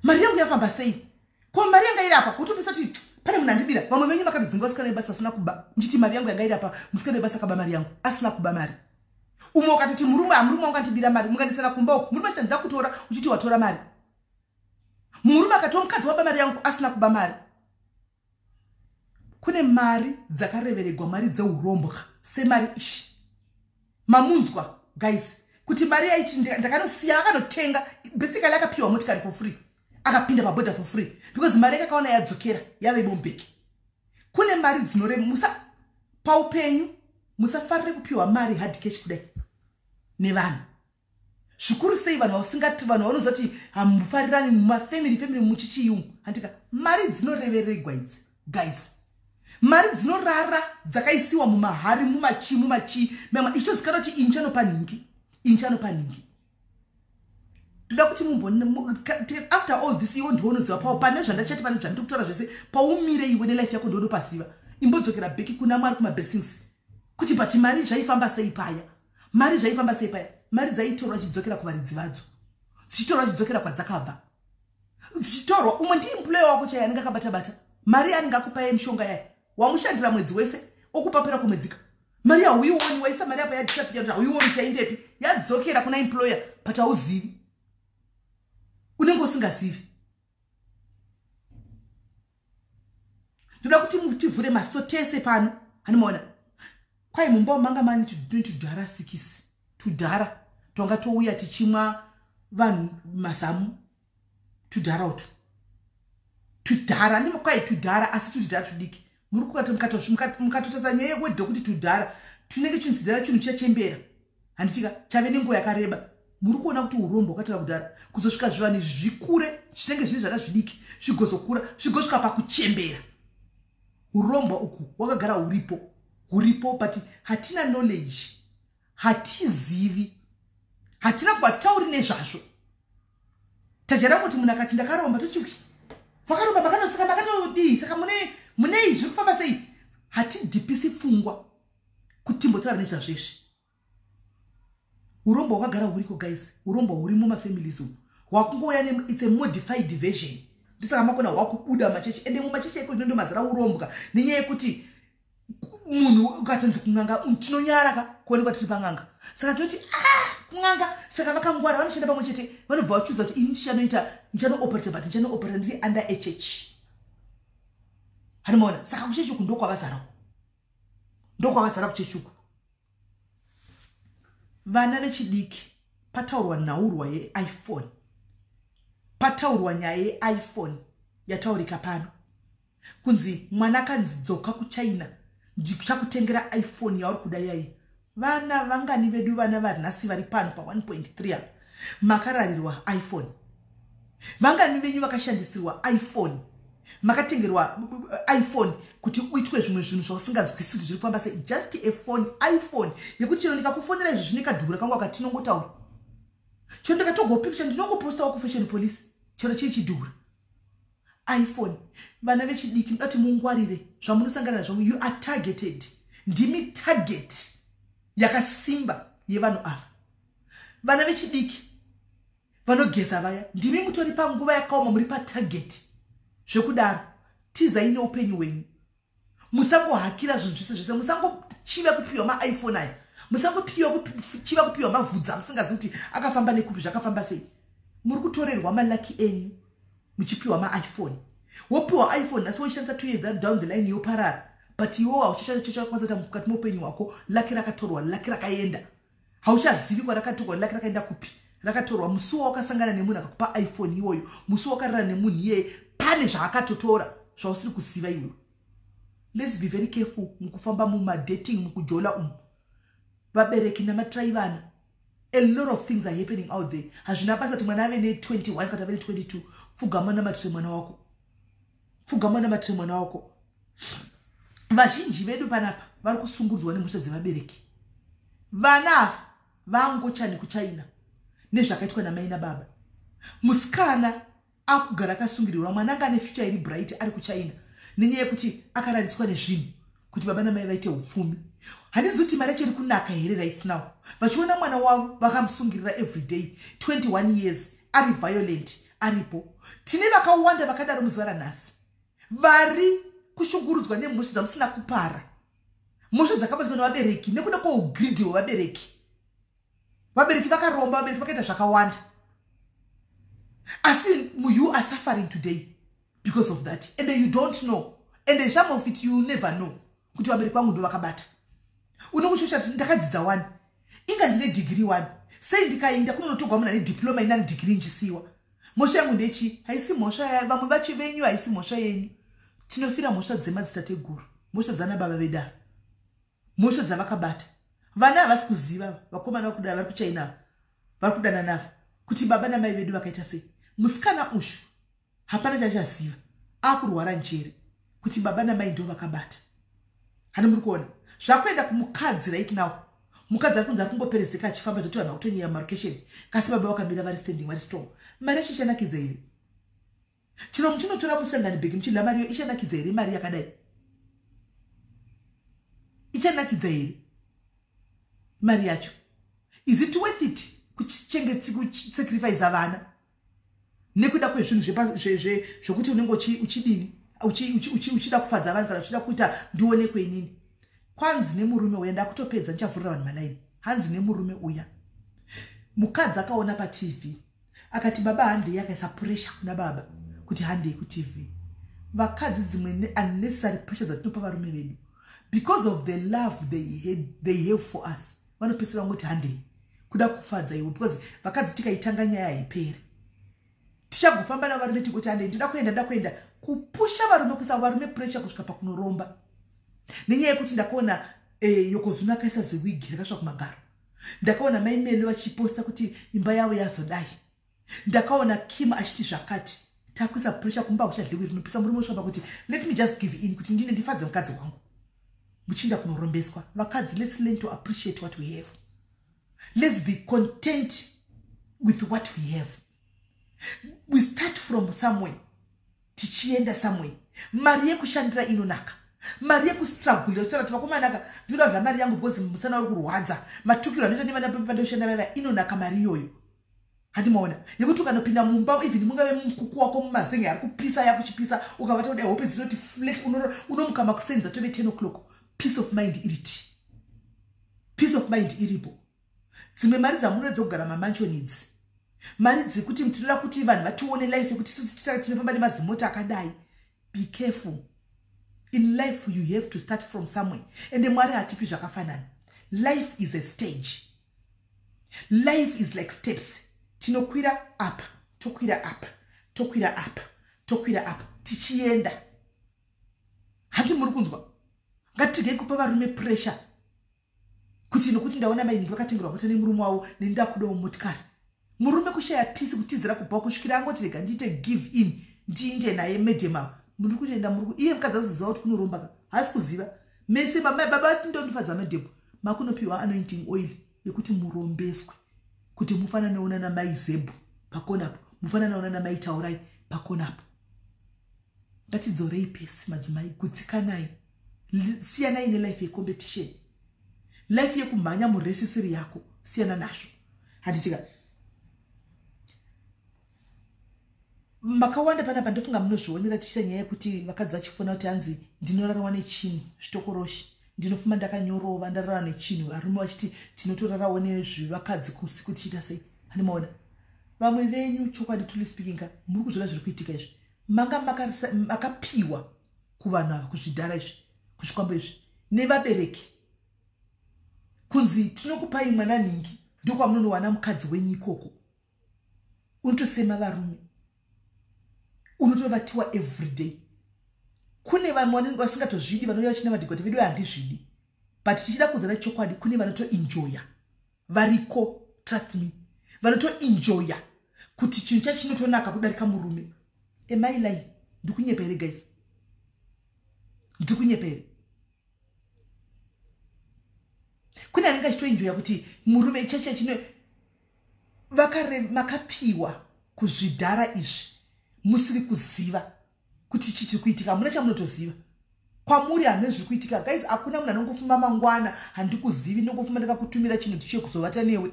mari yangu yafamba sei? Ko mari yanga iri apa, utopisa kuti pane munhu andibira. Vamwe venyu makatodzinga vasikana vebasa asina kuba, muchiti mari yangu yanga iri apa, musikana webasa akaba mari yangu asina kuba mari. Umwe ukatoti murume, hamurume wangu andibira mari, mukandisana kumba uku, murume achiti ndida kutora, uchiti watora mari. Murume akatiwo mukadzi waba mari yangu asina kuba mari. Kune mari dzakareveregwa, mari dzeurombwa semari ishi. Mamunzwa guys kuti mari yaiti ndakanosiya, akanotenga, basically akapiwa motikari for free, akapinda pabhodha for free, because mari yakakaona yadzokera yave bombeki. Kune mari dzinore musa paupenyu. Musafarire kupiwa mari hard cash kudai nevanhu, zvikuru sei vanhu vausingati, vanhu vanoziva kuti hamufarirani mumafamily, family muchichiyungu, handika. Mari dzinoreveregwa idzi guys, mari dzinorara dzakaisiwa mumahari, mumachi, mumachi mamwe, ichitozikanwa kuti ini chanopa nhingi, ini chanopa nhingi. Toda kuti mumbo, after all this, iwe ndiwe unoziva pao pane zvandachati, pane zvandiri kutaura zvese, paumire iwe nelife yako ndionopaziva. Imbodzokera back kuna Mwari, kumablessings, kuti but mari zvaifamba sei paya? Mari zvaifamba sei paya? Mari dzaitorwa chidzokera kuvaridzi vadzo, dzichitorwa chidzokera kwadzakabva, dzichitorwa. Umwe ndiemployer wako chaiye anenge akabata bata mari, anenge akupa yemishonga yaya, wamushandira mwedzi wese, okupapira kumwedzika mari hauioni. Waisa mari apa, yadisappear, kuti hauioni, chaindepi, yadzokera kuna employer, but hauzivi, unenge usingazivi. Ndoda kuti tivhure maso tese pano. Hanimaona kwai mumba manga mane tudhara sikisi, tudhara twanga touya tichimwa vanhu mazamu, tudhara utu, tudhara ndimo kwai tudhara, asi tudhara tudiki. Muri mukatotasa nyaya yewedho kuti tudhara tunenge chinhu chidhara, chinhu chachembera, handitika, chave nenguva yakareba. Muri kuona kuti urombo hwakatanga kudhara kuzosvika zvivanhu izvi zvikure, zvinenge zviri zvana zvidiki, zvigozokura, zvigosvika pakuchembera. Urombo uku hwakagara huripo, huripo, but hatina knowledge, hatizivi, hatina hatitauri nezvazvo. Tajara kuti munhu akati ndakaromba, toti vakaromba makanosaka, makatodii, saka munei, zviri kufamba sei? Hatidhipisi pfungwa kuti timbotaura nezvazvo izvi. Urombo hwakagara huriko guys, urombo huri mumafamilies umu, hwakungouya, it's a modified version. Ndosaka makona hwakubuda machechi, ende mumachechi eko zvino ndo mazara urombwa, nenyaya yekuti munhu ukatonzi kun'anga, tinonyara ka kuonekwa tiri pan'anga, saka tinoti ah, kun'anga. Saka vakangwara vanoshanda pamwe chete, vanobva vachuza kuti ini ndichanoita, ndichanooperata, but ndichanooperata ndiri under a church. Hanimaona? Saka kuchechi uku ndokwavazarawo, ndokwavazara kuchechi uku. Vana vechidiki, pataurwa nhaurwa yeiPhone, pataurwa nyaya yeiPhone yataurika pano, kunzi mwana akanzi dzoka kuChina, ndichakutengera iPhone yauri kuda yai. Vana vangani vedu, vana vari vari pano pa1.3 apa, makararirwa iPhone? Vangani venyu vakashandisirwa iPhone? Makatengerwa iPhone kuti uitwe zvimwe zvinhu zvausinganzwisi kuti zviri kufamba sei. Just a phone, iPhone yekuti chero ndikakufonera izvi, zvine kadhura kangu akatinongotaura, chero ndikatogo picture ndinongopostawo kuFashion Police, chero chiri chidhura iPhone. Vana vechidiki, ndoda kuti mungwarire zvamunosangana nazvo. You are targeted. Ndimi target yakasimba yevanhu ava. Vana vechidiki vanogeza vaya, ndimi mutori panguva yakaoma, muri patarget zvekudaro. Tizai neupenyu hwenyu. Musangohakira zvinhu zvese zvese. Musangochiva kupiwa maiPhone aya. Musangochiva kupiwa mavhudzi amusingazivi kuti akafamba nekupi, zvakafamba sei. Muri kutorerwa malucky enyu muchipiwa maiPhone. Wopiwa iPhone nhasi, woishandisa 2 years down the line yoparara, but iwewo hauchachakwanisa kuita mukati meupenyu hwako. Lucky rakatorwa, lucky rakaenda, hauchazivi kwarakatorwa. Lucky rakaenda kupi? Rakatorwa musi wawakasangana nemunhu akakupa iPhone iwoyo. Musi wakarara nemunhu iyeye, pane zvaakatotora zvausiri kuziva iwewe. Let's be very careful mukufamba mumadating, mukujola umu. Vabereki, namatirai vana. A lot of things are happening out there. Hazvina basa kuti mwana ave ne21 kana ave ne22. Pfugama, namatire mwana wako. Pfugama, namatire mwana wako. Vazhinji vedu panapa vari kusungurudzwa nemhosva dzevabereki. Vana ava vangochani kuChina nezvakaitwa namai nababa. Musikana akugara akasungirirwa. Mwana anga ane future iri bright, ari kuChina nenyaya yekuti akarariswa nezvinhu kuti baba namai vaite upfumi. Handizivi kuti mari yacho iri kunaka here right now, vachiona mwana wavo vakamusungirira everyday, 21 years, ari violent aripo. Tine vakawanda vakadaro muzuva ranhasi vari kushungurudzwa nemhosva dzamusina kupara, mhosva dzakabatwa nevabereki nekuda kwougreedy hwevabereki. Vabereki vakaromba, vabereki vakaita zvakawanda, asi you are suffering today because of that, and you don't know, and some of it you never know kuti vabereki vangu ndo vakabata. Unokushosha kuti ndakadzidza wani, inga ndine degree one, sei ndikaenda kunonotogwa munhu ane diploma, inani degree nchisiwa? Mhosva yangu ndechi? Haisi mhosva vamwe vacho venyu, haisi mhosva yenyu. Tinofira mhosva dzemadzitateguru, mhosva dzana baba vedu ava, mhosva dzavakabata. Vana havasi kuziva. Vakomana vakuda vari kuChina, vari kudana navo kuti baba namai vedu vakaita sei. Musikana ushu hapana chachaziva, akurwara njere kuti baba namai ndo vakabata. Hani muri kuona zvakuenda kumukadzi right now? Mukadzi ari kunzi ari kungoperezeka achifamba, zvoti vanhu vakutonyeya mumarokesheni, kasi baba vakamira vari standing, vari strong. Mari yacho ichanakidza here? Chero muchinotora musangani bhegi muchidya mariyo, ichanakidza here? Mari yakadai ichanakidza here mari yacho? Is it worth it kusacrifica vana nekuda kwezvinhu zvokuti unenge uchidini, uchida kufadza vanhu kana uchida kuita ndionekwe inini? Kwanzi nemurume uya, ndakutopedza, ndichavhurira vanhu malaini. Hanzi nemurume uya, mukadzi akaona paTV akati, "Baba, handei." Akaisa pressure kuna baba kuti handei kuTV. Vakadzi, dzimwe unnecessary pressure dzatinopa varume vedu because of the love they have for us, vanopedzisira vangoti handei kuda kufadza iwe, because vakadzi tikaitanga nyaya haiperi. Tichagofamba navarume tigoti handei, ndoda kuenda, ndoda kuenda, kupusha varume, kuisa varume pressure kusvika pakunoromba nenyaya yekuti ndakaona Yokozuna akaisa ziwigi rakasvika kumagaro, ndakaona Maimelo vachiposta kuti imba yavo yazodai, ndakaona Kim achiti zvakati. Takuisa pressure kumba, kuchadliwi rinopisa. Murume usvika kuti, "Let me just give in kuti ndine ndifadze mukadzi wangu." Muchiinda kunorombeswa. Vakadzi, let's learn to appreciate what we have. Let's be content with what we have. We start from somewhere tichienda somewhere. Mari yekushandira inonaka. Mari yekustrugglira, kutaura kuti vakomanaka, ndinoda kudya mari yangu because musana uri kurwadza, matukiro anoita nevana pandoshanda vaiva, inonaka mari iyoyo. Handimaona yekuti ukanopinda mumba, even mungave mukuku wako mumazenge ari kupisa, yakuchipisa, ukavata kudai, hope dzinoti flat, unomuka makusenza tove 10 o'clock, peace of mind iri ti peace of mind iripo. Dzimwe mari dzamunoedza kugara mamansion idzi, mari dzekuti tinoda kuti vanhu vatione life yekuti isusu tinofamba nemazimota akadai, be careful. In life you have to start from somewhere, ende Mwari hatipi zvakafanana. Life is a stage. Life is like steps. Tinokwira apa, tokwira apa, tokwira apa, tokwira apa, tichienda. Handi muri kunzwa? Ngatirigei kupa varume pressure kuti nokuti ndaona mainingi vakatengerwa mota nemurume wavo, neni ndakudawo motikari. Murume kushaya peace, kutizira kubva kusvikira angoti, "Rega ndiite give in, ndiinde naye madam." Muri kutoenda muri iye mukadzi azoziva kuti kunoromba ka, haasi kuziva. Mese baba ndondifadza madhebho, makunopiwa anointing oil yekuti murombeswe kuti mufanane nana mai Zebhu pakonapo, mufanane nana mai Taurai pakonapo. Ngatidzorei pesi, madzimai, gutsikanai, siyanai nelife yecompetition, life yekumhanya murace isiri yako, siyana nazvo, handitika? Makawanda panapa, ndofunga munozvionera tichiita nyaya yekuti vakadzi vachifona kuti hanzi ndinorarwa nechinhu zvitokoroshi, ndinofuma ndakanyorova, ndarara nechinhu, varume vachiti tinotorarawo nezvevakadzi kusiku tichiita sei. Handimaona vamwe venyu, chokwadi, truly speaking, muri kuzviona zviri kuitika izvi. Manga makapiwa kuvanhu ava, kuzvidhara izvi, kuzvikwambo izvi nevabereki, kunzi tinokupai mwana nhingi, ndokwamunonowana mukadzi wenyu ikoko. Unotosema varume, unotovatiwa everyday. Kune vamwe vasingatozvidi, vanouya vachina madhikoti vedu, handizvidi, but tichida kuudzana chokwadi, kune vanotoenjoya variko, trust me, vanotoenjoya kuti chinhu chacho chinotonaka kudarika murume. Am I lying? Ndikunyepa here, guys? Ndikunyepa here? Kune anenge achitoenjoya kuti murume chacha chino makapiwa kuzvidhara izvi musiri kuziva kuti chii chiri kuitika. Hamuna chamunotoziva kwamuri, hamene zviri kuitika, guys. Hakuna munhu anongofuma mangwana, handikuzivi, ndongofuma ndakakutumira chinhu tichiye kuzovata newe,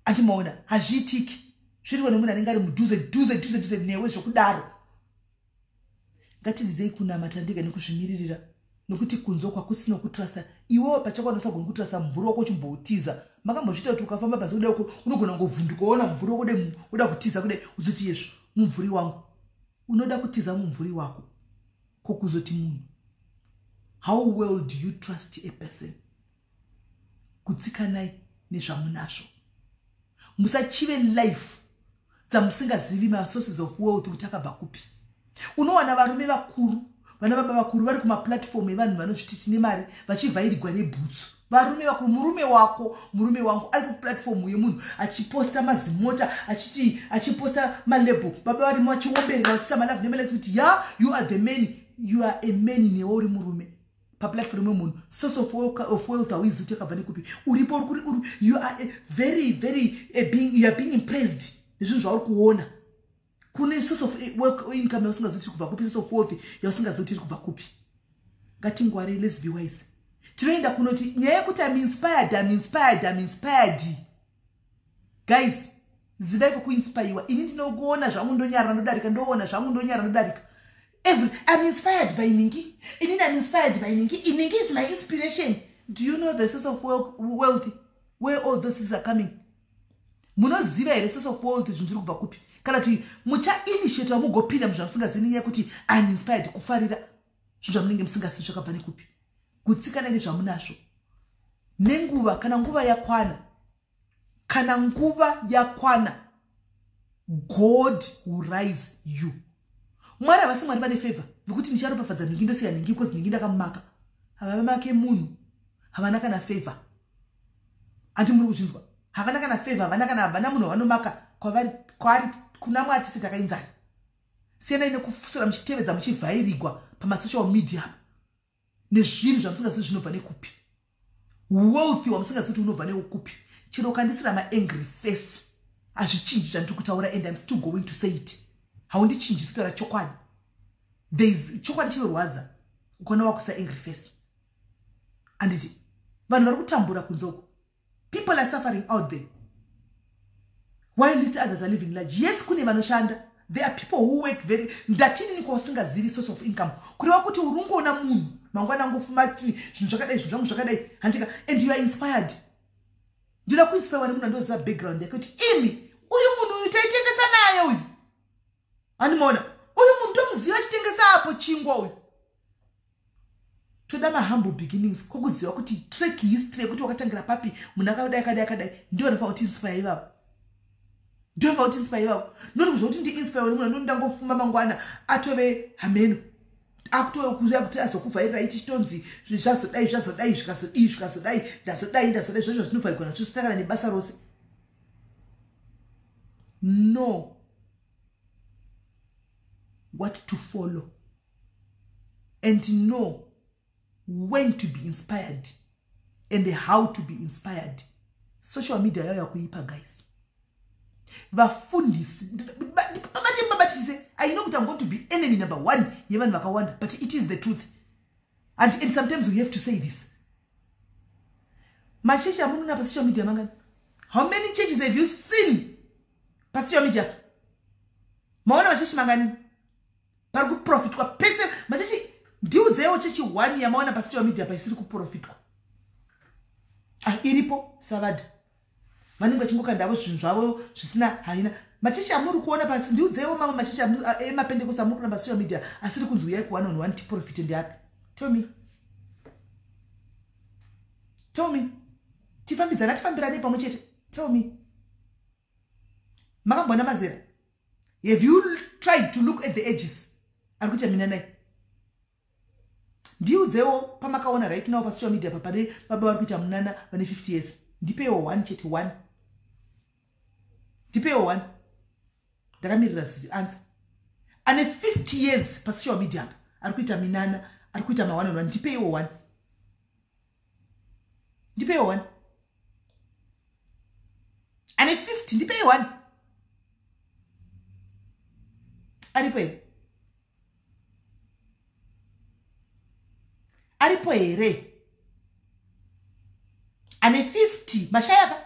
andimaona? Hazviitiki. Zviitwa nemunhu anenge ari mudhuze dhuze dhuze dhuze newe zvokudaro. Ngatidzidzei kunamata ndega nekuzvimiririra, nokuti kunze kwakusina kutrasta. Iwewo pachako unosagona kutrasta mumvuri wako uchimboutiza. Makambozviita kuti ukafamba panze kudai uko, unogona kungovhunduka waona mumvuri wako dai uda kutiza kudai, uzoti yezvo mumvuri wangu. Unoda kutiza mumvuri wako, kokuzoti munhu? How well do you trust a person? Kutsikanai nezvamunazvo, musachive life dzamusingazivi masources of wealth kuti akabva kupi. Unowana varume vakuru, vana baba vakuru vari kumaplatform evanhu vanozviti tine mari, vachivhairigwa nebhutsu. Varume vakuru, murume wako, murume wangu ari kuplatform yemunhu achiposta mazimota, achiti achiposta malabel, baba varimo vachiomberera, vachiisa malove nemalikes kuti ya, you are the man, you are a man. Newe uri murume paplatform yemunhu, source of wealth hauizivi kuti yakabva nekupi. Uripo, you are very very being, you are being impressed nezvinhu zvauri kuona. Kune source of work income yausingazivi kuti iri kubva kupi, source of wealth yausingazivi kuti iri kubva kupi. Ngatingwarei, let's be wise. Tinoenda kunoti nyaya yekuti I'm inspired, I'm inspired, I'm inspired, guys, zivai kwekuinspaiwa. Ini ndinokuona zvangu ndonyarara ndodarika, ndoona zvangu ndonyarara ndodarika. Every I'm inspired by ningi, inini I'm inspired by ningi, iningi is my inspiration. Do you know the source of wealth, where all those things are coming? Munoziva here source of wealth, zvinhu zviri kubva kupi? Kana kuti muchainitiata mugopinda muzvamusingazivi nenyaya yekuti I'm inspired, kufarira zvinhu zvamunenge musingazivi zvakabva nekupi? Gutsikana nezvamunazvo nenguva. Kana nguva yakwana, kana nguva yakwana, God will rise you. Mwari havasi Mwari vane favor vekuti ndicharopafadza nhingi, ndosiya nhingi because nhingi ndakamumaka. Havamake munhu, havana kana favor. Handi muri kuzvinzwa? Havana kana favor, havana kana, havana munhu wavanomaka kwavari, kwaari kuna Mwari tise takainzana. Siyanai nekufusura muchitevedza, muchivhairigwa pamasocial media nezvinhu zvamusingazivi zvinobva nekupi, wealth wamusingazivi kuti unobva neukupi. Chero ukandisira maangry face, hazvichinji zvandiri kutaura, and I'm still going to say it. Haundichinji kutaura chokwadi. There is chokwadi chinorwadza ukaona wakuisa angry face, anditi? Vanhu vari kutambura kunze uko. People are suffering out there while least others are living large. Yes, kune vanoshanda. There are people who work very. Ndatinini kwausingazivi source of income, kureva kuti uri ungoona munhu mangwana angofuma zvinhu zvakadai, zvinhu zvangu zvakadai, handika? And you are inspired. Ndinoda kuinspirewa nemunhu andoziva background yake, kuti imi, uyu munhu uyu taitengesa naye uyu, handimaona? Uyu munhu ndomuziva achitengesa apo chingwa uyu. Toda mahumble beginnings, kwokuziva kuti track history yekuti wakatangira papi, munhu akadai, akadai, akadai. Ndio vanofanira kuti inspire ivavo, ndio vanofanira kuti inspire ivavo, noti kuzva kuti ndiinspire nemunhu anoni ndangofuma mangwana atove hameno, akutokuziva kuti azokuvhairirai, tichitonzi zvazodai, zvazodai, zvikazodii, zvikazodai, ndazodai, ndazodai, zvazvo zvinovhairwa nazvo zvisina kana nebasa rose. No. what to follow and know when to be inspired and how to be inspired. Social media yauya kuipa, guys. Vafundisi, babate, babatise. I know kuti I'm going to be enemy number one yevanhu vakawanda, but it is the truth and sometimes we have to say this. Machechi amunoona pasocial media mangani? How many churches have you seen pasocial media? Maona machechi mangani pari kuprofitwa pese? Machechi, ndiudzeiwo chechi one yamaona pasocial media paisiri kuprofitwa. Ah, iripo savadha, vanenge vachingokandavo zvinhu zvavo zvisina haina. Machechi amuri kuona pasi, ndiudzeiwo mamwe machechi emapentecost amuri kuona pasocial media asiri kunzi uyai ku one on one tiprofite, ndeapi? Tell me, tell me. Tifambidzana, tifambirane pamwe chete. Tell me, makamboona mazera? Have you tried to look at the ages ari kuita minanai? Ndiudzewo pamakaona right now pasocial media papane baba vari kuita munana vane 50 years. Ndipeiwo one chete, one. Ndipeiwo one, ndakamirira answer. Ane 50 years pasocial media apa ari kuita minana, ari kuita ma one on one, ndipeiwo one, ndipeiwo one. Ane 50, ndipei one. Aripo here? Aripo here ane 50? Mashaya ka,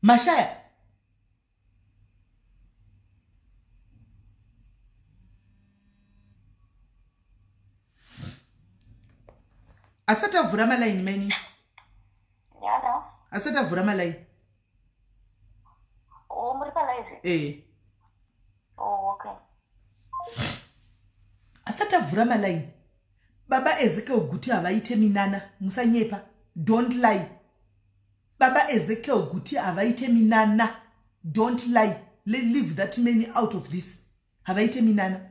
mashaya. Asati avhura malaini, maini.
Yala.
Asati avhura malaini.
Oh, muri palive?
Eh.
Oh, okay.
Asati avhura malaini. Baba Ezekiel Guti havaite minana, musanyepa. Don't lie. Baba Ezekiel Guti havaite minana. Don't lie. Leave that many out of this. Havaite minana.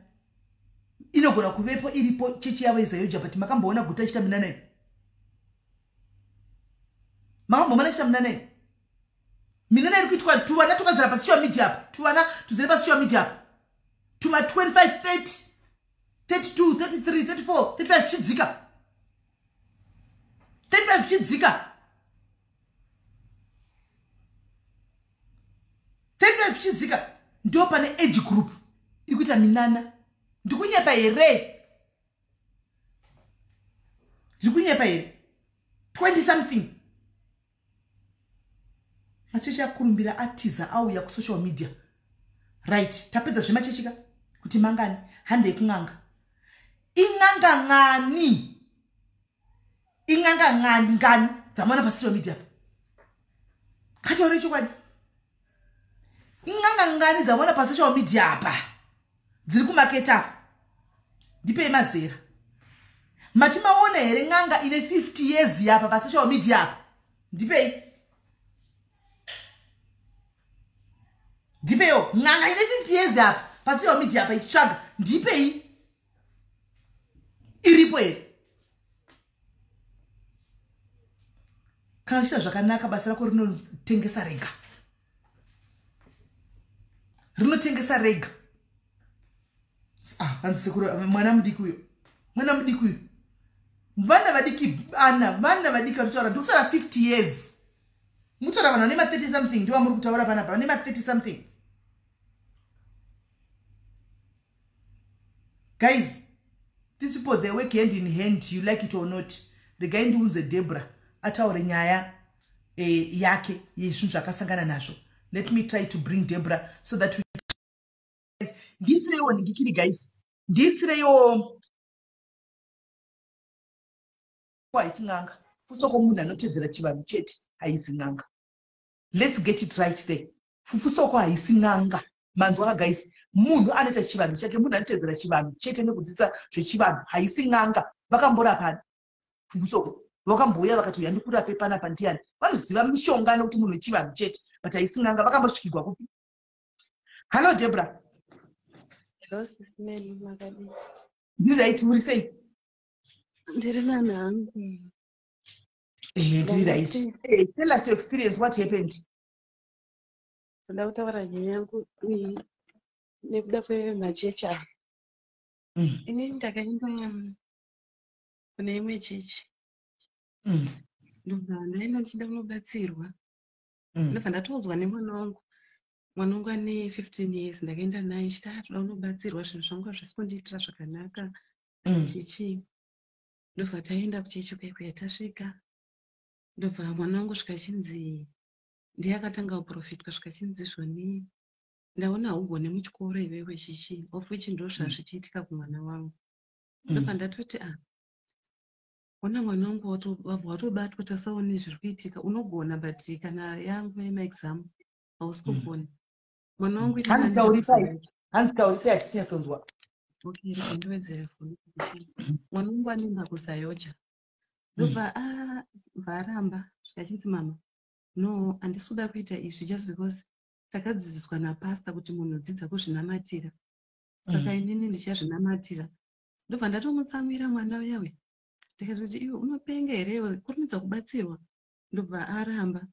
Inogona kuvepo, iripo chechi yavo iZAOGA, but makamboona Guti achiita minana iyi? Makambomana achiita minana iyi? Minana iri kuitwa tuvana twakazara pasocial media apa, tuvana tuzere pasocial media apa, tuma 25, 30, 32, 33, 34, 35 chidzika, 35 chidzika, 35 chidzika, ndo pane age group iri kuita minana. Ndikunyepa here? Ndikunyepa here? 20 something. Machechi akurumbira atiza, auya kusocial media, right? Tapedza zvemachechi ka kuti mangani. Handei kun'anga. In'anga ngani, in'anga ngani, ngani dzamaona pasocial media? Kataure chokwadi, in'anga ngani dzamaona pasocial media apa dziri kumaketa apa? Ndipei mazera. Mati maona here n'anga ine 50 years yapa pasocial media apa? Ndipei, ndipeiwo n'anga ine 50 years apa pasocial media apa ichitsvaga. Ndipei, iripo here? Kana uchiita zvakanaka, basa rako rinotengesa rega, rinotengesa rega. Ah, hanzi sekuru, mwana mudiki uyo, mwana mudiki uyo. Vana vadiki ana, vana vadiki vatotaura, ndikutaura 50 years. Mutaura vanhu vane ma30 something, ndivo muri kutaura panapa, vane ma30 something. Guys, these people, they work hand in hand, you like it or not. Regai ndiunze Debra ataure nyaya yake yezvinhu zvakasangana nazvo. Let me try to bring Debra so that we ndisireiwo nhingikiri. Guys, ndisireiwo. Haisi n'anga. Fusoko munhu anotedzera chivanhu chete, haisi n'anga. Let's get it right there. Fufusoko haisi n'anga, manzwa guys? Munhu anoita chivanhu chake, munhu anotedzera chivanhu chete nekudzidzisa zvechivanhu, haisi n'anga. Vakamborapani Fufusoko? Vakambouya vakati uya ndikurape panapa, ndiani? Vanoziva mishonga nekuti munhu wechivanhu chete, but haisi n'anga. Vakambosvikirwa kupi? Hallo, Debra.
Hello, Sis Melly, makadii?
Ndiri right, muri sei?
Ndiri nani hangu.
Ndiri right. Tell us your experience, what happened?
Ndoda kutaura nyaya yangu. Nekuda kwemachechi aya. Inini ndakaenda kune imwe chechi. Ndobva ndaenda ndichida kunobatsirwa. Ndobva ndatoudzwa nemwana wangu. Mwana wangu ane 15 years, ndakaenda naye chiti toda kunobatsirwa, zvinhu zvangu hazvisi kundiitira zvakanaka. Chichi. Ndobva taenda kuchechi kwekwe, tasvika. Ndobva mwana wangu svika chinzi ndiye akatanga kuprofitwa, svika chinzi zvoni ndaona haugone muchikoro iwewe chichi, of which ndo zvazvichiitika kumwana wangu. Ndobva ndatoti ona mwana wangu wabva watobatwa, tasaone zviri kuitika, unogona but kana yangu yemaexam hausi kugona. Mwana wangu
Hanzi taurisai, hanzi taurisai, hatichinyatsonzwa.
Okay, rega ndiwedzere foni. Mwana wangu anoenda kuZAOGA. Ndobva bva aramba, zvikachinzi mama no, handisi kuda kuita izvi just because takadzidziswa napasta kuti munhu dzidza kuzvinamatira, saka inini ndichazvinamatira. Ndobva ndatomutsamwira mwana uyawe, ndikatoti iwe unopenga here iwe, kurumidza kubatsirwa. Ndobva aramba.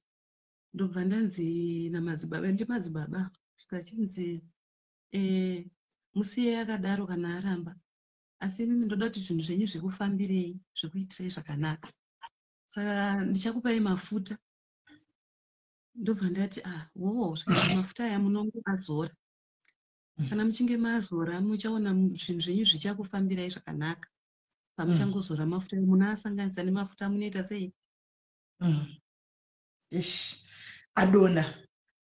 Ndobva ndanzi namadzibaba, ndimadzibaba, zvikachinzi musiye akadaro kana aramba, asi inini ndoda kuti zvinhu zvenyu zvikufambirei, zvikuitirei zvakanaka, saka ndichakupai mafuta. Ndobva ndati wo, zvikati mafuta aya munongoazora, kana muchinge mazora muchaona zvinhu zvenyu zvichakufambirai zvakanaka. Pamuchangozora mafuta munoasanganisa nemafuta munoita sei?
Ish, adona,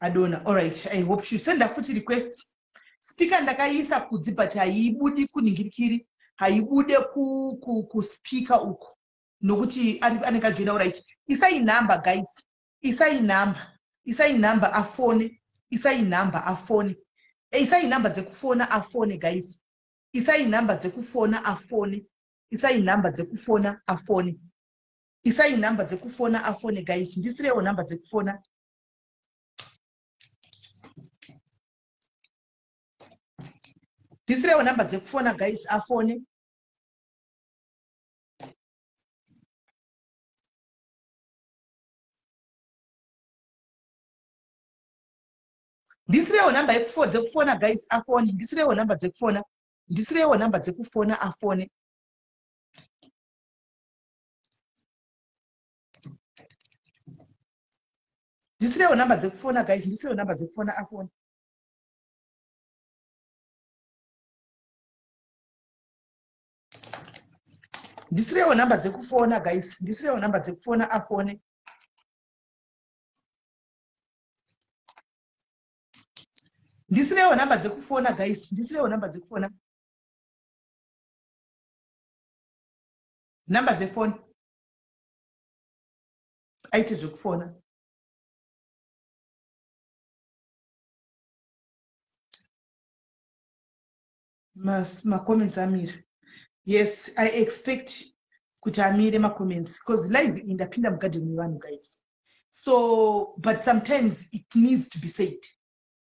adona. Alright, I hope you senda futi request. Speaker ndakaisa kudzi, but haibudi kunhingirikiri, haibude kuspeaker uku nokuti anenge ajoina. Alright, isai nhamba guys, isai nhamba, isai nhamba afone, isai nhamba afone, isai nhamba dzekufona afone guys, isai nhamba dzekufona afone, isai nhamba dzekufona afone, isai nhamba dzekufona afone guys, ndisirewo nhamba dzekufona. Ndisirewo nhamba dzekufona guys, afone. Ndisirewo nhamba dzekufona guys, afone. Ndisirewo nhamba dzekufona, ndisirewo nhamba dzekufona afone. Ndisirewo nhamba dzekufona guys, ndisirewo nhamba dzekufona afone. Ndisirewo nhamba dzekufona guys, ndisirewo nhamba dzekufona afone. Ndisirewo nhamba dzekufona guys, ndisirewo nhamba dzekufona, nhamba dzefoni aite zvekufona. Macomments amira. Yes, I expect kuti amire macomments because live iyi ndapinda mugadheni mevanhu guys, so but sometimes it needs to be said.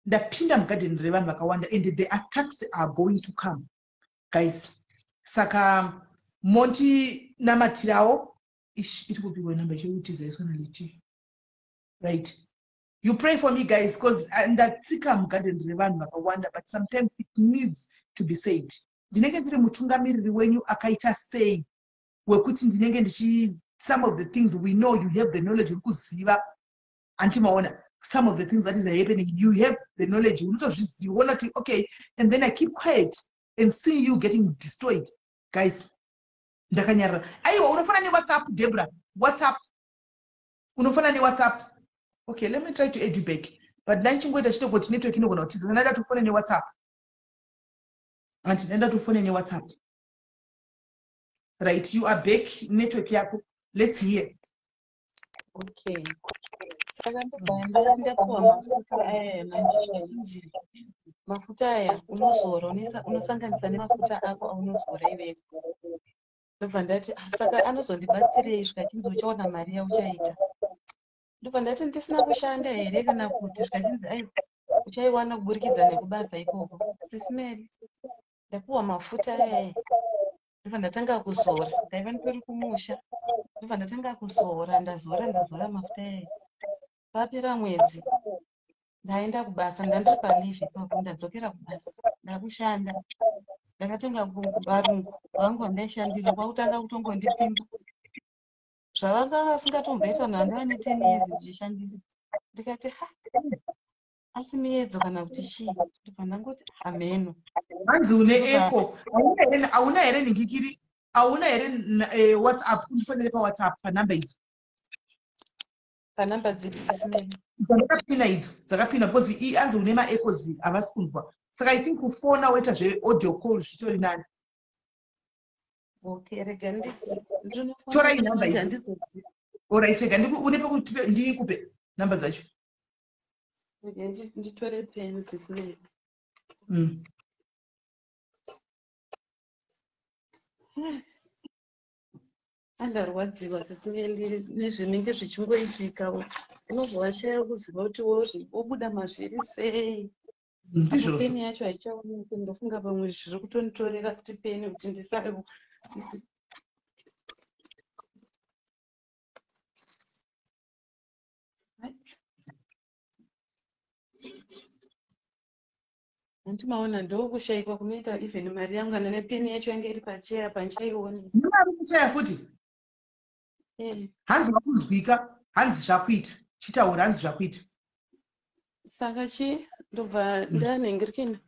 Ndapinda mugadheni revanhu vakawanda and the attacks are going to come guys, saka mondinamatirawo. Ish, iri kupiwa namba ichikutizaiswa naleti. Right, you pray for me guys, because ndatsika mugadheni revanhu vakawanda, but sometimes it needs to be said. Ndinenge ndiri mutungamiriri wenyu akaita sei wekuti ndinenge ndichi some of the things we know, you have the knowledge, uri kuziva, antimaona some of the things that is happening, you have the knowledge, unotozviziva, ona kuti okay, and then I keep quiet and see you getting destroyed guys. Ndakanyarara. Aiwa, unofana neWhatsApp Debra, WhatsApp, unofana neWhatsApp. Okay, let me try to add you back, but ndaichingoita chete kuti network inogona kutiza. Ndaida tofone neWhatsApp, anti ndaida tofone neWhatsApp. Right, you are back, network yako, let's hear.
Okay, saka ndobva ndapuwa mafuta aya manje, zvichinzi mafuta aya unozora, unosanganisa nemafuta ako aunozora iwewe. Ndobva ndati saka anozondibatsirei? Zvikachinzi uchaona mari yauchaita. Ndobva ndati ndisina kushanda here kana kuti? Zvikachinzi aiwa, uchaiwana kuburikidza nekubasa ikoko. Sis Melly, ndapuwa mafuta aya, ndobva ndatanga kuzora. Ndaiva nditori kumusha, ndobva ndatanga kuzora, ndazora, ndazora mafuta aya. Papera mwedzi ndaenda kubasa, ndandiri paleave ipapo, ndadzokera kubasa. Ndakushanda, ndakatenga varungu vangu vandaishandira, kwakutanga kutongondipfimba zvavanga vasingatomboita vanhu vandava ne10 years ndichishandira. Ndikati, "Ha, asi miedzo kana kuti chii?" Ndibva ndangoti hameno.
Hanzi une echo. Hauna here nhingikiri? Hauna here WhatsApp? Undifonere paWhatsApp panhamba idzo.
Panhamba dzipi, Sis Melly?
Dzakapina idzo, dzakapina, because hanzi une maechoes, havasi kunzwa. Saka I think kufona woita zveaudio call zvitori nani.
Okay, rega.
Torai nhamba
Ndinofonera.
idzi.
Handizozivi.
Alright, rega une pekuti ndikupe nhamba dzacho.
Rega nditore pen, Sis Melly. Andarwadziwa, Sis Melly, nezvinenge zvichingoitika. Unobva washaya kuziva kuti wobuda mazviri sei. Apo
Ndizvozvo.
Peni yacho haichaoneki. Ndofunga pamwe zviri kutonditorera futi peni kuti ndisare. Handimaona, ndokushayikwa kunoita even mari yangu. Kana nepeni yacho yange iri pacheya, panchaioni.
Nemari kushaya futi. Hanzi vakunzwika, hanzi zvakuita, chitaura, hanzi zvakuita.
Saka chi ndobva ndanhingirikina,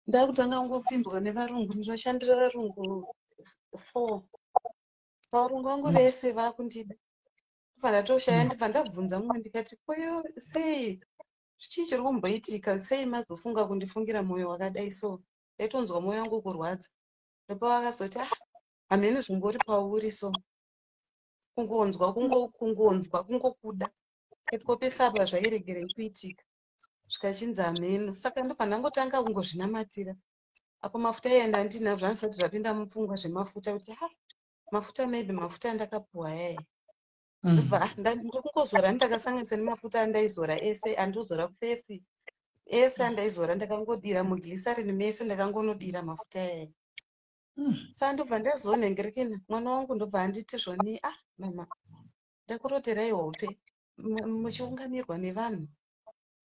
ndakutanga kungopfimbwa nevarungu. Ndinoshandira varungu four. Varungu vangu vese vakundida. Ndobva ndatoshaya. Ndibva ndabvunza mumwe, ndikati, "Koyo sei, chii chiri kumboitika? Sei mazofunga kundifungira mwoyo wakadai so?" Ndaitonzwa mwoyo wangu kurwadza. Ndopavakazoti, "Ah, hamene zvingori pauri so, kungonzwa, kungonzwa kungokuda." Ndikati, "Kopesa apa zvairegerei kuitika?" Zvikachinzi hameno. Saka ndobva ndangotanga kungozvinamatira. Apo mafuta aienda ndinazvo, zvanzisati zvapinda mupfungwa zvemafuta, kuti ha, mafuta, maybe mafuta andakapuwa yaya. Ndobva ndikungozora, ndakasanganisa nemafuta andaizora ese, andozora kuface ese andaizora, ndakangodira muglycerin mese, ndakangonodira mafuta ayaya. Saka ndobva ndazonhengerekena mwana wangu, ndobva anditi zvoni, "Ah mama, ndakuroterai hope muchiunganirwa nevanhu,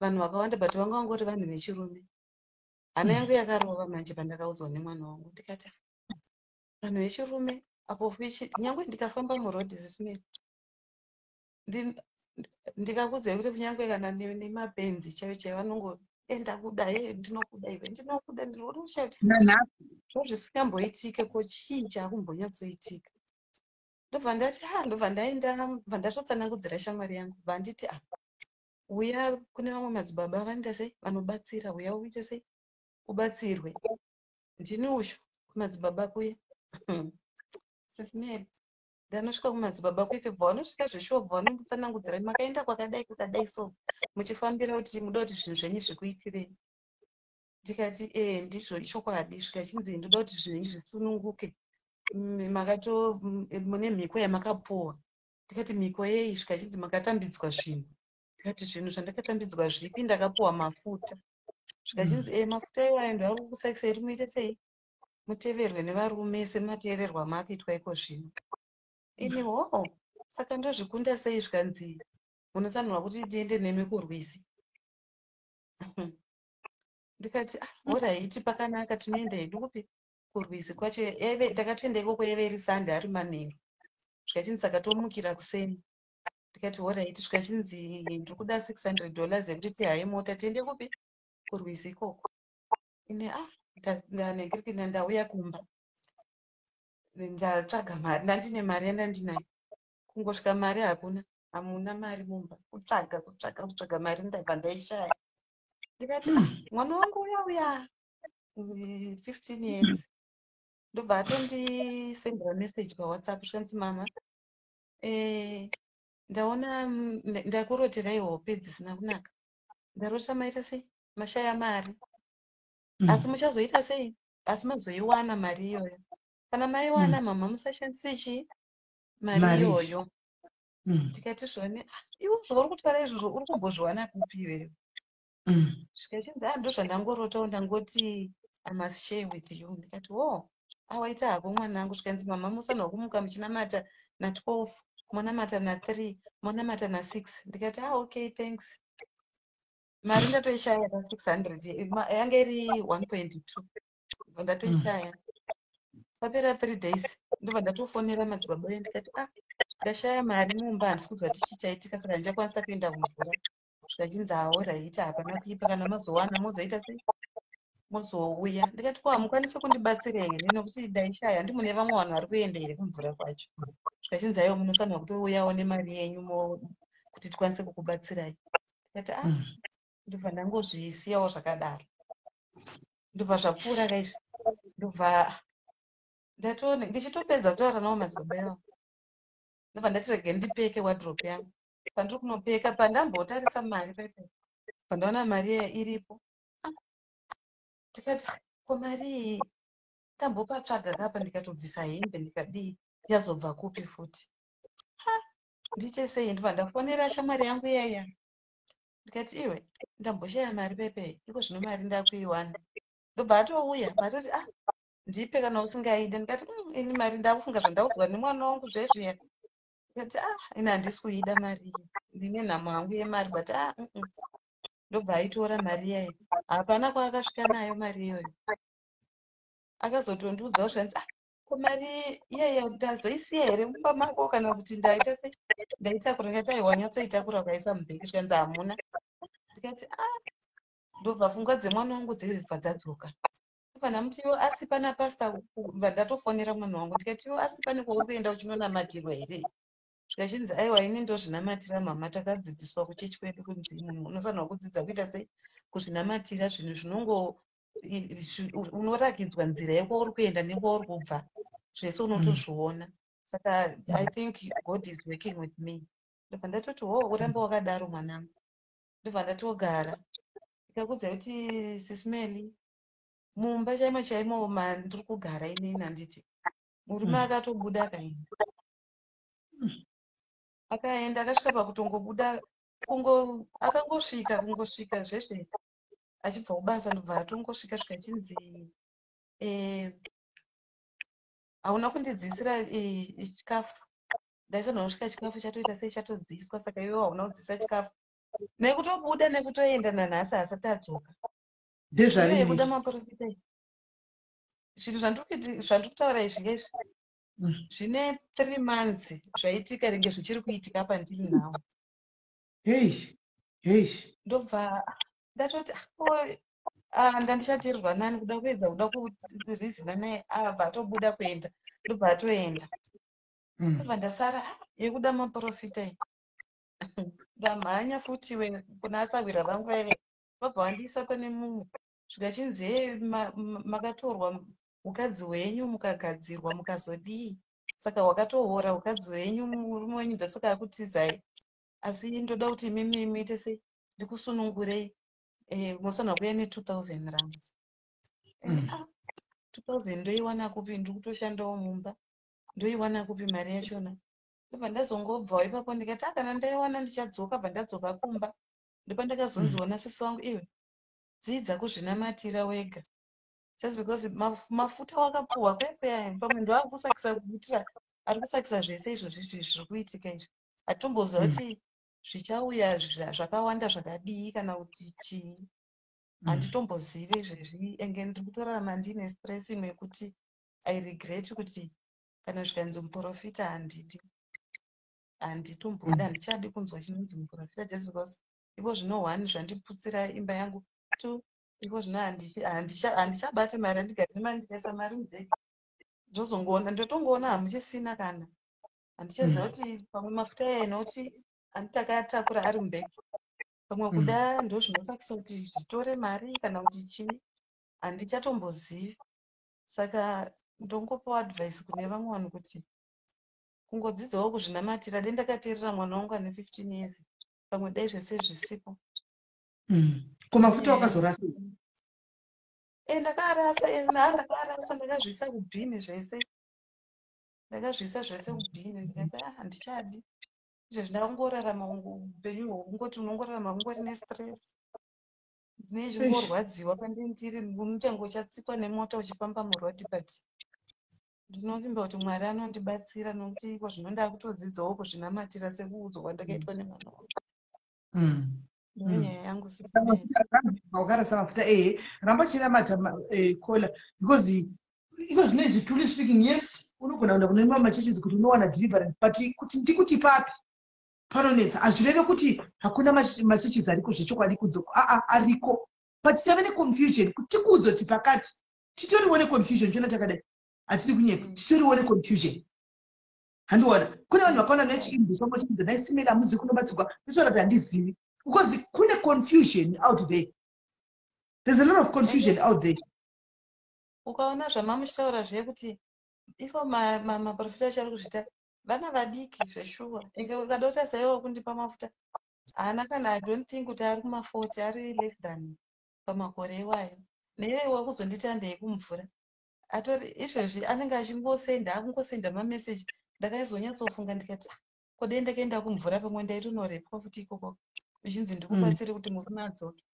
vanhu vakawanda, but vanga vangori vanhu vechirume." Hana yangu yakarova manje pandakaudzwa nemwana wangu. Ndikati, "Ah, vanhu vechirume apo." Nyange ndikafamba murodhi, Sis Melly, ndikakuudzai kuti kunyange kana nemapenzi chaivo chaivo vanongoenda kuda, "E, ndinokuda iwe, ndinokuda." Ndinoshaya kuti
Nanhasi.
Zvo zvisingamboitike, ko chii chaakumbonyatsoitika? Ndobva ndati, ha, ndobva ndaenda, bva ndatotsanangudzira shamwari yangu. Bva nditi, "Ah, uya kune vamwe madzibaba vanoita sei, vanobatsira, uya uite sei, ubatsirwe." Ndini uyu kumadzibaba kuya, Sis Melly. Ndanosvika kumadzibaba kuya, bva vanosvika zveshuwa, bva vanonditsanangudzira, "Makaenda kwakadai kwakadai so muchifambira kuti muda kuti zvinhu zvenyu zvikuitirei." Ndikati, "E, ndizvo, ichokwadi." Zvikachinzi, "Ndoda kuti zvinhu izvi zvisununguke. Makato mune mhiko yamakapuwa." Ndikati, "Mhiko yei?" Zvikachinzi, "Makatambidzwa zvinhu." Ndikati, "Zvinhu zvandakatambidzwa zvipi? Ndakapuwa mafuta." Zvikachinzi, "E, mafuta iwayo ndo ari kukusakisai kuti muite sei, muteverwe nevarume semateererwa amakuitwa iko zvino." Ini, "Ho, saka ndozvikunda sei?" Zvikanzi, "Munofanirwa kuti tiende nemi kurwizi." Ndikati, "Ah, alright, pakanaka, tinoenda hedu." Kupi? Kurwizi kwacho. Yaive, takatoenda ikoko, yaive iri Sunday, ari manheru. Zvikachinzi, "Saka tomukira kuseni." Ndikati, "Alright." Zvikachinzi, "Ndiri kuda $600 yekuti tihaye mota tiende kupi? Kurwizi ikoko." Ine, ah, ndanengirikina, ndauya kumba, ndatsvaga mari, ndandine mari yandandinayo. Kungosvika, mari hakuna, hamuna mari mumba. Kutsvaga, kutsvaga, kutsvaga mari, ndabva ndaishaya. Ndikati, "Ah, mwana wangu uya uya 15 years, ndobva atondisendera message paWhatsApp. Zvikanzi, "Mama, ndaona ndakuroterai hope dzisina kunaka. Ndarota maita sei, mashaya mari, asi muchazoita sei? Asi mazoiwana mari iyoyo. Kana maiwana, mama, musashandise chii, mari
Mari.
iyoyo." Tikati zvone, "Ah, iwe zvauri kutaura izvozvo uri kumbozviwana kupi iwewe?" Zvikachinzi, "Ah, ndozvandangorotawo, ndangoti I must share with you." Ndikati, "Wo, awaita hako mwanangu." Zvikanzi, "Mama, musanwa kumuka muchinamata na12, monamata na3, monamata na6." Ndikati, "Ah, okay, thanks." Mari ndatoishaya ka 600, yanga iri 1.2, ndobva ndatoishaya. Papera 3 days, ndobva ndatofonera madzibaba uye, ndikati, "Ah, ndashaya mari mumba, handisi kuziva kuti chii chaitika, saka ndichakwanisa kuenda kumvura." Zvikachinzi, "Alright, hapana kuipa, kana mazowana mozoita sei, mozouya." Ndikati, "Ko hamukwanisi kundibatsira here, nekuti ndaishaya, handi mune vamwe vanhu vari kuenda here kumvura kwacho?" Zvikachinzi, "Aiwa, munofanirwa kutouyawo nemari yenyu kuti tikwanise kukubatsirai." Ndikati, "Ah." Ndobva ndangozvisiyawo zvakadaro. Ndobva zvapfuura kaizvi, ndobva ndatoona ndichitopedza kutaura navo madzibaba ivavo, ndobva ndati, "Rege ndipeke wardrobe yangu." Pandiri kunopeka, pandambotarisa mari paipai, pandaona mari iya iripo. Ah, ndikati, "Ko mari iyi tambopatsvaga kapa?" Ndikatobvisa hembe, ndikadii, yazobva kupi futi? Ha, ndiite sei? Ndobva ndafonera shamwari yangu iyaiya, ndikati, "Iwe, ndamboshaya mari pepe, iko zvino mari ndakuiwana." Ndobva atouya, vatoti, "Ah, ndipe kana usingaide." Ndikati, ini mari ndakufunga zvandaudzwa nemwana wangu zvezviya." Ndikati, "Ah, ini handisi kuida mari iyi, ndine nhamo hangu yemari, but ah, Ndobva aitora mari iyayo, hapana kwaakasvika nayo mari iyoyo. Akazotondiudzawo zvanzi, "Ah, ko mari iyaya ndazoisiya here mumba mako, kana kuti ndaita sei, ndaitakura?" Ndikati, "Aiwa, nyatsoitakura ukaisa mubhegi." Zvikanzi, "Hamuna." Ndikati, "Ah." Ndobva pfungwa dzemwana wangu dzese dzadzoka. Ndobva ndamuti, "Iwo, asi pana pasta?" Bva ndatofonera mwana wangu, ndikati, "Iwo, asi pane kwauri kuenda uchinonamatirwa here?" Zvikachinzi, "Aiwa, ini ndozvinamatira mama, takadzidziswa kuchechi kwedu kunzi munhu unofanirwa kudzidza kuita sei, kuzvinamatira zvinhu zvinongo unorakidzwa nzira yekwauri kuenda nekwauri kubva, zvese unotozviona. Saka I think God is working with me." Ndobva ndatoti, "Ho, urambe wakadaro mwanangu." Ndobva ndatogara, ndikakudza kuti, Sis Melly, mumba chaimo chaimo mandiri kugara inini, handiti murume akatobuda akaenda. Akaenda, akasvika pakutongobuda, kungo akangosvika, kungosvika zveshe achibva kubasa, ndobva atongosvika, svika chinzi, "Hauna kundidziisira chikafu, ndaifanira kusvika chikafu chatoita sei, chatodziiswa, saka iwe hauna kudziisa chikafu." Nekutobuda, nekutoenda, nanhasi asati adzoka.
Ndezvarini?
Yekuda maprofita, zvinhu zvandiri kutaura izvi ngezvi zvine 3 months zvaitika, ringe zvichiri kuitika pandiri nawo.
Hei hei!
Ndobva ndatoti, "Ah, ndandichateerwa nani?" Kuda kuedza kuda kurizina naye, abva atobuda kuenda, ndobva atoenda. Ndobva ndasara, "Ah, yekuda maprofita iyi." Ndamhanya futi we kuna asahwira vangu vaive, vabva vandiisa pane mumwe, zvikachinzi, "He, makatorwa ukadzi hwenyu, mukagadzirwa, mukazodii, saka hwakatohora ukadzi hwenyu, murume wenyu ndosaka akutizai. Asi ndoda kuti imimi muite sei, ndikusunungurei, munofanira kuuya ne2000 rands." Ah, 2000 ndoiwana kupi? Ndiri kutoshandawo mumba, ndoiwana kupi mari yachona? Ndobva ndazongobvawo ipapo, ndikati, "Ah, kana ndaiwana ndichadzoka." Bva ndadzoka kumba, ndopandakazonziwa nasisi wangu, "Iwe, dzidza kuzvinamatira wega, just because mafuta wakapuhwa kwekweya, pamwe ndoakusakisa kuitira, ari kusakisa zvese izvozvi zviri kuitika izvi. Hatitomboziva kuti zvichauya zvakawanda zvakadii kana kuti chii. Handitombozivi izvezvi, enge ndiri kutorarama ndiine stress imwe yekuti I regret kuti kana zvikanzi muprofita, handidi, handitomboda, handichadi kunzwa chinonzi muprofita, just because iko zvino, one, zvandiputsira imba yangu, two, iko zvino handichabati mari, handigari nemari, ndikaisa mari mubhegi ndozongoona, ndotongoona hamuchisina kana. Handichaziva kuti pamwe mafuta aya, nokuti anditakatakura ari mubhegi, pamwe kuda ndo zvinosakisa kuti zvitore mari kana kuti chii, handichatombozivi. Saka ndongopawo advice kune vamwe vanhu kuti kungodzidzawo kuzvinamatira. Dai ndakateerera mwana wangu ane 15 years, pamwe dai zvese zvisipo.
Ko mafuta wakazorasa?
E, ndakarasa, ndakarasa, ndakazviisa kubhini zvese, ndakazviisa zvese kubhini. Ndikati, "Ah, handichadi izvezvi, ndakungorarama upenyu hwokungoti unongorarama ungori nestress, ndinechingorwadziwa pandindiri, unochange uchatsikwa nemota uchifamba murodhi. But ndinovimba kuti Mwari anondibatsira, nokuti iko zvino ndakutodzidzawo kuzvinamatira sekuudzwa kwandakaitwa nemwana wangu. Ndonyaya yangu, Sis Melly.
Wakarasa mafuta, ehe. Ramba chinamata, caller, because iko zvinezvi, truly speaking, yes, unogona kuenda kune mamwe machurches kuti unowana deliverance, but kuti ndikuti papi panonetsa. Hazvireve kuti hakuna machurches ariko zvechokwadi kunze. Aa, ariko, but tave neconfusion. Kuti tikuudza kuti pakati titoriwo neconfusion. Chona takadai, hatidi kunyepa. Titoriwo neconfusion, handiona? Kune vanhu vakaona nechiinbox vamwe naisimela, hamuzivi kunobatsirwa. Ndotaura kuti handizivi, because kune confusion out there. There's a lot of confusion out there.
Ukaona zvamamuchitaura zviye, kuti ivo maprofita acho ari kuzviita vana vadiki zveshuwa. Enge ukada kutarisa iwo kundipa mafuta, haana kana, I don't think kuti ari kuma40, ari less than pamakore iwayo. Neiwe wakuzonditi handei kumvura, atori izvezvi anenge achingosenda, akungosenda mameseji. Ndakaizonyatsofunga ndikati, "Ah, kodei ndakaenda kumvura, pamwe ndaitonorepwa futi ikoko, uchinzi ndikubatsire kuti murume adzoke."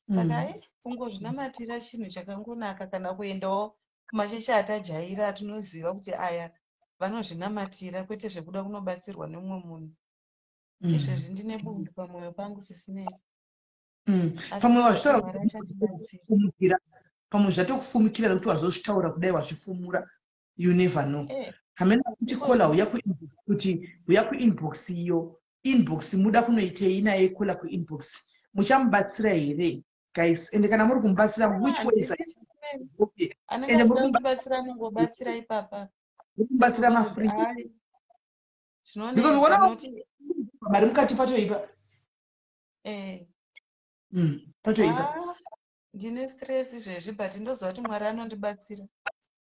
Saka ai, kungozvinamatira chinhu chakangonaka, kana kuendawo kumachechi atajaira, atinoziva kuti aya vanozvinamatira, kwete zvekuda kunobatsirwa nemumwe munhu. Izvezvi ndine bundu pamwoyo pangu, Sis Melly. Asi
Pamwe wazvitaura
Mwari achandibatsira.
kufumukira, pamwe zvatokufumukira nekuti wazozvitaura kudai, wazvifumura. You never know. Hamena kuti caller, uya kuinbox, kuti uya kuinbox iyo inbox, muda kunoitei naye caller kuinbox? Muchamubatsira here, guys? Ende kana muri kumubatsira, which ways?
Handidi, Sis Melly.
Okay.
Anenge
Ende
achida
muri
kundibatsira, anongobatsira ipapa.
muri kumubatsira mafree?
Ai,
Because
zvinonetsa
uona
nokuti
mari mukati, patoipa. Patoipa.
Ah, ndine stress izvezvi, but ndoziva kuti Mwari anondibatsira,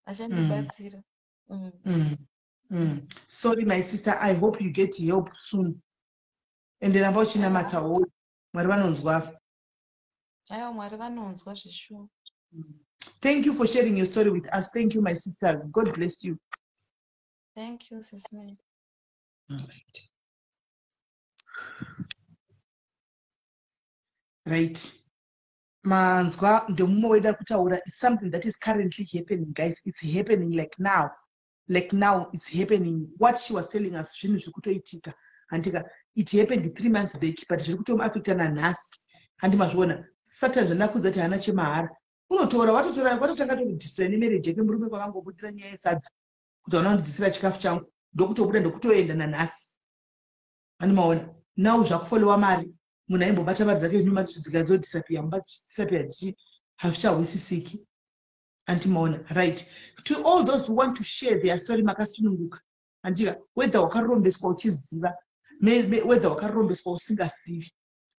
achandibatsira.
Sorry, my sister, I hope you get help soon. Ende ramba uchinamatawo, Mwari vanonzwa.
Aiwa, Mwari vanonzwa zveshuwa.
Thank you for sharing your story with us. Thank you, my sister. God bless you.
Thank you, Sis Melly.
Right, manzwa ndomumwe weda kutaura. It's something that is currently happening, guys. It's happening like now, like now it's happening. What she was telling us, zvinhu zviri kutoitika, handika? It happened 3 months back, but zviri kutomuafecta nanhasi, handi mazviona? Satan, zvandakudza kuti haana chemahara. Unotora, watotora, watotanga tokudestroya nemarriage yake. Murume kwakangobudira nyaya yesadza kuti hauna kundidzisira chikafu changu, ndokutobuda, ndokutoenda nanhasi, handi maona? Now zvakufollowa mari. Munhu aimbobata mari dzake nyuma dzikadzodisappear, mumba dzichisappear, dzichi hazvichahwisisiki, andimaona? Right, to all those who want to share their story, makasununguka, handika? Whether wakarombeswa uchiziva, whether wakarombeswa usingazivi,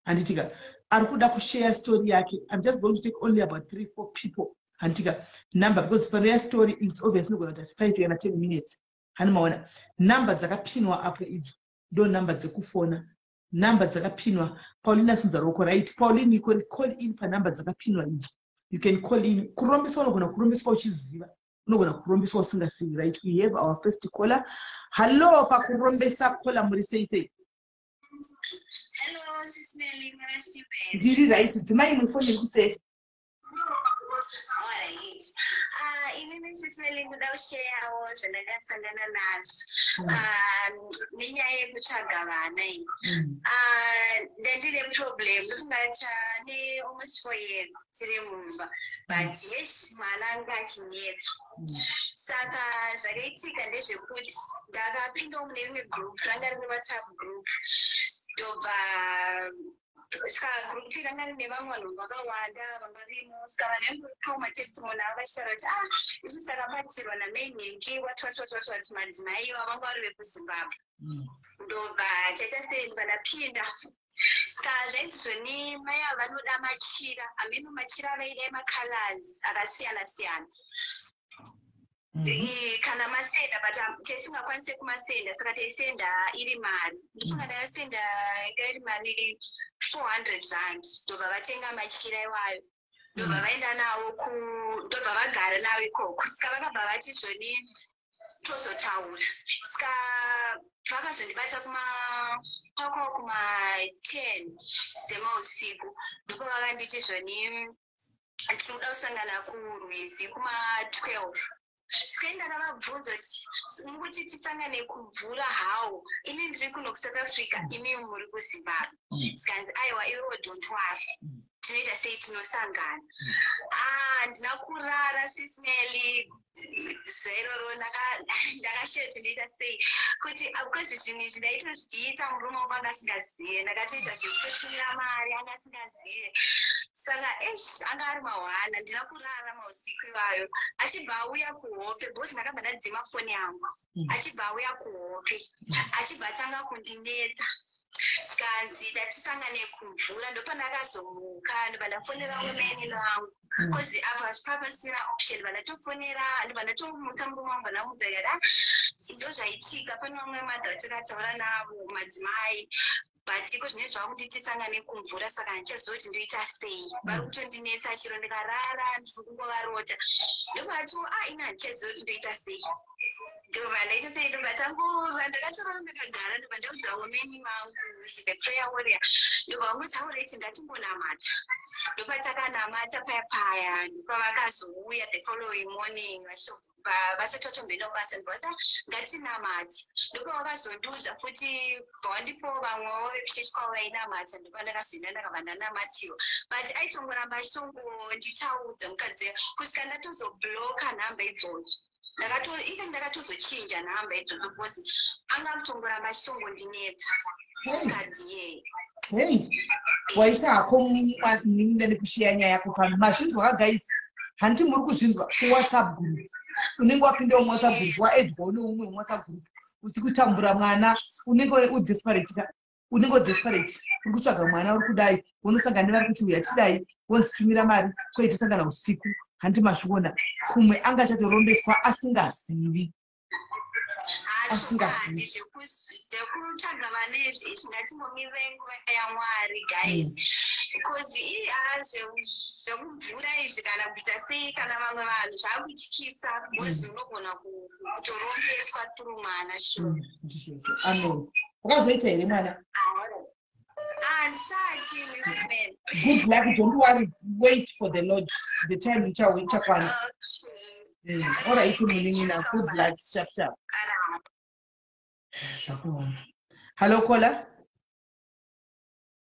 handitika? Ari kuda kushare story yake, I'm just going to take only about three, four people, handitika? Number, because panoya story, it's obvious inogona kuti 5 kana 10 minutes, hani maona? Number dzakapinwa apo idzo ndo number dzekufona, namba dzakapinwa. Pauline asimudza ruoko. Right, Pauline, you can call in panhamba dzakapinwa idzo. You can call in. Kurombeswa, unogona kurombeswa uchiziva, unogona kurombeswa usingazivi. Right, we have our first caller. Hallo, pakurombesa, caller, muri sei sei?
Hello, Sis Melly, Mwana.
Ndiri right. Dzimai imwe foni iri kusefa.
Alright. Ah, inini, Sis Melly, ndoda kusharewo zvandakasangana nazvo. Ah, nenyaya yekutsvaga vana iyi. Ah, ndandine problem, ndofunga tane almost 4 years tiri mumba, but yes, mwana anga achinetswa. Saka zvakaitika ndezvekuti ndakapindawo mune rimwe group, ranga rine WhatsApp group. Ndobva saka group ranga rine vamwe vanhu vakawanda vanga varimo. Saka vanhu vaingopiwa matestimony avo vachitaura kuti, ah, isusu takabatsirwa namainhingi, what what what what what, madzimai iva vanga vari vekuZimbabwe. Ndobva taita sei, ndobva ndapinda. Saka zvainzi zvoni mai ava vanoda machira, hameno machira avaida emacolors akasiyana siyana. Kana masenda, but tisingakwanisi kumasenda, saka taisenda iri mari. Ndofunga ndakasenda, inga iri mari R400. Ndobva vatenga machira iwayo, ndobva vaenda nawo ku, ndobva vagara nawo ikoko. Saka vakabva vati zvoni tozotaura. Saka vakazondibata kuma kwakwa kuma 10 dzemausiku, ndipo vakanditi zvoni tiri kuda kusangana kurwizi kuma 12. Saka ndakavabvunza kuti mukuti tisangane kumvura how, ini ndiri kuno kuSouth Africa, imimi muri kuZimbabwe? Zvikanzi, "Aiwa, iwewo don't worry, tinoita sei, tinosangana." Ah, ndina kurara, Sis Melly, zuva iroro. Ndakashaya kuti ndoita sei kuti, because zvinhu izvi ndaitozviita murume wangu anga asingazive. Ndakatoita zvekutotumira mari anga asingazive. Saka ish, anga ari mahwana. Ndina kurara mausiku iwayo, achibva auya kuhope, because ndakabva ndadzima foni yangu. Achibva auya kuhope, achibva atanga kundinetsa, zvikanzi datisangane kumvura. Ndopandakazomuka, ndobva ndafonera mumenino wangu, because apa pasina option. Bva ndatofonera, ndobva ndatomutsa murume wangu, bva ndamudza ikati, "Ah, ndo zvaitika, pane vamwe madha vatakataura navo, madzimai, but iko zvine zvava kuti tisangane kumvura, saka handichaziva kuti ndoita sei. Vari kutondinetsa, chero ndikarara ndiri kungovarota." Ndobva a ah, ini handichaziva kuti ndoita sei, ndobva ndaita sei, ndobva tangora, ndakatorara ndakagara. Ndobva ndaudza womeni mangu, the prayer warrior, ndobva vangotaura iti ngatimbonamata. Ndopatakanamata paya paya, ndopavakazouya the following morning, vasati vatomboenda kubasa. Ndobva vati ngatinamate. Ndopavakazondiudza futi, bva vamwewo vekuchechi kwavo vainamata. Ndopandakazoenda, ndakabva ndanamatiwa, but aitongoramba achitongonditaudza mukadzi, kusvika ndatozobloka nhamba idzodzo. Even ndakatozochinja nhamba idzodzo because anga kutongoramba achitongondinetsa mukadzi iyeye.
Hei, waita hako munin'ina nekushiya nyaya yako pano. Mazvinzwa, guys? Handiti muri kuzvinzwa kuWhatsApp group? Unenge wapindawo muWhatsApp group, waedwawo neumwe muWhatsApp group, uchi kutambura mwana, unenge udesperate ka, unenge udesperate, uri kutsvaga mwana, uri kudai, unosangana nevari kuti uya tidai, wonzitumira mari, koitosangana usiku. Handi mazviona? Kumwe anga achatorombeswa asingazivi.
Asingazivi zvekutsvaga vana izvi. Izvi ngatimbomirire nguva yaMwari, guys, because zvekumvura izvi kana kuita sei, kana vamwe vanhu zvaakutyisa, because unogona kutorombeswa through mwana, sure.
Ndizvozvo, amen. Wakazoita here mwana?
Handisati.
Good luck, don't worry, wait for the Lord, the time ichakwana. Alright munin'ina, good luck, sharp sharp. Zvakuoma. Hallo, caller.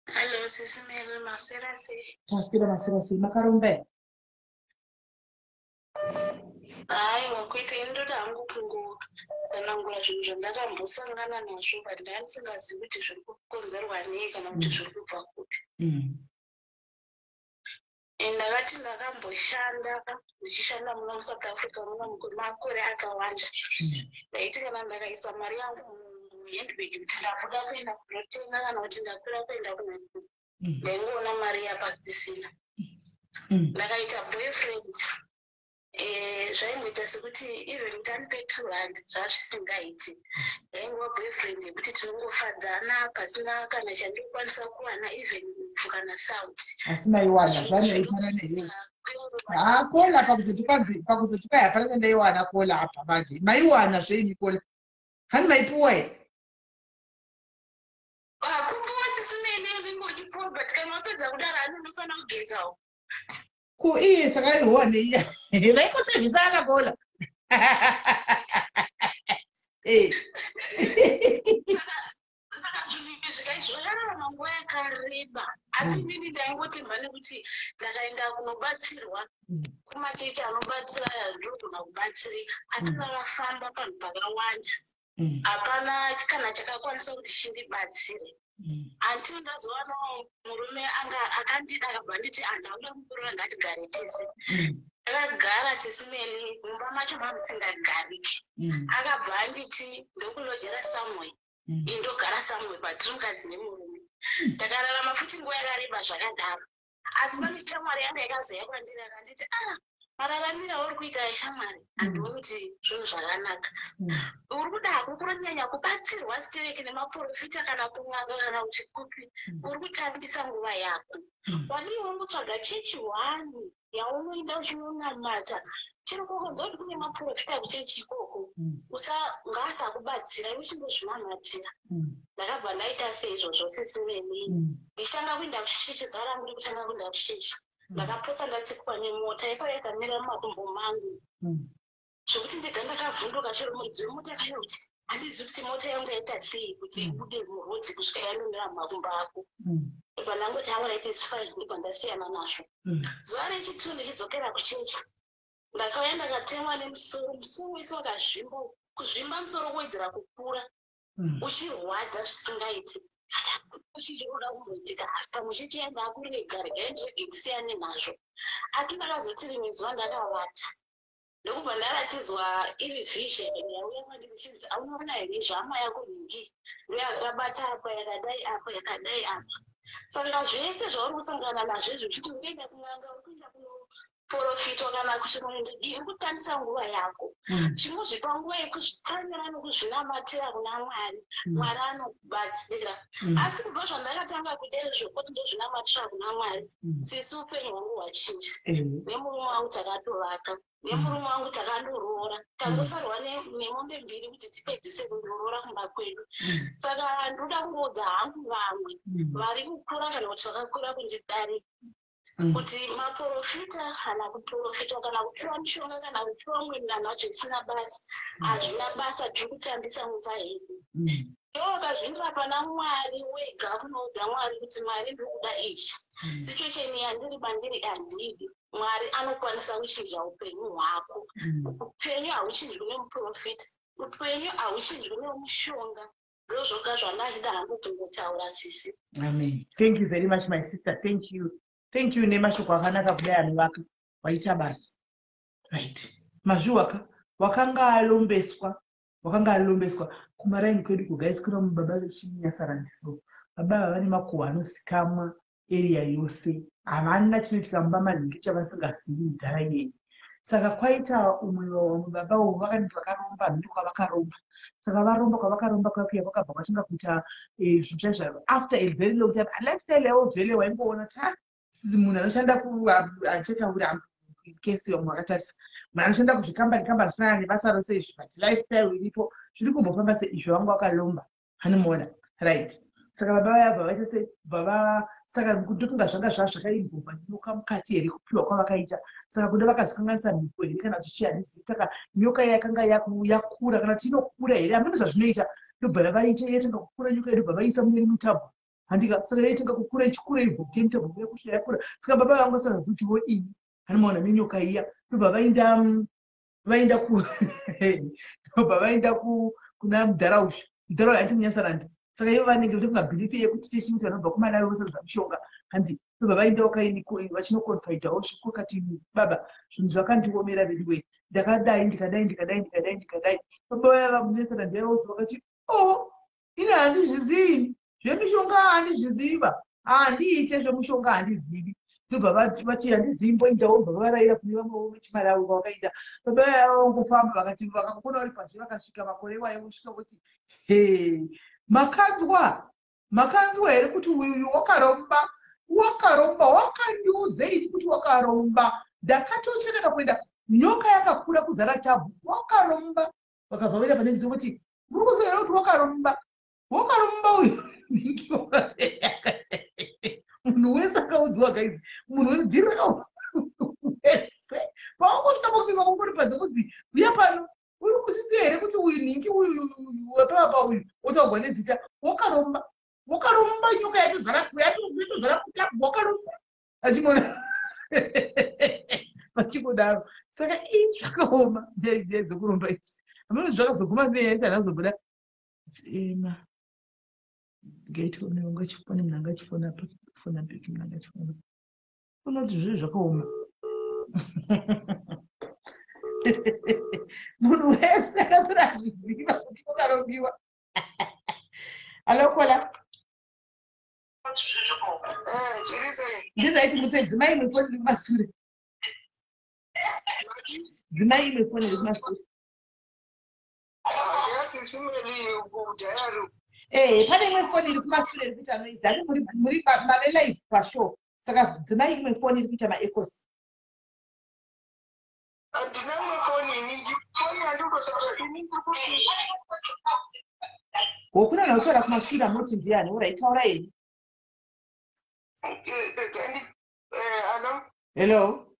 Hallo, Sis Melly, maswera sei?
Taswera, maswera sei? Makaromba here?
Haiwa, kwete. Indoda hangu kungotsanangura zvinhu zvandakambosangana nazvo, but ndandisingazivi kuti zviri kukonzerwa nei kana kuti zviri kubva kupi. Ndakati ndakamboshanda, ndichishanda muno muSouth Africa muno kwemakore akawanda. Ndaiti kana ndakaisa mari yangu muhandbag kuti ndabuda kuenda kunotenga kana kuti ndakwira kuenda kuno, ndaingoona mari yapasisina. Ndakaita boyfriend, zvaimboita sekuti even tandipe R2 zvazvisingaiti. Yaingova boyfriend yekuti tinongofadzana pasina kana chandinokwanisa kuwana, even upfu kana sauti.
Asi maiwana zvanoipana neyo ha, caller? Pakuzoti kwanzi, pakuzoti kwai hapana chandaiwana, caller, apa manje maiwana zveimi, caller? Hani maipuwa here?
Kupuwa, Sis Melly, unenge uchipuwa, but kana wapedza kudaro hani unofanira kugezawo.
Ko iye saka ihowa neiya vaikosevisana, caller?
Saka zvinhu izvi kaizvakararama nguva yakareba, asi inini ndaingotemba nekuti ndakaenda kunobatsirwa kumachechi anobatsira aya, ndinogona kubatsirika. Asi ndakafamba panhu pakawanda, hapana kana chakakwanisa kuti chindibatsire until ndazowanawo murume anga akandida, akabva nditi handakuda mukurora, ngatigare tese. Ndakagara, Sis Melly, mumba macho mamusingagariki. Akabva anditi ndokulodgera somewhere, indogara somewhere, but tiri mukadzi nemurume. Takararama futi nguva yakareba zvakadaro, asi pane shamwari yanga yakazouya kwandiri, akanditi, "Ah, mararamiro auri kuita, shamwari, handioni kuti zvinhu zvakanaka. Uri kuda hako kuronyanya kubatsirwa sitereki nemaprofita kana kun'anga kana kuti kupi. Uri kutambisa nguva yako. Wadii wangotsvaga chechi one yaunoenda uchinonamata? Chero kukanzwa kuti kune maprofita kuchechi ikoko, ngaasakubatsira, iwe uchingozvinamatira." Ndakabva ndaita seizvozvo, Sis Melly. Ndichitanga kuenda kuchechi, zuva rangu rekutanga kuenda kuchechi, ndakapotsa ndatsikwa nemota yakauya ikamira mumakumbo mangu. Zvekuti ndega ndakavhunduka, chero muridzi wemota akaya kuti handizivi kuti mota yangu yaita sei kuti ibude murodhi kusvika yandomira mumakumbo ako. Ndobva ndangoti, "Alright, it's fine." Ndobva ndasiyana nazvo. Zuva rechitwo ndichidzokera kuchechi, ndakauya ndakatemwa nemusoro. Musoro wese wakazvimba, kuzvimba musoro kuwedzera kukura, uchirwadza zvisingaiti. Uchiri kuda kumboitika, asi pamwe chete yandakurega, regai ndirege ndisiyane nazvo. Asi ndakazoti rimwe zuva ndakavata, ndokubva ndaratidzwa iri vision yauya kwandiri ichinzi, "Aunoona here zvama yako nhingi ndoyakabata apa, yakadai apa, yakadai apa? Saka zvese zvauri kusangana nazvo izvi, uchiti uri kuenda kun'anga, uri kuenda kunoprofitwa kana kuti kunoendodii, uri kutambisa nguva yako. Chingozvipa nguva yekuzvitsamira nokuzvinamatira kuna Mwari. Mwari anokubatsira." Asi kubva zvandakatanga kuita izvo kuti ndozvinamatira kuna Mwari, sisi, upenyu hwangu hwachinja. Nemurume wangu takatovaka, nemurume wangu takandoroora. Tangosarwa nemombe mbiri kuti tipedzise kundoroora kumba kwedu. Saka ndoda kungoudza hangu vamwe vari kukura kana kuti vakakura kundidarika kuti maprofita kana kuprofitwa kana kupiwa mishonga kana kupiwa mumwe munhu zvisina basa, hazvina basa. Tiri kutambisa nguva yedu. Iwe wakazvindira pana Mwari wega, kunoudza Mwari kuti, "Mwari, ndiri kuda ichi. Situation yandiri mandiri handidi." Mwari anokwanisa kuchinja upenyu hwako. Upenyu hauchinjwi nemuprofita, upenyu hauchinjwi nemushonga. Ndozvoga zvandachida hangu kungotaura, sisi.
Amen. Thank you very much, my sister. Thank you, thank you nemashoko akanaka kudai anovaka. Waita basa. Right, mazviwaka. Wakanga alombeswa, wakanga alombeswa kumaraini kwedu kuguys. Kuna mubaba vechinyasarandi. Baba ava vane makuhwa anosikamwa area yose. Havana chinoitika mumba manhingi chavasingazivi mudhara iyeye. Saka kwaita umwe vamwe baba uvo vakanenge vakaromba mhiri kwavakaromba. Saka varomba kwavakaromba kwakuya, kwakabva kwatanga kuita zvinhu chaizvo. After a very long time, lifestyle yavo vhele waingoona kuti, ah, munhu anoshanda, handichatauri kesi vamwe vakatarisa, munhu anoshanda kuzvikambani kambani zvisina nebasa rose izvi, but lifestyle iripo, zviri kumbofamba seizvo. Vanga vakalomba, hanomuona, right? Saka baba vaya bva vaita se bva, saka ndofunga zvanga zvazvakaimbobva nyoka mukati here kupiwa kwavakaita. Saka kuda vakazokanganisa mhiko here kana kuti chii, handizivi. Saka nyoka yakanga yakura kana kuti inokura here, hamuna zvazvinoita. Ndobva yavaita yatanga kukura nyoka, ndobva vaisa mune rimwe tabhu, handika? Saka yaitanga kukura, ichikura, ibvute mutabhu yakusvika yakura. Saka baba vangu vasazazi kuti vodini, hanomaona nenyoka iya. Ndobva vaenda ku ndobva vaenda kuna mudhara ushu, mudhara uyu aiti munyasarandi. Saka ivo vanenge ndofunga belief yekuti techinti vanobva kuMalawi vosadza mushonga, handi? Ndobva vaendawo kaini vachinoconfidawo sviko kati, "Baba, zvinhu zvakandiomera veduwe, ndakadai, ndikadai, ndikadai, ndikadai, ndikadai." Baba vaya vamunyasarandi vaivaudza vakati, "O, oh, ini handizvizivi zvemishonga, handizviziva, handiite zvemushonga, handizivi." Ndobva vati, "Handizivi, mboendawo." Bva varayira kune vamwewo vechiMalawi kwavakaenda. Baba vaya vangofamba, vakati vakakona vari pazhe, vakasvika makore wayo, vosvika voti, "He, makanzwa, makanzwa here kuti uyu wakaromba? Wakaromba, wakandiudzeini kuti wakaromba? Ndakatotya kuenda, nyoka yakakura kuzara chabhu. Wakaromba." Vakabva vaenda pane nzvimbo kuti, "Muri kuziva here kuti wakaromba? Wakaromba uyu." Munhu wese akaudziwa, guys, munhu wese dhiri wese pavangosvika pakuti vakangori panze kunzi, "Uya pano, uri kuzviziva here kuti uyu nhingi uyu wepavapa uyu wotaurwa nezita wakaromba? Wakaromba, nyoka yatozara, yatozara kutabu, wakaromba." Achimona vachingodaro. Saka ii, zvakaoma nyaya dzekuromba idzi. Hameno zvakazoguma sei, yaita nazobuda ema gaitone ungachifona, munhu angachifona, fona bheki, munhu angachifona unoti zvinhu zvakaoma. Munhu wese akasira azviziva kuti wakarombiwa. Hello, caller. Ndiraiti muse, dzimai imwe foni iri kumasure, dzimai imwe foni iri kumasure. Ee, pane imwe foni iri kumasure iri kuita noise. Ani muri mave live pashow, saka dzimai imwe foni iri kuita maechoes.
Handina imwe foni ini, foni yandinotaura ini ndiri kuti
Hokuna nautaura kumashure, amunoti ndiani? Alright, taura henyu.
Hello.
Hello.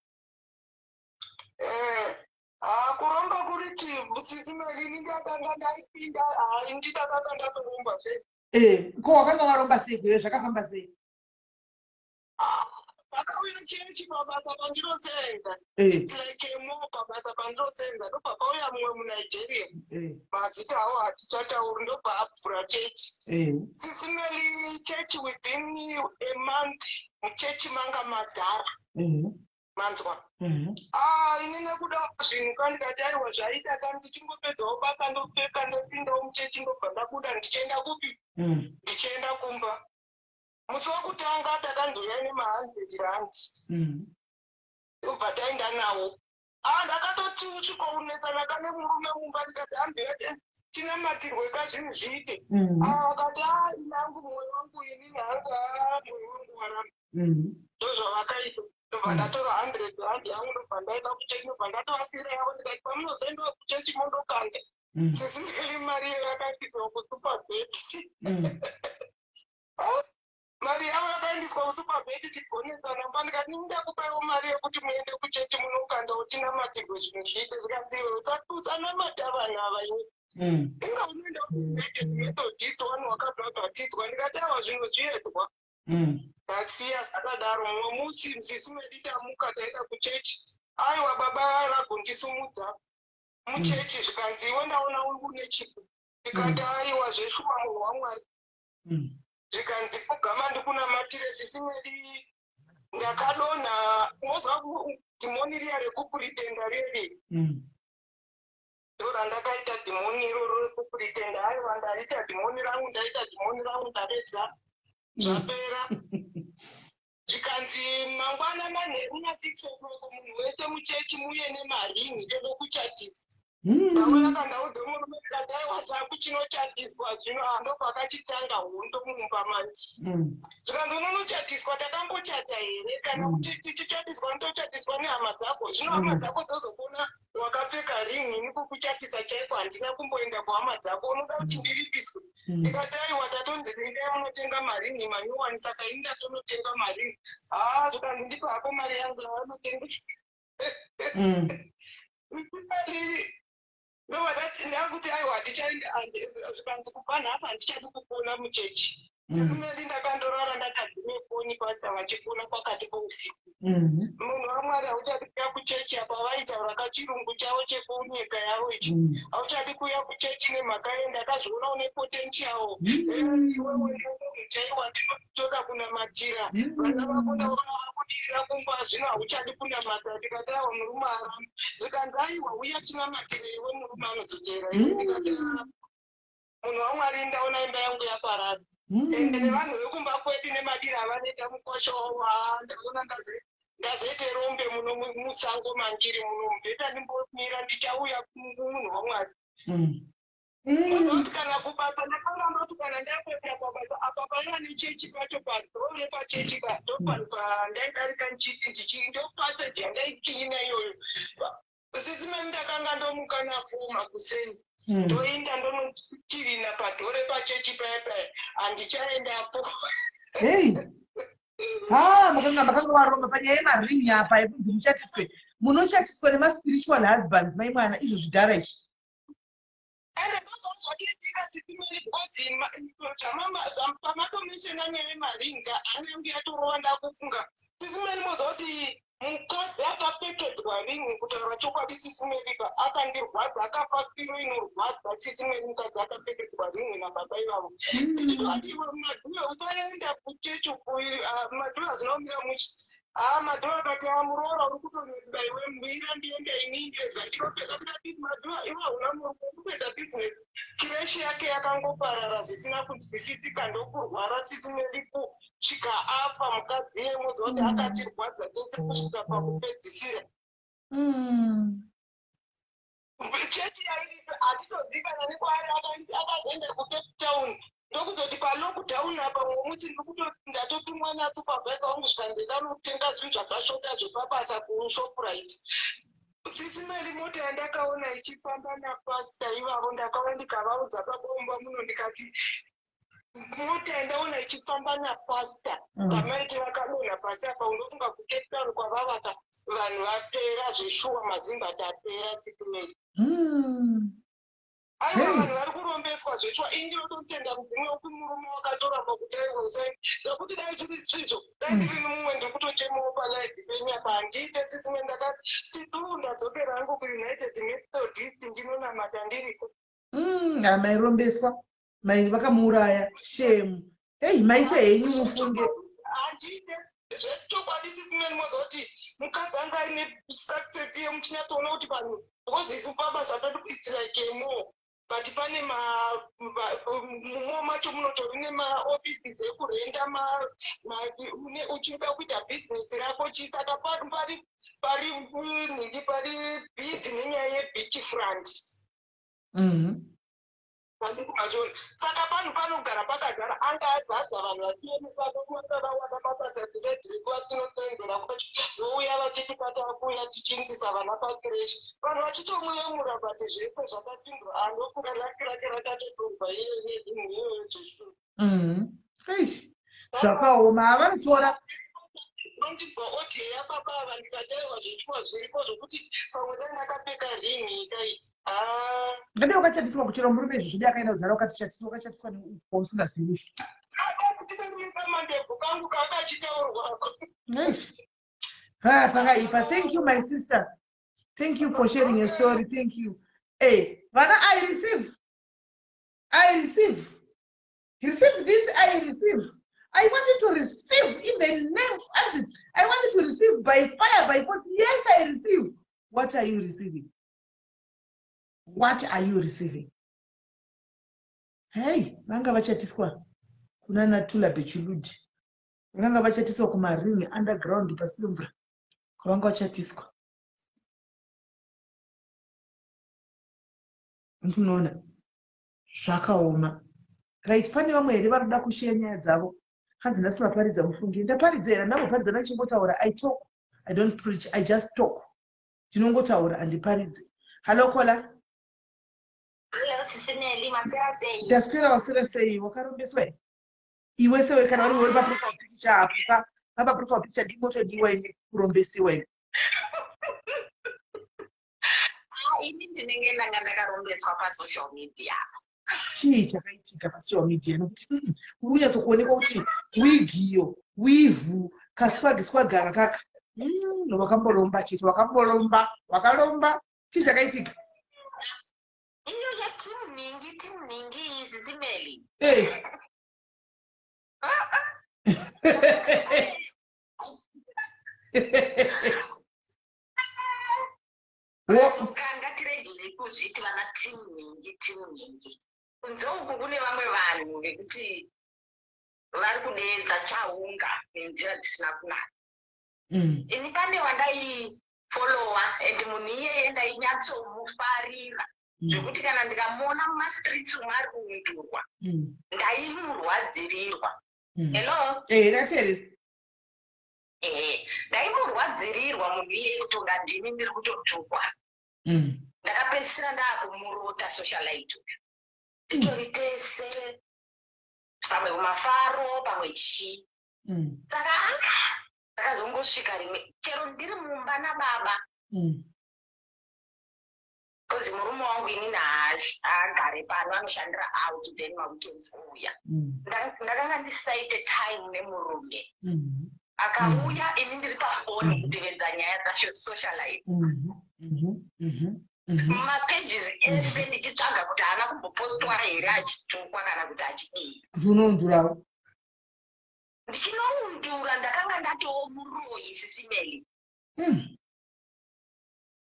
Kuromba kuri Sisi Meli, ini ndakanga ndaipinda, hai, ndidakanga ndatoromba zve.
Ko wakanga waromba sei kuyo, zvakafamba sei?
Pakauya chechi pabasa pandinosenza. It's like a mo pabasa pandinosenza, ndobva pauya mumwe muNigeria, mazita awo hatichatauri, ndobva abvura chechi. Sisi Meli, chechi within a month muchechi manga mazara. Manzwa? Ah, ini nekuda zvinhu kandikati aiwa, zvaita kani, ndichingopedzawo basa, ndopfeka, ndopindawo muchechi, ndobva ndabuda ndichienda kupi? Ndichienda kumba. Musi wekutanga takanzouya nema100 rand, ndobva taenda nawo. Ah, ndakatoti usvikounetsana kane murume mumba, ndikati hanzi tinamatirwe kazvinhu zviite. Ah, vakati a ini hangu mwoyo wangu, inini hangu, a mwoyo wangu waramba. Ndozvavakaita, ndobva ndatora 100 rand yangu, ndobva ndaenda kuchechi, ndobva ndatovasira yavo, ndikati pamunozoendawo kuchechi mondokanda. Sisi Meli, mari iyo yakaendiswa kuSuperbet. Mari yavo yakaendiswa kuSuperbet, tigonesana mba, ndikati ndakupaiwo mari yekuti muende kuchechi munokandawo, tinamatirwe zvinhu zviite. Zvikanzi iwe usanamata vanhu ava, iwe inga unoenda kuUnited Methodist wani wakabhabhatidzwa. Ndikati awa, zvinhu zviedzwa. Ndasiya zvakadaro. Mumwe musi, sisi Meli, tamuka taenda kuchechi, aiwa, baba vagondisumudza muchechi, zvikanzi iwe ndaona une chipo. Ndikati aiwa, zveshuwa, munhu waMwari. Zvikanzi pfugama ndikunamatire. Sisi Meli, ndakadonha. Moziva dhimoni riya rekupretenda reri? Ndo randakaita dhimoni iroro rekupretenda. Aiwa, ndaita dhimoni rangu, ndaita dhimoni rangu, ndapedza, zvapera. Zvikanzi mangwana manheru na6 o'clock munhu wese muchechi muye nemaringi, toda kuchatisa. Vamwe vakandaudza murume, ndikati aiwa, takuchinochatiswa zvino. Ndokwakachitanga hondo mumba manje. Zvikanzi unonochatiswa, takambochata here? Kana kuti tichichatiswa, unotochatiswa nehama dzako. Zvino hama dzako dzozokona wakapfeka ringi, ini kukuchatisa chaiko handina kumboenda kuhama dzako, unoda kuti ndiripiswe? Ndikati aiwa, tatonzi endai munotenga maringi manyowani, saka ini ndatonotenga maringi. Haa, zvikanzi ndipe hako mari yangu yavanotenga. Ndobva ndakuti aiwa, handichaenda. Zvikanzi kubva nhasi handichadi kupona muchechi. Sisi Meli, ndakandorara ndakadzime foni, pasta vachifona pakati pousiku. Munhu waMwari, hauchadi kuuya kuchechi. Apa vaitaura kachirungu chavo chekunyika yavo ichi. Hauchadi kuuya kuchechi nemhaka ye ndakazviona une potential. Iwewe chaiwa ndinotoda kunamatira vana vako, ndaona vakudirira kumba, zvino hauchadi kunamata. Ndikati aiwa, murume aramba. Zvikanzi aiwa, uya tinamatire iwe, murume anozoteera iwe. Ndikati "Ah, munhu waMwari, ndaona imba yangu yaparara, ende nevanhu vekumba kwedu nemadiro avanoita mukwasha wavo, haa, ndaona ndazoite rombe muno musango mandiri muno, mubhedha ndimbomira, ndichauya, munhu waMwari. Ndozoti kana kubasa ndakanga ndoti kana ndakuenda pabasa apa paiva nechechi pacho, padoor repachechi pa ndopanhu pandaidarika ndichiti ndichi ndopassage yandaikiina iyoyo. Sisi Meli, ndakanga ndomuka na4 makuseni, ndoenda ndonokirina padoor repachechi paya paya, handichaendapo.
Hei, ha, makanga waromba panyaya yemaringi apa yekunzi muchatiswe, munochatiswa nemaspiritual husbands, mai mwana, izvo zvidhara izvi.
Ende ndozvazvatoitika, Sisi Meli, because pamatomentiona nyaya yemaringa, hana yangu yatorova. Ndakufunga, Sisi Meli, moza kuti mukadzi akapfekedzwa ringi, kutaura chokwadi, Sisi Meli, akandirwadza, akafa firo inorwadza. Sisi Meli, mukadzi akapfekedzwa ringi nababa ivavo, ndichitoti iwe Madhuve, usaenda kuchechi. Madhuve hazvina kumira muchi. Haa, Madhuve akati a muroora uri kutonyorera iwe, mbira ndiende inini ndega ndinopfeka. Ndikati Madhuve, iwe hauna murume, uri kutoita bhizinesi. Creche yake yakangoparara zvisina kunzwisisika, ndokurwara, Sisi Meli, kusvika afa mukadzi yemoza kuti akatirwadza tese kusvika pakupedzisira. Chechi yairipo hatitozikana nekwaari, akazoenda kuCape Town, ndokuzoti palockdown apa mumwe musi ndatotumwa nasupervisor wangu, zvikanzi ndanotenga zvinhu zvakashota zvepabasa kuShoprite. Sisi Meli, mota yandakaona ichifamba napasta ivavo, ndakauya ndikavaudza pabomba muno, ndikati mota yandaona ichifamba napasta pamaiti vakadonha pasi apa, unofunga kuCape Town kwavavaka vanhu vapera zveshuwa, mazimba tapera, Sisi Meli. Aiwa, vanhu vari kurombeswa zvechwa. Ini ndinototenda mudzimu wekumurume wakatoramba kuti aiwa usai, nekuti dai chiri svizvo, dai ndiri mumwe ndiri kutochemawo palive penyu apa. Handiite, Sisi Meli. Ndakati du ndadzokera hangu kuUnited Methodist, ndinonamata ndiriko.
Mairombeswa, mai vakamuuraya, shame. Hei, maite henyu mufunge.
Handiite zvechokwadi, Sisi Meli. Mozoti mukadzi anga aine success iye, muchinyatsoona kuti vanhu, because isu pabasa pedu it's like a mall, but pane mumo macho munotori nemaoffices ekurenda, uchida kuita bhizinesi rako chi. Saka pari nhingi, pari busy nenyaya yebeach front. Pandikumachiona, saka panhu panogara pakazara, anga azadza vanhu vachiemesanga vawana mabasa besides rekuvatinotendera kwacho, vouya vachiti patakuya tichinzisa vana pacreche, vanhu vachitomuyemura, but zvese zvakapindwa, anofunga luck rake rakatotorwa iye nezinhu iyoyo zveshuwa.
Eish, zvakaoma, havanotora.
Ndondibva audio yababa ava, ndikataiwa zvechuwa zviripo zvokuti pamwe dai ndakapfeka ringi kai.
Ngade wakachatiswa kuchera murume izvo zvidi akaenda kuzara, ukatichatiswa, wakachatiswa neusingazivi.
Mandebvu kangu kakachitaurwako.
Eish. Ha, pakaipa. Thank you, my sister. Thank you for sharing your story. Thank you. Hey, vana, I receive. I receive. Receive this, I receive. I want you to receive in the name as it. I want you to receive by fire, by force. Yes, I receive. What are you receiving? What are you receiving? Hey, vanga vachatiswa kuna Tula Bechuludi. Vanga vachatiswa kumaringi underground pasimbra. Vanga vachatiswa. Ndinoona zvakaoma. Right, pane vamwe here vari kuda kushiya nyaya dzavo? Hanzi nhasi vaparidza mufungi. Ndaparidza here? Ndamboparidza ndachingotaura. I talk, I don't preach, I just talk. Ndinongotaura, handiparidzi. Hallo, caller.
Hello, Sisi Meli, maswera sei?
Ndaswera, waswera sei? Wakarombeswa here iwe sewe? Kana uri paprofile picture apo ka, paprofile picture ndimotodiwa imi kurombesiwa imi.
Ah, ini ndinenge ndanga ndakarombeswa pasocial media.
Chii chakaitika pasocial media? Nokuti uri kunyatsokuonekwa kuti wigiyo, weave, kaswag, swagara kaka. Wakamboromba chete, wakamboromba, wakaromba. Chii chakaitika?
Iyo yatimu ningi, timu ningi iyi, Sisi Meli.
Eh.
Ngatiregere kuzviti vana timu ningi, timu ningi. Kunze uku kune vamwe vanhu vekuti vari kudeedza chaunga nenzira dzisina kunaka. Ini pane wandaifollowa, and munhu iyeye ndainyatsomufarira zvekuti kana ndikamuona mumastreets umu ari kuundurwa, ndaimurwadzirirwa. Hello?
Eh, ndateerera.
Ehe, ndaimurwadzirirwa munhu iyeye kutonga ndini ndiri kutotukwa. Ndakapedzisira ndaakumurota socialite uyu, titori tese pamwe kumafaro, pamwe chii. Saka ndakazongosvika rimwe, chero ndiri mumba nababa, because murume wangu inini haagare pano, anoshandira out, then maweekends ouya. Ndakanga ndisaite time nemurume. Akauya, ini ndiri pafoni kutevedza nyaya dzasocialite, mapages ese, ndichitsvaga kuti haana kumbopostwa here achitukwa kana kuti achidii.
Kuti unoundurawo.
Ndichinoundura, ndakanga ndatoo muroyi, Sisi Meli.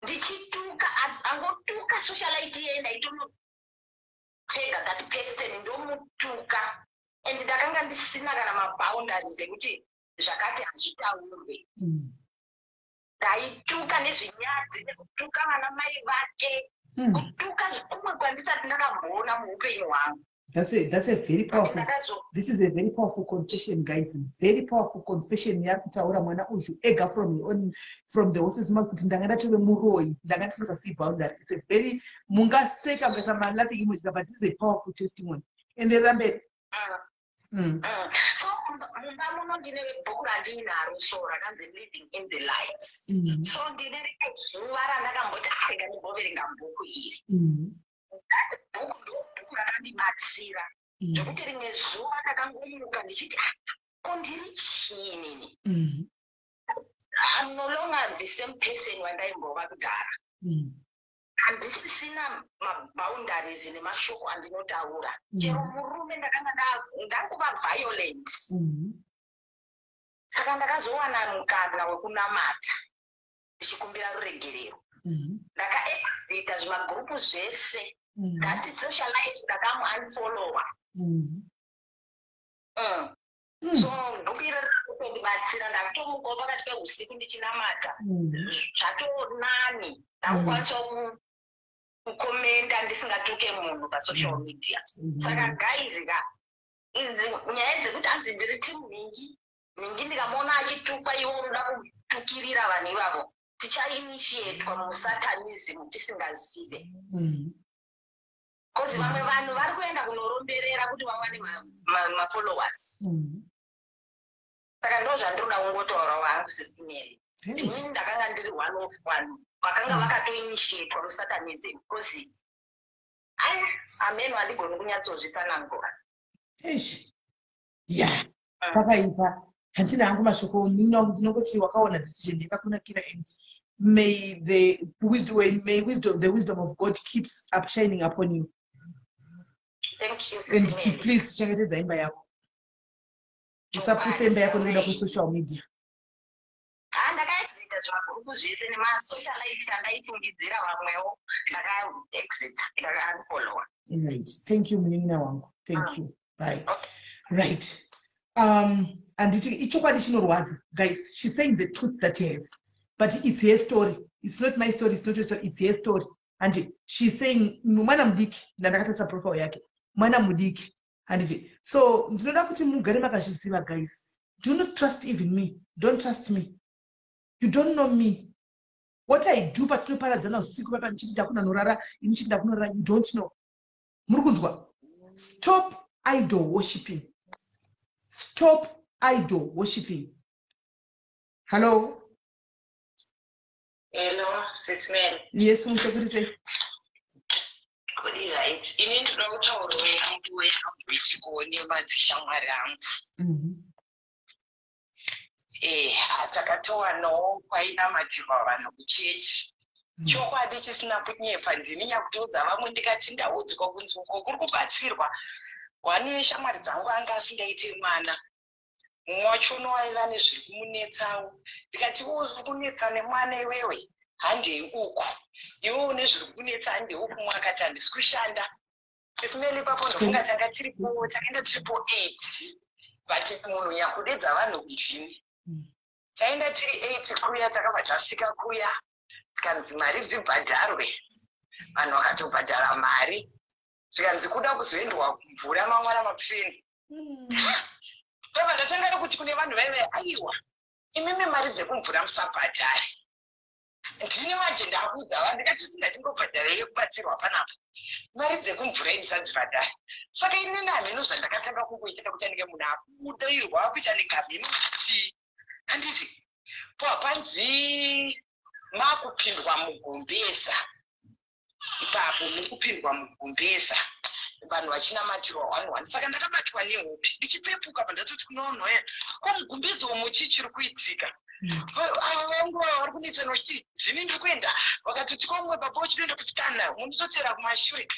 Ndichituka, angotuka socialite iyeye, ndaitonotega that person ndomutuka, and ndakanga ndisina kana maboundaries ekuti zvakati hazvitaurwe. Ndaituka nezvinyadzi, nekutuka vana mai vake, kutuka kumwe kwandisati ndakamboona muupenyu hwangu.
That's a very powerful, this is a very powerful confession, guys, very powerful confession yari kutaura mwana uyu ega from her own, from the horse's mouth, kuti ndanga ndatove muroyi, ndanga ndisingasasii boundary. It's a very, mungaseka mukaisa malaughing emoji, but this is a powerful testimony. Enderera mberi.
So mumba muno ndine bhuku randinaro so rakanzi Living in the Light. So ndine rimwe zuva randakamboti, arega ndimboverenga bhuku iri. Bhuku rakandibatsira zvekuti rimwe zuva ndakangomuka ndichiti, "Ah, ko ndiri chii inini? I'm no longer the same person wandaimbova kudhara. Handisisina maboundaries nemashoko andinotaura. Chero murume ndakanga ndangova violent. Saka ndakazowana mukana wekunamata ndichikumbira ruregerero. Ndakaexita zvimagurupu zvese. That socialite ndakamuunfollowa. So bhuku iro rinotondibatsira. Ndakutomukawo pakati peusiku ndichinamata. Zvatonani, ndakukwanisawo kukomenda ndisingatuke munhu pasocial media. Saka guys ka, idzi nyaya dzekuti hanzi ndiri team nhingi nhingi, ndikamuona achitukwa, iwo unoda kutukirira vanhu ivavo, tichainitiatwa musatanism tisingazive. Because vamwe vanhu vari kuenda kunoromberera kuti vawane mafollowers. Saka ndo zvandinoda kungotaura wangu, Sis Melly. Inini ndakanga ndiri one of vanhu vakanga vakatoinitiatwa musatanism, because aya ameno handigoni kunyatsozvitsanangura.
Eish. Ya, pakaipa. Handina hangu mashoko, munhu wangu. Ndinongoti wakaona decision yakakunakira, and may the wisdom of God keeps up shining upon you.
Thank you,
And
Sis
keep,
Melly.
please chengetedza imba yako, usaputse imba yako nekuda kwesocial media.
Ha, ndakaexita zvimagurupu zvese nemasocialites andaifungidzira. Vamwewo ndakaexita, ndakaunfollowa.
Right, thank you, munin'ina wangu. Thank you, bye. Right, anditi ichokwadi chinorwadza, guys? She's saying the truth that she has, but it's her story. It's not my story, it's not your story, it's her story. And she's saying mwana mudiki, ndandakatarisa profile yake, mwana mudiki, handiti? So ndinoda kuti mugare makazviziva, guys. Do not trust even me. Don't trust me. You don't know me, what I do patinoparadzana usiku papa, ndichiti ndakunanorara, ini chiti ndakunorara. You don't know. Muri kunzwa? Stop idol worshiping. Stop idol worshiping. Hello?
Hello, Sis Melly.
Yes, musekuti sei?
Kuri right. Ini ndinoda kutaurawo yangu yakamboitikawo nemadzishamwari angu. Takatowanawo kwainamatirwa vanhu kuchechi. Chokwadi chisina kunyepa, ndini nyakutoudza vamwe ndikati ndaudzwa kunzi uko kuri kubatsirwa. One yeshamwari dzangu anga asingaiti mwana. Mumwe wacho waiva nezviri kumunetsawo. Ndikati, iwe uri kunetsa nemwana iwewe, handei uku. Iwe une zviri kunetsa, handei uku. Mumwe akati handisi kushanda. Sis Melly, ipapo ndofunga tanga tiripo, takaenda tiripo eight, but munhu nyakudedza vanhu ndini. Taenda tiri eight kuya, takabva tasvika kuya, tikanzi mari dzibhadharwe. Vanhu vakatobhadhara mari, zvikanzi kuda kuzoendwa kumvura mangwana makuseni. Ndobva ndatanga nekuti kune vanhu vaive, aiwa, imimi mari dzekumvura musabhadhare. Ndini manje ndakuudza vanhu, ndikati singatingobhadharei yekubatsirwa panapa, mari dzekumvura imusadzibhadhare. Saka inini hameno zvandakatanga kungoita kuti anenge munhu akubudirwa, kuita anenge hameno chii, handiti? Po panzi makupindwa mugumbeza ipapo, muri kupindwa mugumbeza, vanhu vachinamatirwa one one. Saka ndakabatwa nehope ndichipepuka, pandatoti kunoonhoya ko mugumbeza umo chii chiri kuitika? Ava vangu vava vari kunetsana vachiti ndini ndiri kuenda, vakatoti kwamwe baba uchinoenda kuti kana munototera kumashure.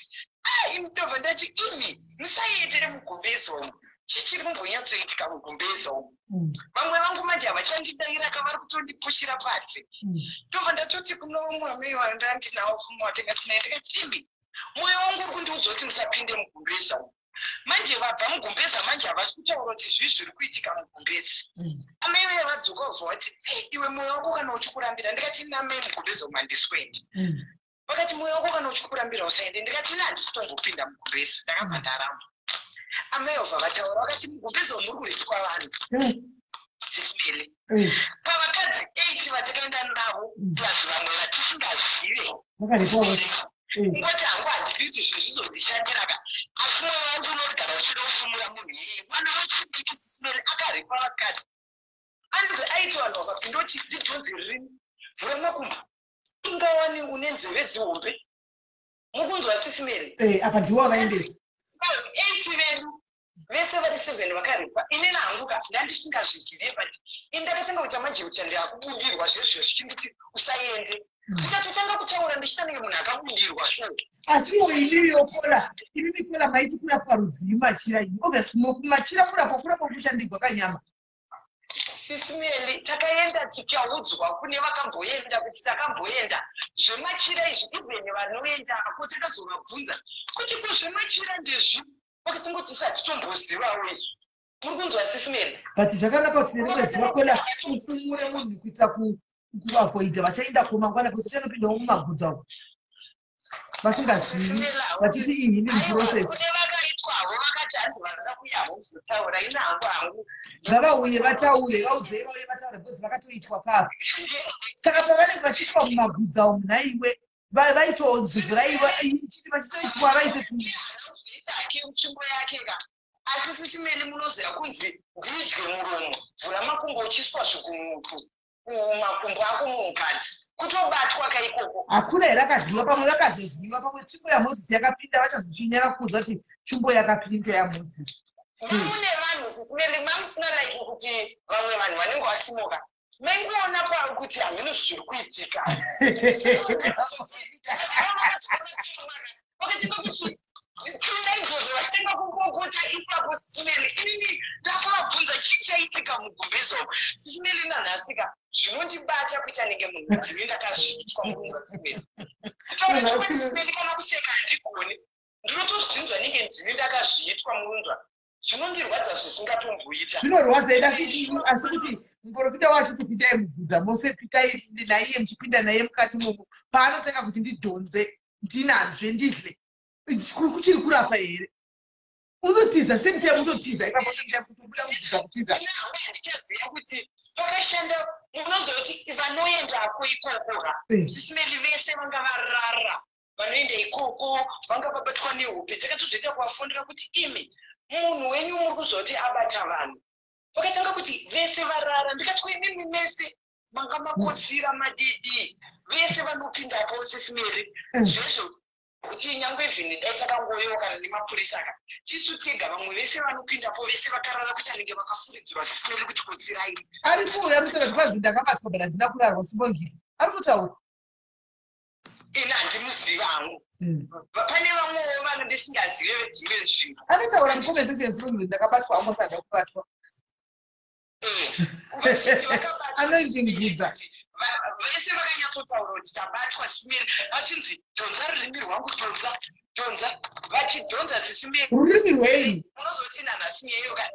Imi ndobva ndati, imi musaiendere mugumbeza umu, chii chiri kumbonyatsoitika mugumbeza umu? Vamwe vangu manje havachandidaira ka, vari kutondipushira panze. Ndobva ndatoti kuno umwe amai wandandinawo watenga tinaye, ndikati, imi, mwoyo wangu uri kundiudza kuti musapinde mugumbeza umu. Manje vabva mugumbeza manje havasi kutaura kuti zvii zviri kuitika mugumbeza. Amai vaya vadzoka, vabva vati, iwe, mwoyo wako kana uchikurambira. Ndikati, namai, mugumbeza umu handisi kuenda. Vakati, mwoyo wako kana uchikurambira usaende. Ndikati, ina handisi kutombopinda mugumbeza. Ndakabva ndaramba. Amai vabva vataura, vakati mugumbeza umu muri kurepwa vanhu. Sis Melly, pavakadzi 8 vatakaenda navo, plus vamwe vatisingazive, ngoti hangu handidi kuti zvinhu zvizondishandira ka, asi mwoyo wangu unogara uchida kusumura munhu iyeye. Mwana wechidiki, Sis Melly, akarepa vakadzi. Anzi aiti vanhu vakapinda kuti ndidhonzi ririmi, vhura makumbo, ingawani une nzeve dzihombe. Mukunzwa, Sis Melly?
Apa ndiwo wavaendesa.
8 vedu vese vari 7 vakarepwa. Inini hangu ka ndandisingazvizive, but ini ndakatanga kuita manje kuti ndakubudirwa zvezvo zvichinditi usaende. Ndikatotanga kutaura ndichita nenge munhu akabudirwa so.
Asiwo iniyo kola, inini kola maiti kurapwa rudzii machira ini? Obviously machira kurapwa kurapwa kushandigwa kanyama.
Sisimeli, takaenda tikaudzwa kune vakamboenda kuti takamboenda zvemachira izvi, even vanoendako takazovabvunza kuti ko zvemachira ndezvi, vakatingoti hatitombozivawo izvi. Muri kunzwa, Sisimeli?
But zvakanaka kuti nerimwe zuva kola ufumure munhu kuitira kuavoida vachaenda komangwana kwese chanopindawo mumagudza uko vasingazivi vachiti ihealing process.
Kune vakaitwavo vakati hanzi vanoda kuyavo kuzotaura, ina hangu
Ngavauye vataure, vaudzei vauye vataure, because vakatoitwa kare. Saka pavanenge vachiitwa mumagudza umu nhaiwe, vaitoonzi vhuraiwa chiti vachitoitwa vaitoti
Ake mutsvimbo yake ka. Asi Sisimeli, munoziva kunzi ndidye muromo, vhura makumbo, uchiswa zvigumutu kumakumbo ako mumukadzi, kutobatwa kaikoko.
Hakuna here akadyiwa? Pamwe vakazodyiwa, pamwe tsvimbo yaMozisi yakapinda, vachazochinyara kuudza kuti tsvimbo yakapinda yaMozisi.
Mamune vanhu, Sisimeli, mamusina like kuti vamwe vanhu vanenge vasimuka, maingoona kuti hameno zviri kuitika. Vakatenga kuti tunda izvozvo, vachitenga kukokota ipapo. Sisimeli, inini ndakavabvunza chii chaitika mugumbezi umu. Sisimeli, nanhasika zvinondibata kuita nenge munhu ndini ndakazviitwa. Murunga, Sisimeli, kutaura chokwadi, Sisimeli, kana kuseka handigoni, ndinotozvinzwa nenge ndini ndakazviitwa. Murunzwa, zvinondirwadza zvisingatomboita.
Zvinorwadza ida, asi kuti muprofita wachiti pindai mugudza mose, pitai naiye, muchipinda naye mukati momo, paanotanga kuti ndidhonze, ndinanzve, ndidle, kuchiri kurapa here? Unotiza same time, utotiza ipapo same time, kutobuda mugudza kutiza.
Handichaziva kuti pakashanda. Munozoti vanoendako ikoko ka, Sisimeli, vese vanga varara vanoenda ikoko vanga vabatwa nehope. Takatozoita kuvafundira kuti imi munhu wenyu muri kuzoti abata vanhu. Vakatanga kuti vese varara. Ndikati kuimimi mese manga makotsira madidi, vese vanopindapo, Sisimeri, zvezvo kuti nyangwe vhini dai takangoyewo kana nemapurisa ka, tisu tega, vamwe vese vanopindapo vese vakarara kuti anenge vakafuridzirwa, Sisimeri, kuti kotsirai.
Ari kuuya kutaura zvikwanzi ndakabatwa but handina kurarwa. Simbongile ari kutaura.
Ini handimuziva hangu. Pane vamwewo vanhu ndisingazive vedzimwe nzvimbo.
Anotaura mucomment section, Simbongile, ndakabatwa hangu asada kubatwa. Anoizvingudza.
Vese vakanyatsotaura kuti tabatwa, Simeri, vachinzi dhonza rurimi rwangu, dhonza, dhonza, vachidhonza, Sisimeri.
Rurimi rwei?
Unozoti nanhasi nyeyo ka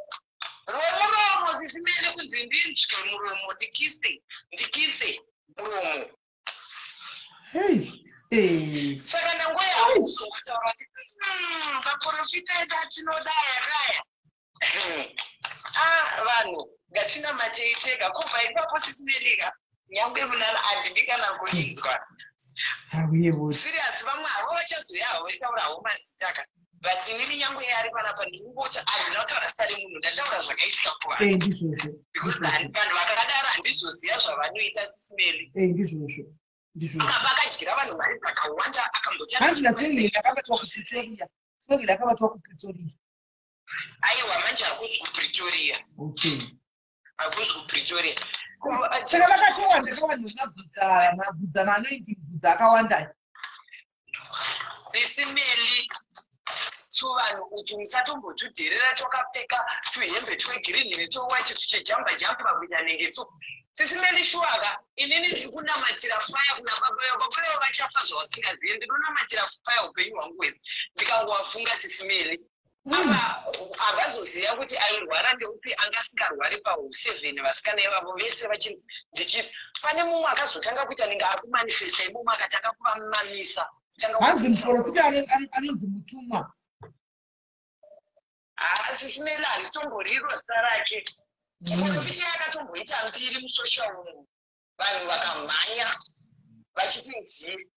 rwemuromo, Sisimeri, kunzi ndinzwe muromo, ndikise, ndikise muromo.
Hey.
Saka ndangoyauzokutaura kuti vaprofita edu atinoda yakaya. Ah, vanhu ngatinamatei tega. Kubva ipapo, Sisimelika, nyangwe munana handidi kana kuinzwa.
Hauyewo.
Serious, vamwe havo vachazoya havo vaitaura havo mazita ka, but inini nyangwe ari panapa ndingoti handina kutaura zita remunhu, ndataura zvakaitika kuvanhu.
Ndizvozvo.
Because vanhu vakadaro handizoziva zvavanoita, Sisimeli.
Ndizvozvo, ndizvozvo.
Akaba akadyira vanhu mari dzakawanda, akambotanga.
Hanzi naSibongile akabatwa kuPretoria. Sibongile akabatwa kuPretoria.
Aiwa, manje hakuzi kuPretoria. Hakuzi kuPretoria.
Saka vakatowanda kavanhu vemagudza, magudza maanoiti gudza akawanda.
Sisimeli, tuvanhu utu musatombotudherera, twakapfeka tuhembe twegirini netwewhite tuchijamba jamba kuita nenge tsu. Sisimeli, shuwaka, inini ndiri kunamatira faya kuna baba vavo. Baba vavo vachafa zvavasingazivi. Ndinonamatira faya upenyu hwangu hwese ndikangovafunga, Sisimeli. Ava havazoziva kuti airwara ndeupi anga asingarwari pau7 vasikana ivavo vese vachinzi ndikisi. Pane mumwe akazotanga kuita nenge akumanifesta imomo, akatanga kuvamamisa. Kutanga
Hanzi muprofita anonzi Mutumwa.
Sisimeli, haritomboriro zita rake. Muprofita akatomboita mbiri musocial umu, vanhu vakamhanya vachiti ndiye.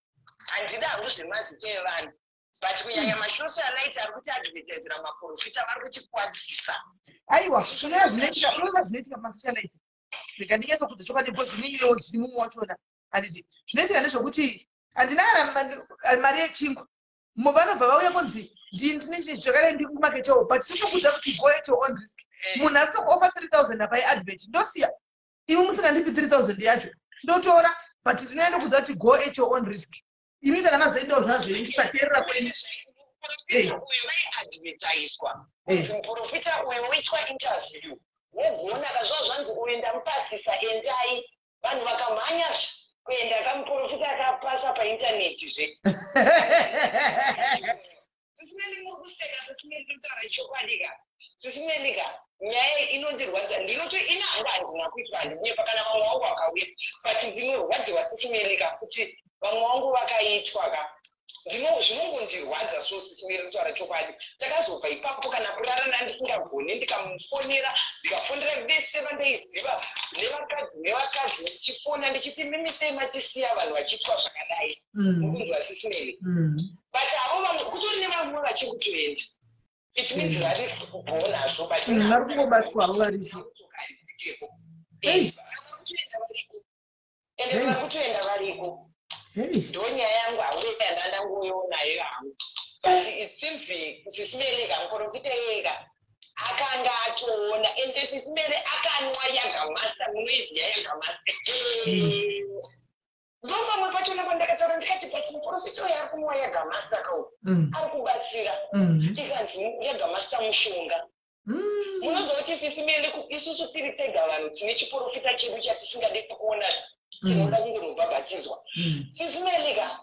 Handida hangu zvemazita evanhu, but kunyanya masocialite ari kuti advertisira maprofita vari kutikwadzisa.
Aiwa, unoona zvinoitika, unoona zvinoitika pamasocialite. Rega ndinyatsokudza chokwadi, because ininiwo ndini mumwe wachona, handiti? Zvinoitika ndezvokuti handina kana mari yechingwa. Vanobva vauya kunzi Ndine zvakadai, ndiri kumaketawo, but sitokuudza kuti go at your own risk. Munhu ari kutokuofa 3000 apa iadvert, ndosiya. Imi musingandipi 3000 yacho, ndotora, but ndinoenda kuudza kuti go at your own risk. Imi kana mazoendawo zvazvenyu, kusateerera kwenyu.
Muprofita uyu vaiadvertiswa kunzi muprofita uyu woitwa interview, wogona kazva zvanzi uenda mupasisa, endai. Vanhu vakamhanya kuenda kamuprofita akapasa paintaneti zve. Sis Melly, muri kuseka. Sis Melly, totaura chokwadi ka. Sis Melly ka, nyaya inondirwadza ndinoti ina hanga handina kuitwa, handinyepa. Kana vamwe vangu vakauya, but ndinorwadziwa, Sis Melly ka, kuti vamwe vangu vakaitwa ka, zvinongondirwadza. So Sis Melly, kutaura chokwadi, takazobva ipapo kana kurarana ndisingagoni. Ndikamufonera, ndikafonera vese vandaiziva, nevakadzi nevakadzi, ndichifona ndichiti, "Mimi, sei matisiya vanhu vachiitwa zvakadai?" Mukunzwa, Sis Melly? But avo vamwe, kutori nevamwe vachiri kutoenda. It means vari kubhonazvo, but
Vari kungobatwawo varipo.
Vari kutoenda variko, ende vari kutoenda variko. Ndo nyaya yangu hangu yandandangoionayo hangu, but it seems, Sis Melly ka, muprofita iyeka akanga atoona. Ende Sis Melly, akanwa Jägermeister. Munoiziya Jägermeister? Ndo pamwe pachona pandakataura ndikati, "But muprofita uyo ari kunwa Jägermeister kau, ari kubatsira." Ikanzi Jägermeister mushonga. Munozoti, Sis Melly, isusu tiri tega vanhu tine chiprofita chedu chatisingadi kuona, tinoda kungonobhabhatidzwa. Sis Melly ka,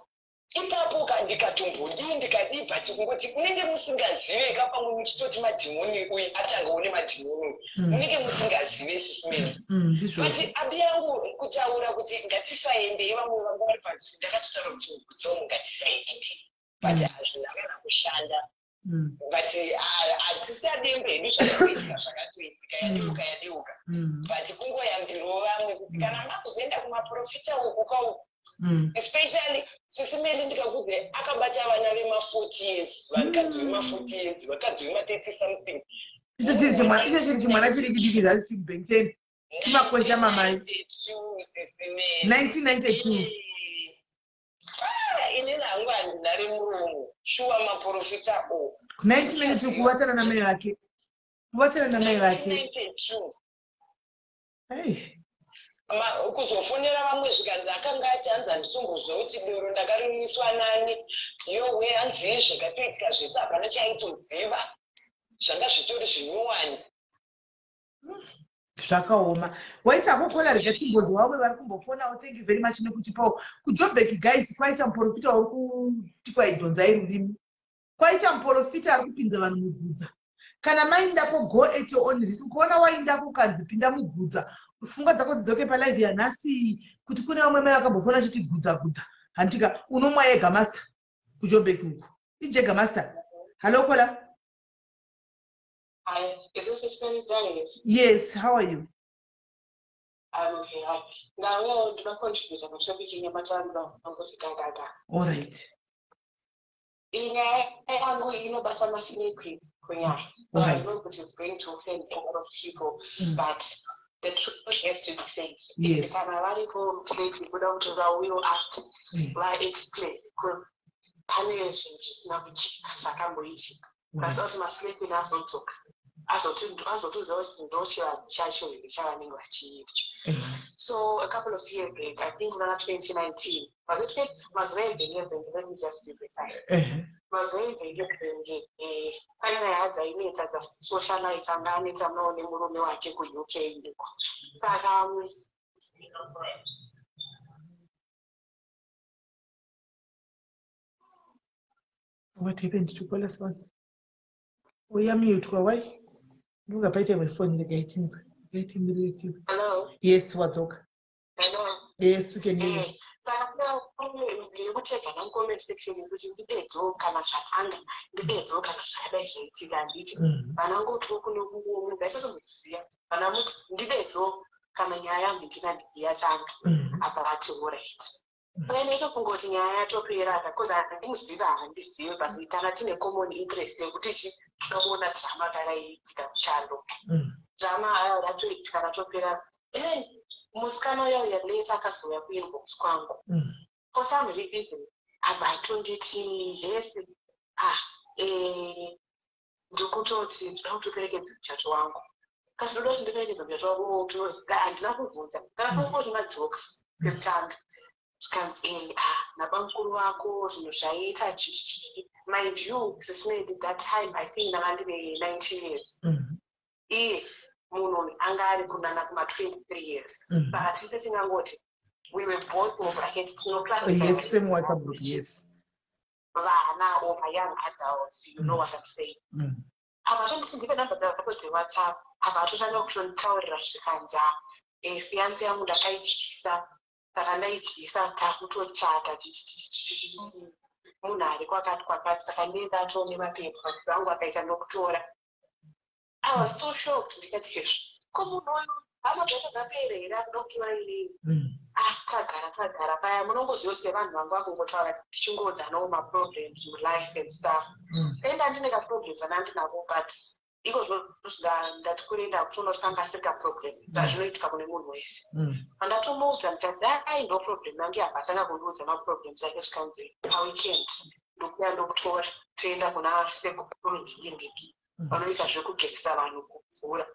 ipapo ka ndikatombodii, ndikadii, but kungoti munenge musingazive ka, pamwe muchitoti madhimoni, uyu atangawo nemadhimoni uyu. Munenge musingazive, Sis Melly. But abi yangu kutaura kuti ngatisaendei, vamwe vanga vari padhuze, ndakatotaura kuti mugudzomu ngatisaende, but hazvina kana kushanda. But hatisadembe hedu zvakatoitika, zvakatoitika, yadeuka yadeuka. But kungoyambirawo vamwe kuti kana makuzoenda kumaprofita uku kauku, especially, Sis Melly, ndikakudze, akabata vana vema40 years, vakadzi vema40 years, vakadzi vema30 something.
Icho chiri chimwana, icho chiri chimwana chiri chidiki zvacho, chibhenteni chimakwesha mamai.
92, Sis Melly.
1992.
Ah, inini hangu handina remuromo, shuwa. Maprofita o
1992, kuvatana namai vake, kuvatana namai vake.
1992.
Ei.
Kuzofonera vamwe zvikanzi akanga ati, hanzi, "Handisomboziva kuti doro ndakarimwiswa nani." Yowe, hanzi zvakatoitika zvese hapana chaitoziva, zvanga zvitori zvinyowani.
Zvakaoma. Waita kokola, rega timbonzi vamwe vari kumbofonawo. Thank you very much nekutipawo kuJobek. Guys, kwaita muprofita uri kuti kwaidhonzai rurimi, kwaita muprofita ari kupinza vanhu mugudza. Kana maindako, go at your own risk. Kuona waindako, kanzi pinda mugudza, pfungwa dzako dzidzoke palive yanhasi, kuti kune vamwe mai vakambofona chiti gudza gudza. Handika unomwa Jägermeister kuJobek uku, iJägermeister. Hallo caller.
Hi, is this Sis Melly's Diaries?
Yes, how are you?
I'm okay. Hi. Ndauya ndinoda contribute patopic yematamba angoti gagaga.
All right.
Inyaya yangu inobata maslay queen kunyaya.
All
I
right.
know that it's going to offend a lot of people, but the truth has to be said. Kana variko slay queen, kuda kuti vauyewo after vaexplain pane zvinhu zvisina kujeka zvakamboitika. Asi kuti maslay queen azodzoka azotiudza kuti ndo chivanhu chacho here chavanenge vachiita. So a couple of years back, I think around 2019, was it 20, mazuva ebvenge, let me just be precise. Mazuva ebvenge, pane nyaya dzainetsa dzasocialite anga anetsa nawo nemurume wake kuUK uko. Saka
What happened to caller one? Uyamutwa, why? Ndinga paita imwe foni, rega itinzwe. Rega itinzwe.
Hello?
Yes, wadzoka.
Hello?
Yes, we can hear you.
Saka ndiri kutega namucomment section yekuti ndidedzo kana zvatanga, ndidedzo kana zvakadai zvaitika, handiti? Vana ngotiwo kuno ndaisatombozviziva, vana muti ndidedzo kana nyaya yamhiki namhiki yatanga. Apa ati alright, then itofunga kuti nyaya yatopera because handimuziva, handizivi, but tanga tine common interest yekuti chi toda kuona drama karaiitika kuchando. Drama ratoitika, ratopera, and then musikana uya uya later akazouya kuinbox kwangu. For some reason abva atonditi, "Hesi, ah, Ndikutoti ndoda kutoperekedza muchato wangu. Kasi ndoda kuti ndiperekedza muchato wangu, tinoziva handina kubvunza, ndakafungoti majokes pekutanga. Zvikanzi, "Ah, nabamukuru vako zvinhu zvaiita chichii." Mind you, Sis Melly, that time I think ndanga ndine 19 years. Iye munhu uyu anga ari kunana kuma23 years. Saka tese tingangoti we were both mubracket.
Yes, same WhatsApp group, yes.
Vana or mayoung adults, you know what I'm saying. Apa atonditi ndipe namba dzako dzeWhatsApp. Apa atotanga kutonditaurira, zvikanzi, "Fiance yangu ndakaidyisa, saka ndaidyisa, takutochata, chichichichichi, munhu ari kwakati kwakati, saka ndindatoo nemapepa vangu akaita ndokutora." I was so shocked. Ndikati, "Hezvo, ko munhu uyu hama dzake dzapera here akuda kutora inini?" Ah, tagara tagara paya, munongoziva sevanhu vangu vakungotaura, tichingodzanawo maproblems mulife and stuff. Enda ndine kaproblems andandinako, but iko zvino ndati kure, ndakutoona kuti kanga asiri kaproblem, zvazvinoitika kune munhu wese. Pandatomuudza ndikati, "Ai, ndo problem yangu." Yabva atanga kundiudza maproblems ake, zvikanzi, "Paweekend ndokuya ndokutora, toenda kuna sekuru ndiki ndiki, vanoita zvekugezesa vanhu kumvura."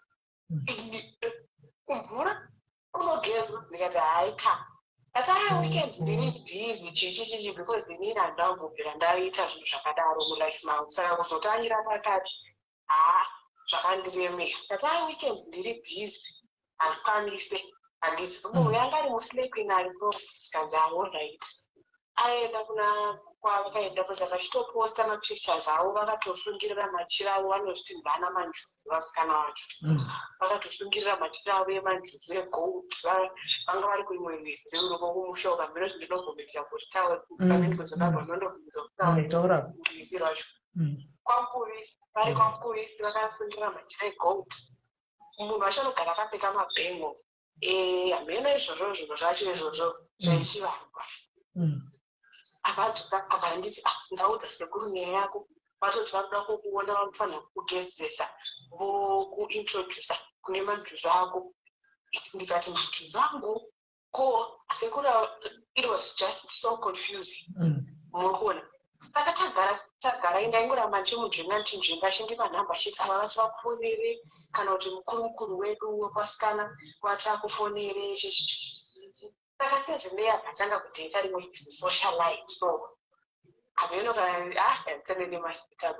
"Kumvura kunogezwa?" Ndikati, "Hai ka." Ati, "A, weekend ndiri busy, chichi chichi," because inini handina kumbobvira ndaita zvinhu zvakadaro mulife mangu, saka kuzotangira pakati, haa, zvakandiremera. Ndati, "A, weekend ndiri busy, handikwanise, handisi." Munhu yanga ari musleeping aripo. Zvikanzi, "Alright." Aenda kuna kwavakaenda kuita, vachitoposta mapictures avo vakatosungirira machira avo, vanozviti vana manjuzu, vasikana vacho vakatosungirira machira avo emanjuzu egold. Vanga vari kuimwe rwizi uroko kumusha uko, hameno ndinobvumidza kuritaura pamene kuZimbabwe, ndinondobvumidza kutaura rwizi rwacho kwaMukuvisi, vari kwaMukuvisi, vakasungirira machira egold. Munhu wacho anogara akapfeka mabhengo, hameno izvozvo, zvinhu zvacho izvozvo zvaichivanhu. Akadzoka, akanditi, "Ah, ndaudza sekuru nyaya yako, vatoti vari kuda kukuona, vanofanira kukugezesa, vokuintrodusa kune manjuzu ako." Ndikati, "Manjuzu angu ko sekuru?" It was just so confusing. Muri kuona, saka tagara tagara, ndaingoramba ndichimunzvenga, ndichinzvenga, achindipa nhamba, achiti ava vati vakufonere, kana kuti mukuru mukuru wedu wekwasikana vati akufonere. Saka sezvinei akatanga kudheta rimwe socialite, so hameno kana, ah, handisane nemazita,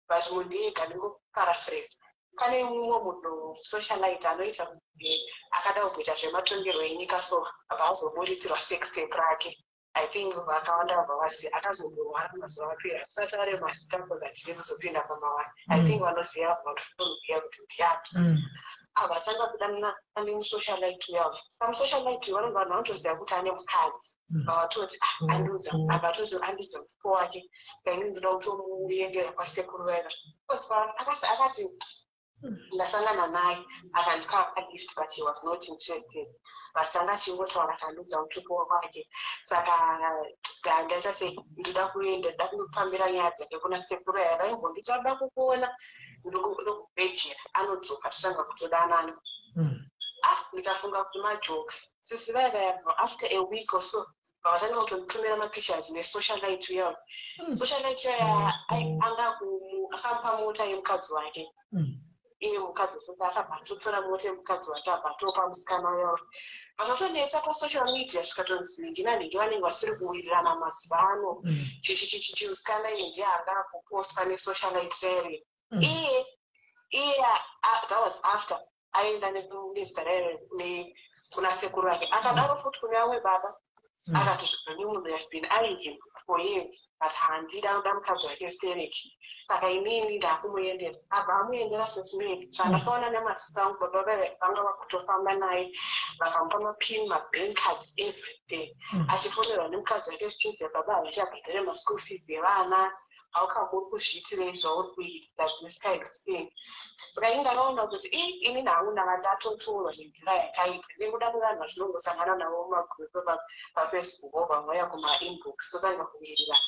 but mundiyega ndingoparaphrase. Pane mumwe munhu socialite anoita kunge akada kumboita zvematongerwo enyika, so abva azoburitsirwa sex tape rake. I think vakawanda vabva vaziva akazomborwara mazuva apera. Kusati ari mazita, because hatidi kuzopinda pamawani. I think vanoziva vatoziva kuti ndiani. Abva atanga kudanana nemusocialite uyavo. Pamusocialite uyu, vanhu vanotoziva kuti ane mukadzi. Vavatoti, "Ah, andiudza." Abva atoti, "Andiudza mutupo wake, kaini ndoda kutomuendera kwasekuru vaiva," because akati, "Ndasangana naye, akandipa lift, but he was not interested, but tanga achingotaura, akandiudza mutupo wake, saka ndaita sei, ndoda kuenda, ndoda kundofambira nyaya dzake kuna sekuru aya, vaimbonditi vanoda kukuona, ndokubhejera." Anodzoka, totanga kutodanana. Ah, ndikafunga kuti majokes. Sisi vaya vaya, after a week or so, vavatanga kutonditumira mapictures nesocialite uyayo. Socialite uyaya anga akamupa mota yemukadzi wake. Iye mukadzi wesoko akabva atotora mota yemukadzi wake, abva atopa musikana uyayo. Vatotonetsa pasocial media, zvikatonzi nhingi nanhingi vanenge vasiri kuwirirana mazuva ano, chichichichichi. Musikana iye ndiye anga akupostwa nesocialite rere. Iye that was after aenda nezita rairo kuna sekuru vake. Akadaro futi kune vamwe baba, akati zvino munhu have been eyeing him for years, but handidi, anoda mukadzi wake stereki, saka inini ndakumuendera. Abva amuendera. Sis Melly, zvandakaona nemaziso angu, baba vaiva vanga vakutofamba naye, vakamupa mapin, mabank cards, everything. Achifonerwa nemukadzi wake, zvichinzi, "Baba havachabhadhare maschool fees evana, haukamuri kuzviitirei zvauri kuita?" This kind of thing. Saka ini ndakaona kuti i ini hangu ndanga ndatotorwa nenzira yakaipa nekuda kwevanhu vazvinongosangana navo mumagroup paFacebook, vobva vauya kumainbox, totanga kuwirirana.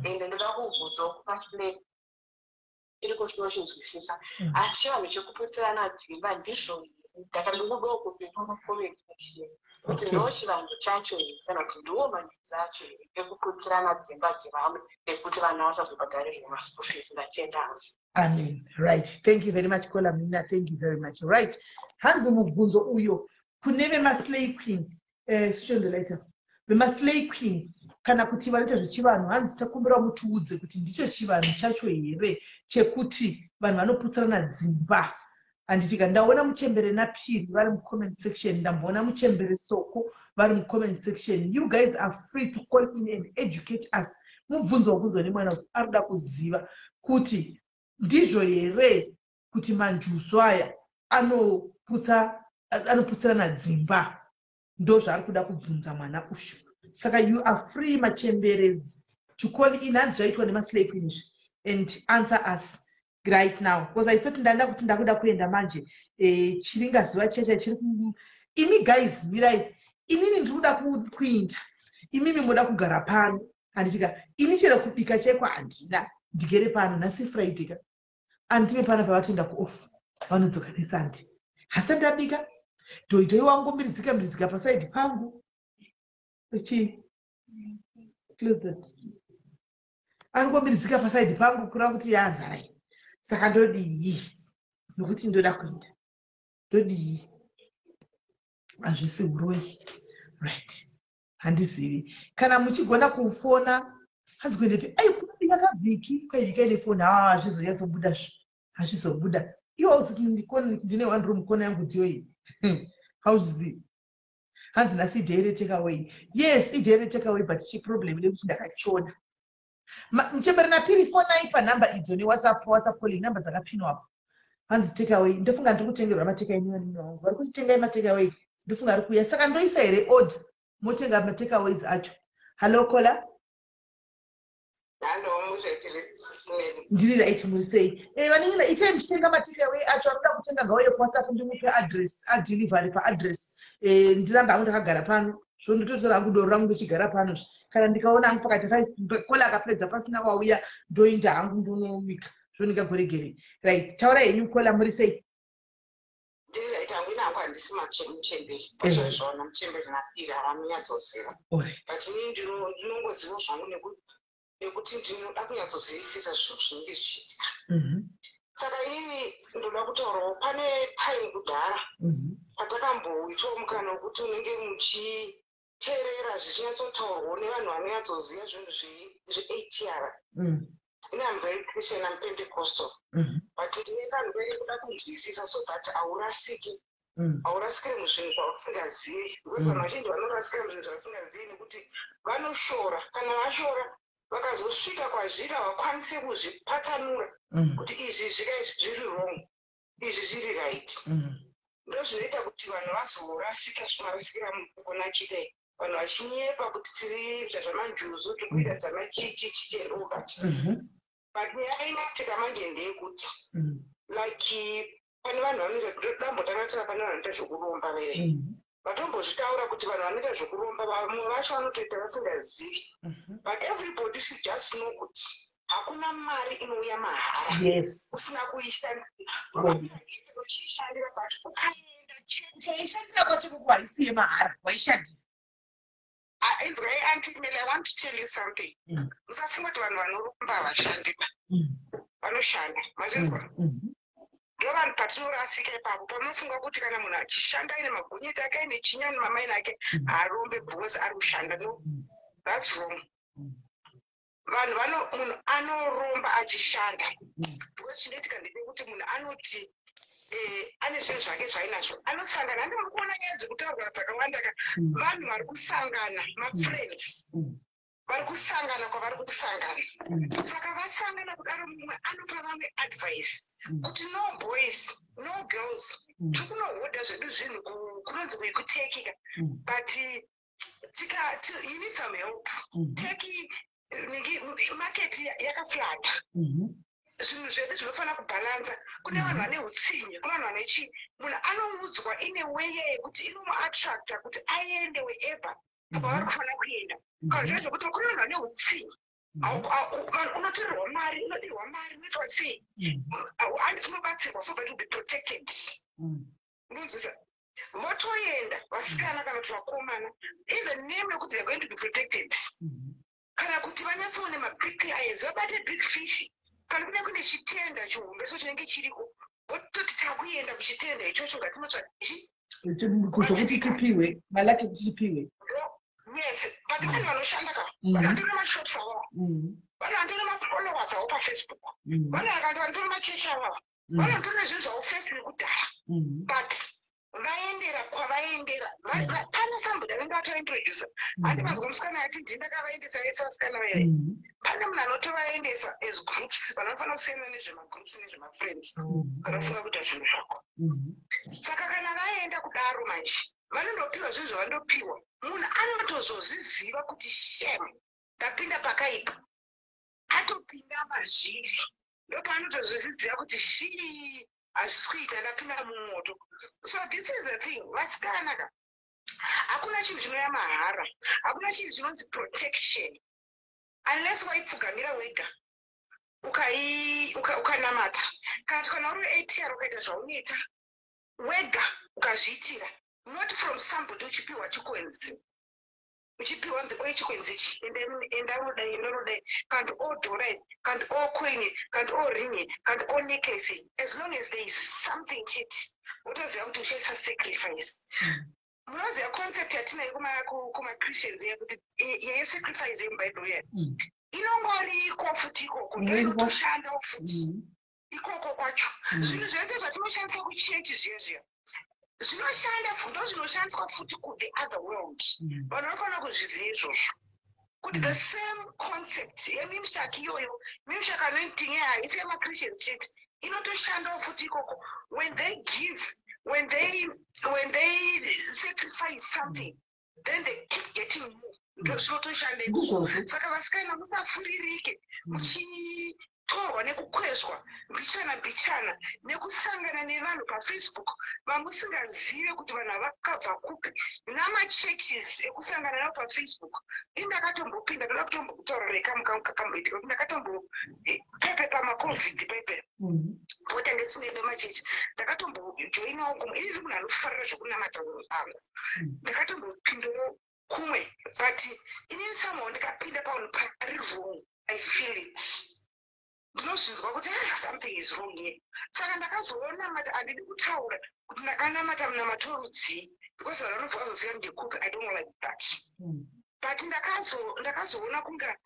Ende ndoda kubvunzawo kumaFlake iriko, tinochinzwisisa, asi chivanhu chekuputsirana dzimba ndizvo here? Ndakandikudawo kupinda mucomment section kuti ndo chivanhu chacho here kana kuti ndiwo manjuzu acho here ekuputsirana dzimba dzevamwe nekuti vana vasazobhadharirwa maschool fees. Ndatenda hangu.
Amen. Right, thank you very much, caller Mina. Thank you very much. Right, hanzi mubvunzo uyo kune vemaslay queen, switch on the lighter, vemaslay queen kana kuti vanoita zvechivanhu. Hanzi takumbira mutiudze kuti ndicho chivanhu chacho here chekuti vanhu vanoputsirana dzimba, handitika? Ndaona Muchembere naPiri vari mucomment section, ndamboona Muchembere Soko vari mucomment section. You guys are free to call in and educate us. Mubvunzo wabvunzwa nemwana kuti ari kuda kuziva kuti ndizvo here kuti manjuzu aya anoputsirana dzimba. Ndo zvaari kuda kubvunza mwana ushu. Saka you are free, machemberes, to call in. Hanzi zvaitwa nemaslay queen izvi, and answer us right now, because I thought ndanda kuti ndakuda kuenda manje. Chiringazuva chacha chiri imi guys, mirai. Inini ndiri kuda kuinda, imimi moda kugara pano, handitika? Ini chero kubika chaiko handina, ndigere pano. Nhasi Friday ka, andive pano pavatoenda kuoff, vanodzoka neSunday. Hasi ndabika dhoidhoi wangu, mirizika mirizika paside pangu. Chii? Close that. Anongomirizika paside pangu, kureva kuti yaanzara iyi. Saka ndodii? Nokuti ndoda kuenda, ndodii? Hazvisi uroi, right? Handizivi kana muchigona kufona. Hanzi kuendepi? Ai, kunobika kavhiki kwaivhika ine foni. Ha, hazvizonyatsobuda zvo, hazvizobuda. Iwo usiti ndine one room, kona yangu ndiyo iyi, hauzvizivi. Hanzi nhasi iday retakeaway. Yes, iday retakeaway, but chiproblem nekuti ndakachona. Muchembere naPiri, fonai panhamba idzo neWhatsApp, WhatsApp calling number dzakapinwapo. Hanzi takeaway, ndofunga ndiri kutengerwa matake nevanini vangu vari kuti tengai matakeaway. Ndofunga ari kuuya, saka ndoisa here order, motenga matakeaways acho? Hallo, caller.
Hallo.
Ndiri right, muri sei? Vaningina, itai muchitenga matakeaway acho. Anoda kutenga ngauye kuWhatsApp, ndimupe address, adelivery paaddress. Ndiramba hangu ndakagara pano zvo, ndototora hangu doro rangu, ndochigara pano. Kana ndikaona hangu pakati caller akapedza pasina wauya, ndoinda hangu ndonobika zvonikagoregere. Right, taura henyu, caller, muri sei?
Ndiri right hangu. Ina hangu handisi muchemberi pazvaizvona. Muchemberi naPiri havanonyatsoziva, but inini ndinongoziva zvangu nekuti ndinoda kunyatsozivisisa zvinhu zvinenge zvichiitika. Saka inini ndoda kutaurawo pane time kudhara patakamboitawo mukana wekuti unenge muchiteerera zvichinyatsotaurwawo nevanhu vanonyatsoziva zvinhu zveATR. Ini am very Christian, am Pentecostal, but ndine kanhu kaye kuda kunzwisisa so that haurasiki, haurasikiri muzvinhu zvausingazivi, because vanhu vazhinji vanorasikira muzvinhu zvavasingazivi nekuti vanoshora. Kana vashora, vakazosvika kwazviri, havakwanisi kuzvipatsanura kuti izvi zvika izvi zviri wrong, izvi zviri right. Ndo zvinoita kuti vanhu vazorasika zvimarasikira mukona chitai, vanhu vachinyepa kuti tiri kuita zvamanjuzu, tiri kuita zvamachichi chichi and all that. But nyaya inoitika manje ndeyekuti like pane vanhu vanoita, dambotanga tara, pane vanhu vanoita zvekuromba vere. Vatombozvitaura kuti vanhu vanoita zvekuromba vamwe vacho vanotoita vasingazivi, but everybody should just know kuti hakuna mari inouya mahara usina kuishandira, uchiishandira. But ukaenda chete
Chaishandira kwacho koko haisi yemahara, waishandira.
Ah, inzwai, Auntie Mel, I want to tell you something. Musafunga kuti vanhu vanoromba havashandi ba. Vanoshanda, mazinzwa? Ndo vanhu patinorasika ipapo, pamunofunga kuti kana munhu achishanda aine magonyeti ake, aine chinyani mamaini ake, haarombe because ari kushanda. No, that's wrong. Vanhu vano, munhu anoromba achishanda, because chinoitika ndechekuti munhu anoti ane zvinhu zvake zvainazvo, anosangana. Handi muri kuona nyaya dzekutaurwa dzakawanda ka? Vanhu vari kusangana, mafriends vari kusangana kwavari kusangana. Saka vasangana kudaro, mumwe anopa vamwe advice kuti, "No boys, no girls, tiri kunohodha zvedu zvinhu kunonzi kuTurkey ka, but you need some help. Turkey market yakaflata. Zvinhu zvedu zvinofanira kubhalansa. Kune vanhu vane utsinye, kune vanhu vane chii." Munhu anoudzwa ine way yekuti inomuattracta kuti aende wherever kwavari kufanira kuenda. Kana zviya zvekuti kune vanhu vane utsinye, vanhu unotorerwa mari, unodirwa mari, unoitwa sei, handi tinobatsirwa so that will be protected. Ndonzwisa votoenda vasikana kana kuti vakomana in the name yekuti they are going to be protected, kana kuti vanyatsoone mabig clients, vabate big fish, kana kune chitenda chihombe so chinenge chiriko, vototi takuenda kuchitenda ichocho, ngatinotsvaga chi.
Zvokuti tipiwe malaki, kuti tipiwe.
Yes, but vanhu vanoshanda ka, vanhu vatori nemashops avo, vanhu vatori nemafollowers avo paFacebook, vanhu vakati vanotori machechi avavo, vanhu vanotori nezvinhu zvavo Facebook kudhara, but vaendera kwavaendera. Pane somebody anenge atointroduca. Handi manzwa musikana ati ndini ndakavaendesa vese vasikana vairi? Pane munhu anotovaendesa as groups. Vanofanira kusiyana nezvemagroups nezvemafriends kana ufunga kuita zvinhu zvako. Saka kana vaenda kudaro manje, vanondopiwa zvinhu zvavandopiwa. Munhu anotozozviziva kuti shem, ndapinda pakaipa. Atopinda mazviri, ndopaanotozozviziva kuti shii, hazvisi kuita, ndapinda mumoto. So this is the thing, vasikana ka, hakuna chinhu chinouya mahara. Hakuna chinhu chinonzi protection unless waipfugamira wega, ukanamata, kana kuti kana uri ATR, ukaita zvaunoita wega, ukazviitira, not from somebody uchipiwa chikwenzi, uchipiwa nzi oi chikwenzi ichi, enda unodai, enda unodai, kandi o dhora, kandi o coin, kandi o ring, kandi o necklace. As long as there is something chete, wotoziva kuti uchaisa sacrifice. Munoziva concept yatinayo kumachristians yekuti yesacrifice yemubhaibheri iya, inongoriko futi ikoko, ndo inotoshandawo futi ikoko kwacho. Zvinhu zvese zvatinoshandisa kuchechi zviya zviya zvinoshanda, ndo zvinoshandiswa futi kuthe other world. Vanhu vanofanira kuzviziva izvozvo, kuti the same concept yemimshak iyoyo, mimshak anointing, haisi yemachristian chete, inotoshandawo futi ikoko. When they give, when they sacrifice something, then they keep getting more. Ndo zvinotoshanda ikoko. Saka vasikana, musafuririke muchitorwa nekukwezwa mbichana mbichana nekusangana nevanhu paFacebook vamusingazive kuti vanhu havakabva kupi, namachurches ekusangana navo paFacebook. Indakatombopinda, ndoda kutombokutaurira ikamukakamboitika kuti ndakatombo pepe pamaCOVID pepe pota ndisingaende machechi, ndakatombojoinawo kumwe. Ini ndiri munhu anofarira zvekunamata angu. Ndakatombopindawo kumwe, but inini somehow ndikapinda paunhu pari wrong, I feel it, ndinozvinzwa kuti ah, something is wrong here. Saka ndakazoona, handidi kutaura kuti ndakanamata munamato rudzii, because vanhu vanobva vazoziva ndekupi. I don't like that. But ndakazoona kunga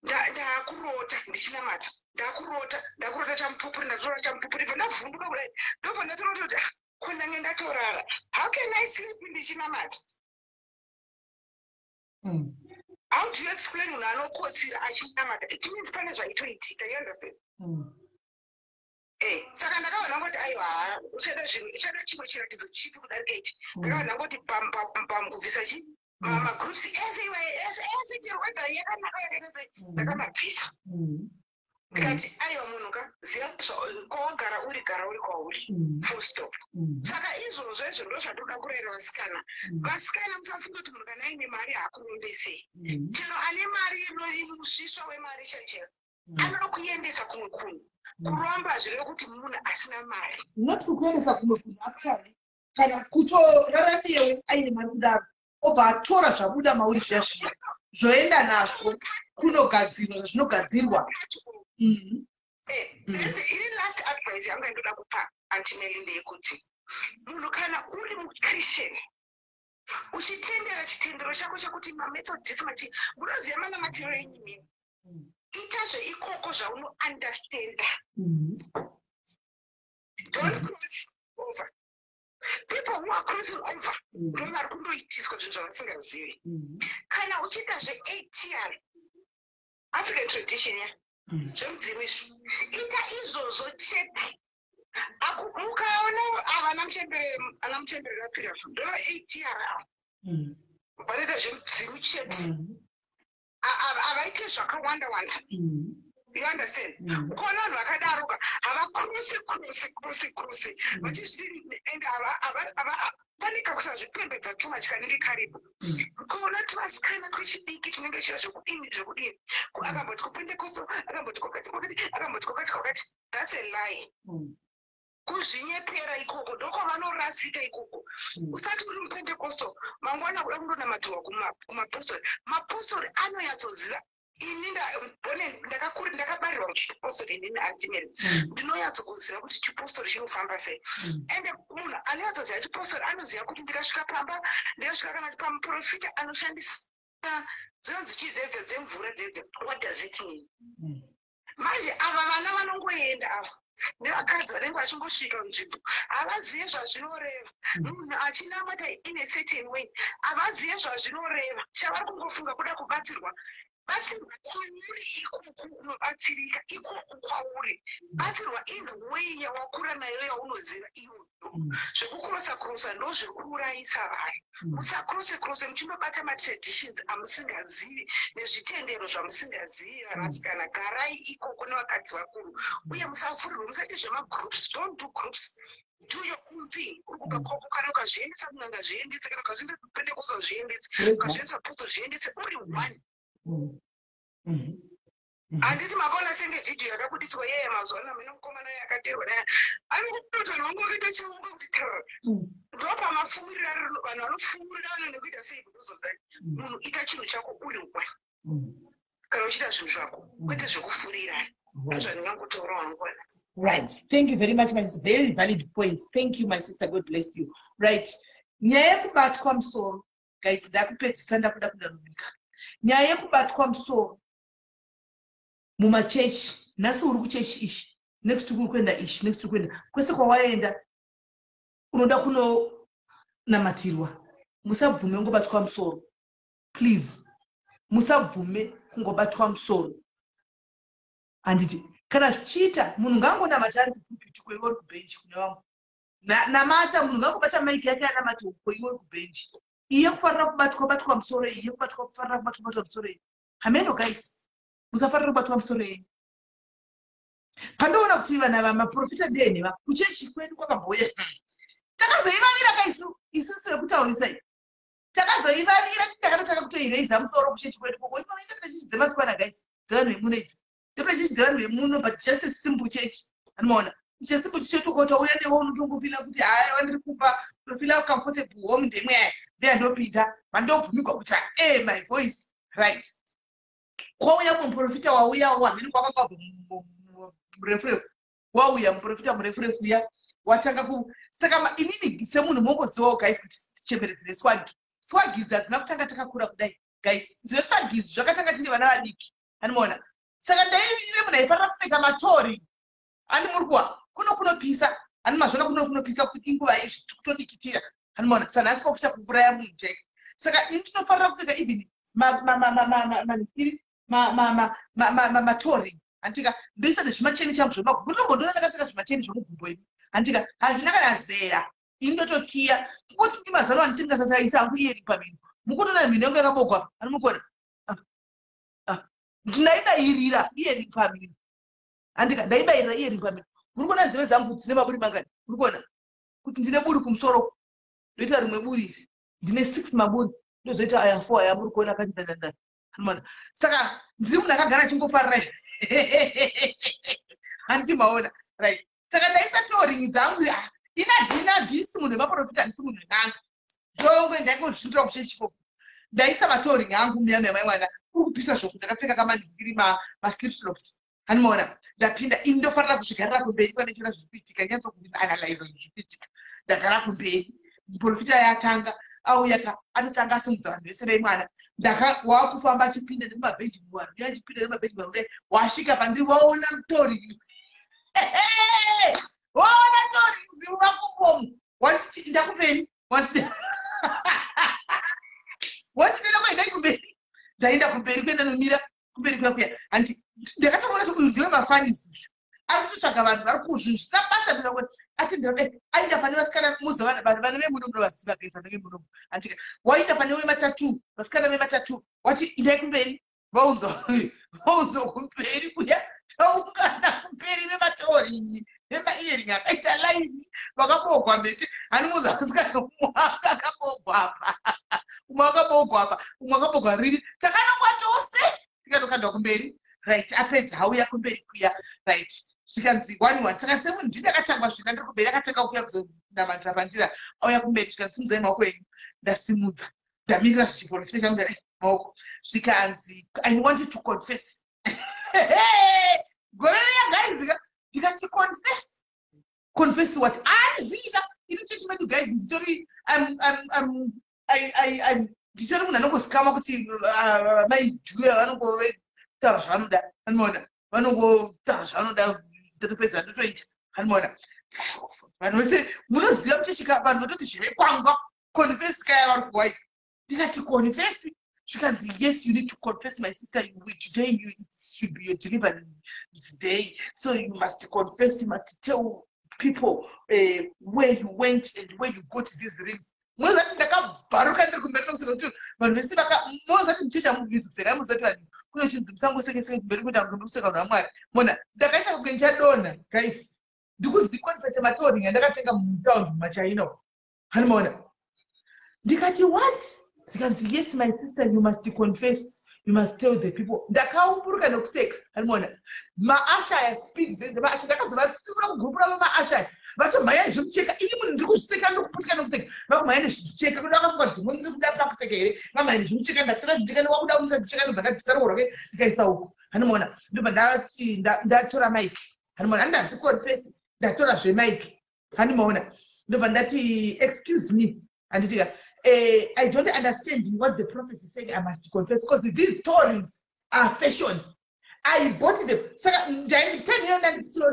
ndaakurota ndichinamata, ndakurota, ndakurota chamupupuri, ndatorota chamupupuri, bva ndavhunduka kudai, ndobva ndatorota kuti ah, ko ndange ndatorara? How can I sleep ndichinamata? How do you explain munhu anokotsira achinamata? It means pane zvaitoitika, you understand? Saka ndakabva ndangoti aiwa, uchada zvinhu, uchada chimwe chiratidzo chipi kudarika ichi? Ndakabva ndangoti pam pam pam, kubvisa chi magroups ese iwayo ese ese, chero wega yakanaka yakaita sei, ndakamabvisa. Ndikati aiwa, munhu ka, ziva kwawagara uri, gara uri kwauri, full stop. Saka izvozvo izvo ndo zvandoda kurayira vasikana. Vasikana, musafunga kuti munhu kana aine mari haakurombesei. Chero ane mari, musvisva wemari chaichero anokuendesa kumwe kunhu kuromba. Zvireve kuti munhu asina mari.
Not kukuendesa kumwe kunhu actually, kana kutoraramiyewo aine mari kudaro, obva atora zvabuda mauri zviya zviya, zvoenda nazvo kunogadzirwa zvinogadzirwa.
Ini last advice yangu yandoda kupa, Auntie Meli, ndeyekuti munhu kana uri muchristian, uchitendera chitendero chako chekuti maMethodist machi, munoziva manamatiro enyu mini, ita zveikoko zvaunoundestanda. Don't cross over. People who are crossing over ndo vari kundoitiswa zvinhu zvavasingazivi. Kana uchiita zveATR, African tradition, ya zvemudzimu izvo, ita izvozvo chete. Mukaona avana muchembere, ana muchembere rapira, ndo ATR ava vanoita zvemudzimu chete. Havaite zvakawanda wanda, you understand? Ukaona vanhu vakadaroka, havacrosse crosse crosse crosse vachizvidi, and pane kakusazvipembedza tuma chikanenge karipo. Ukaona tuvasikana twechidiki tunenge chira zvekudini zvekudini, akamboti kupentekosto, akamboti kwakati kwakati, akamboti kwakati kwakati, that's a lie. Kuzvinyepera ikoko ndokwavanorasika ikoko. Usati uri muPentecostal, mangwana kuda kundonamatirwa kumapostori. Mapostori anonyatsoziva. Ini bone ndakakuri, ndakabarirwa muchipostori inini, antimeri. Ndinonyatsokuziva kuti chipostori chinofamba sei. Ende munhu anonyatsoziva chipostori anoziva kuti ndikasvika pamba, ndikasvika kana kuti pamuprofita anoshandisa dzinonzi chii dzedze dzemvura dzedze, what does it mean? Manje ava vana vanongoenda ava nevakadzi vanenge vachingosvika nzvimbo, havazive zvazvinoreva. Munhu achinamata in a certain way, havazive zvazvinoreva. Chavari kungofunga kuda kubatsirwa. Batsirwa kwauri ikoko, unobatsirika ikoko kwauri. Batsirwa in the way yawakura nayo, yaunoziva iyoyo. Zvekukurosa kurosa ndo zviri kuurayisa vanhu. Musakurose kurose muchindobata matraditions amusingazivi nezvitendero zvamusingazivi. Vanasikana, garai ikoko nevakadzi vakuru uye musapfurirwe. Musaite zvemagroups. Don't do groups, do your own thing. Uri kubva kwako, kana ukazviendesa kun'anga, zviendese. Kana ukazviendesa kuPentecostal, zviendese. Ukazviendesa posto, zviendese. Uri one. Handiti makaona senge vhidhiyo yakabuditswa yeye mazuva ano amene mukomana yakateerwa naye ari kutoti vanhu vangu vakaita chaunga kuti tr ndopamapfuurira. Vanhu vanopfuurira vano nekuita sei? Because of that, munhu ita chinhu chako uri one. Kana uchiita zvinhu zvako, kwete zvekufurirana. Ndozvandingangotaura wangu.
Right. Thank you very much, my sister. Very valid points. Thank you, my sister. God bless you. Right. Nyaya yekubatwa musoro, guys, ndakupedzisa, ndakuda kudarubika. Nyaya yekubatwa musoro mumachechi. Nhasi uri kuchechi ishi, next uri kuenda ishi, next uri kuenda kwese kwawaenda, unoda kunonamatirwa. Musabvume kungobatwa musoro, please. Musabvume kungobatwa musoro, handiti? Kana zvichiita, munhu ngaangonamata ari kupulpit, kweiwe uri kubhenji kune vamwe. Namata, munhu ngangobata maiki yake anamata uko, iwe uri kubhenji. Iye kufanira kubatwa batwa musoro iyi, yekubatwa, kufanira kubatwa batwa musoro iyi. Hameno, guys, musafanira kubatwa musoro iyi. Pandoona kuti vana vamaprofita ndenheva kuchechi kwedu kwakambouya, takazoivavira kaisu isusu vekutaurisa iyi, takazoivavira titakatotanga kutoireisa musoro kuchechi kwedu koko. Inoita chechi dzemasikwana, guys, dzevanhu vemuno idzi, ndokuda chechi dzevanhu vemuno, but just a simple church. Anomaona chesimple chichechi ukota uya newe unotongofila kuti haiwa, ndiri kupa unofila comfortable home. Ndemwe aya ndeyandopinda vandobvumigwa kuti e my voice, right? Kwauya muprofita, wauyawo hamene kwakakabva, murefurefu wauya, muprofita murefurefu uya watanga ku. Saka inini semunhu mongozivawo, guys, kuti chemberedzere swag. Swag idzi hadzina kutanga takakura kudai, guys. Zveswag izvi zvakatanga tiri vana vadiki, anomaona? Saka ndaive munhu aifanira kupfeka matori. Andi muri kuwa kuno kunopisa, ani mazvona kuno kunopisa kuti inguva izvi kutodikitira, anomaona? Sanhasi kwakuita kuuraya munhu chaiko. Saka ini tinofanira kupfeka even manhikiri matori, handika? Ndoisa nezvimacheni changu zvemagumbo. Ndinombondoona ndakapfeka zvimacheni zvomugumbo imi, handika? Hazvina kana zera. Ini ndotokiya kungoti ndi mazano anditi ndingasasaisa hangu earring pamhino. Mukutoona mhino yangu yakabogwa, ani mukuona? Ndaibayirira earring pamhino, handika? Ndaibayirira earring pamhino. Muri kuona nzeve dzangu dzine maburi mangani? Muri kuona kuti ndine buri kumusoro, ndoita rimwe buri iri, ndine six maburi, ndozoita aya four aya muri kuona akati dandandanda. Anoona? Saka ndiri munhu akagara achingofarira, handiti maona? Right. Saka ndaisa toring dzangu. Inadhi inadhi, isi munhu wemaprofita, handisi munhu wen'anga. Ndongo ndaingozvindira kuchechi ikoko. Ndaisa matoring angu muya muya. Mai mwana uri kupisa zvoku, ndakapfeka kamanhingiri maslip slops, hanimaona? Ndapinda ini, ndofanira kuzvigarira kumberi kwandichiona zviri kuitika, nyatsokuanalyza zviri kuitika. Ndagara kumberi, muprofita yatanga auya ka, anotanga asimudza vanhu vese vemwana. Ndaka wakufamba achipinda nemumabhenji muvanhu uye achipinda nemumabhenji muvanhu kudai, wasvika pandiri, waona tori, waona tori mumakumbomu, wanditi ndakupeni, wanditi wanditi ndoenda kuendai kumberi. Ndaenda kumberi kuenda nomira kumberi kuya kuya, handi? Ndakatoona kuti uyu ndiwe mafanisi uyu ari kutotsvaga vanhu vari kuzvinhu zvisina basa. Ndikakuti ati ndinobe aenda pane vasikana, muziva vanhu vana vemuno, munovaziva guys, vana vemuno, handika? Waenda pane wematatu, vasikana vematatu, wati indai kumberi. Vaunzwa, vaunzwa kumberi kuya, taungana kumberi vematorinyi nemaearring akaita laini, vakabogwa mhete. Hanimuza vasikana, umwe akabogwa apa, umwe akabogwa apa, umwe akabogwa riri. Takanongwa tose, tikatokandwa kumberi, right? Apedza, auya kumberi kuya, right? Zvikanzi one one. Saka semunhu ndini akatangwa svika ndiri kumberi, akatanga kuuya kuzonamatira pandira, auya kumberi, zvikanzi, "Simudzai maoko enyu." Ndasimudza, ndamirira zvichiprofita changu, ndadai maoko, zvikanzi, "I want you to confess." Gore riya, guys ka, ndikati, "Confess? Confess what?" Handizika ini chechi medu, guys. Nditori nditori munhu anongosikama kuti maijuya vanongotaura zvavanoda, vanoona vanongotaura zvavanoda, ndotopedza ndotoita. Anoona vanhu vese munoziva muchechika, vanhu vatoti zvirekwangwa confess kaya vari kuwai. Ndikati, "Confess?" Zvikanzi, "Yes, you need to confess, my sister. Today it should be your deliverance day, so you must confess. You must tell people where you went and where you got these rings." Munoziva kuti ndakabvaruka ndiri kumberi nokuseka kuti vanhu vese munoziva kuti muchechi hamubvumidzi kuseka. Munoziva kuti vanhu kune chinzi musangosekeseke kumberi, kuita kunge kuseka vanhu vaMwari. Mona ndakaita kunge ndichadonha, guys. Ndikuziconfesse matoe ring andakatenga mutaundi mumaChina. Hanimaona? Ndikati, "What?" Zvikanzi, "Yes, my sister, you must confess. You must tell the people." Ndakaumburuka nekuseka. Hanimaona maushers aya, speed dzemaushers, ndakazovatsiura kugurupu ravo. Maushers aya vatomhanya nezvimucheka. Ini munhu ndiri kuzviseka, ndiri kuputika nekuseka, vakumhanya nezvimucheka. Kuda vakafunga kuti dhimoni ndiri kuda pakuseka here? Vamhanya nezvimucheka. Ndatora zvimucheka, ndikwakuda kumisa zvimucheka, ndobva ndabvisa ruoko rwake, ndikaisa uku. Hanimaona? Ndobva ndati ndatora mic. Hanimaona? Handati confess, ndatora zvemic. Hanimaona? Ndobva ndati, "Excuse me, handitika I don't understand what the prophet is saying. I must confess because these stories are fashion. I bought them." Saka time iyo ndanditiro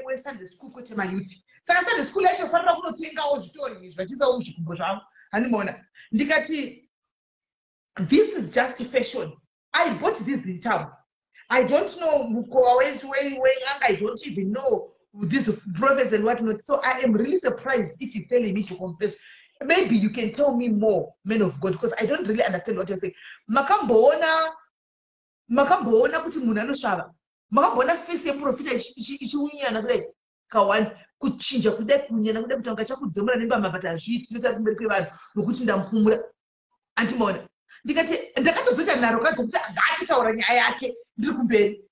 weSunday school, kwete mayouth. Saka Sunday school yacho fanira kunotengawo zvitori izvi, vachiisawo zvikumbo zvavo. Handimaona? Ndikati, "This is just fashion. I bought this in town. I don't know mukova wen'anga. I don't even know these prophets and what not. So I am really surprised if he's telling me to confess. Maybe you can tell me more, men of God, because I don't really understand what you're saying." Makamboona kuti munhu anosvava? Makamboona face yeprofita ichiunyana kudai kawani, kuchinja kudai, kunyana kudai, kuti anga chakudzemura nembama? But hazviiti notari kumberi kwevanhu nokuti ndamupfumura. Andimaona? Ndikati ndakatozoita nharo kadzo kuti ngaatotaura nyaya yake ndiri kumberi.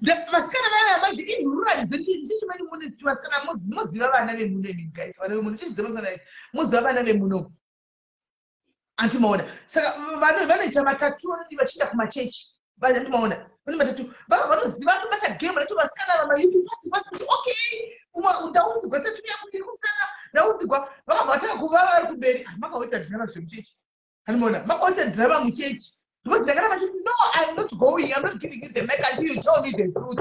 Vasikana vaya manje inhururani ndichimani mune vasikana, moziva vana vemuno imi, guys, vana vemuno chichidzemosana, moziva vana vemuno. Andimaona? Saka vanoita matattoo anodi vachienda kumachechi. Andimaona? Vane matattoo, vanoziva vatobata game racho vasikana vamayouth, fast fast, kuti okay, ndaudzigwa tattoo yangu iri kumusana, ndaudzigwa. Vakabva vatanga kuva vari kumberi. Ah, makaoita drama zvemuchechi. Handimaona? Makaoita drama muchechi because ndakana vachiti, "No, I'm not going. I'm not giving you the mic until you tell me the truth."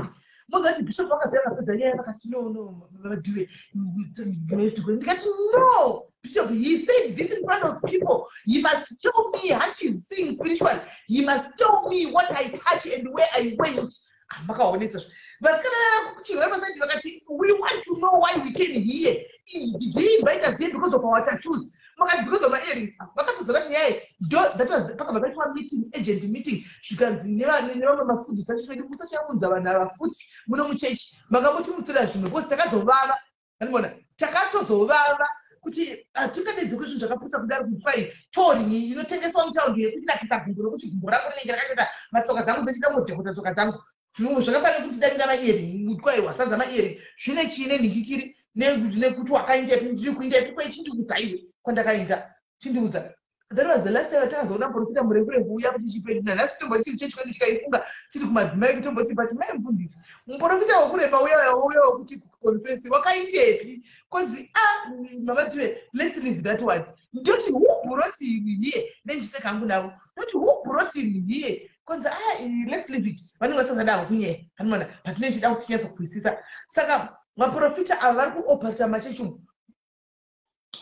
Moziva kuti bishop vakaziva, vakapedza nyaya, vakati, No, Madhuve." Ndikati, "No, bishop, he said this in front of people. He must tell me how he's seeing spiritual. He must tell me what I touch and where I went." Ah, makaonetsa vasikana kuchihura pasaidi, vakati, "We want to know why we came here. Did he invite us here because of our tattoos?" Makati, "Because of my earrings." Vakatozoka kuti nyaya ndo that was. Pakabva paitwa meeting, urgent meeting, zvikanzi nevamwe mafundisi acho vedu, "Musachaunza vanhu ava futi muno muchechi. Makambotimutsira zvimwe," because takazovava. Andimona? Takatozovava kuti hatingadedze kwezvinhu zvakapusa kudaro. Kufai toe ring inotengeswa mutaundi yekunakisa gumbo, nokuti gumbo rako rinenge rakachata, matsoka dzangu dzechida ngodhekota tsoka dzangu. Zvinhu zvakafanira kuti danira maearring, kwaiwa sadza maearring, zvine chiine nhingikiri nekuti wakaindepi, ndiri kuindepi kwechindiudzaiwe kwandakainda, chindiudza. That was the last time takazoona muprofita murefu refu uya kuchichipedu. Nanhasi tomboti chechi kwedu tikaifunga tiri kumadzimai, kutomboti, "But mai mufundisi, muprofita wekureba uya uya wekuti confess wakaindepi?" Konzi, "Ah, mama Tuve, let's leave that one." Ndoti, "Who brought him here?" Nenjiseka hangu navo, ndoti, "Who brought him here?" Konzi, "Ah, let's leave it." Vanenge vasazada kunyeya. Anoona but nechida kuti tinyatsokuhwisisa. Saka vaprofita ava vari kuoperata machechi umu,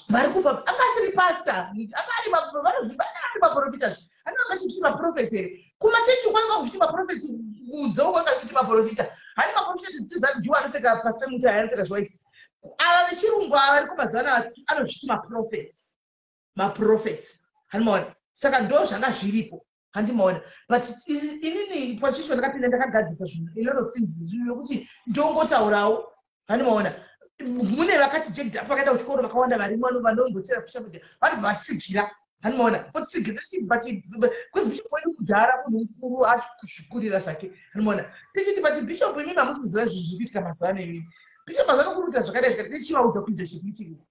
vari kubva anga asiri pasta, anga ari ari maprofita. Anenge achiti maprophets here kumachechi? Kwanga kuchiti maprophets kunze uko, anga achiti maprofita. Hani maprofita tiziva ndiwo anopfeka pasi pemuti, aya anopfeka zviwaiti. Ava vechirungu ava vari kumazuva ano anozviti maprophets, maprophets. Handimaona? Saka ndo zvanga zviripo. Handimaona? But inini pachicho ndakapinda, ndakagadzisa zvinhu, a lot of things zvekuti ndongotaurawo. Handimaona? Mune vakati jacked up, vakaenda kuchikoro vakawanda varimo, vanombotera social media, vanobva vatsigira. Handimaona otsigira but because bishop wedu kudhara munhu mukuru akuzvikurira zvake. Handimaona tichiti but bishop imimi hamusi kuziva zvinhu zviri kuitika mazuva ano imimi. Bishop mazuva ano kuri kuita zvakadai zvakadai tichivaudza kuita zvekuitika.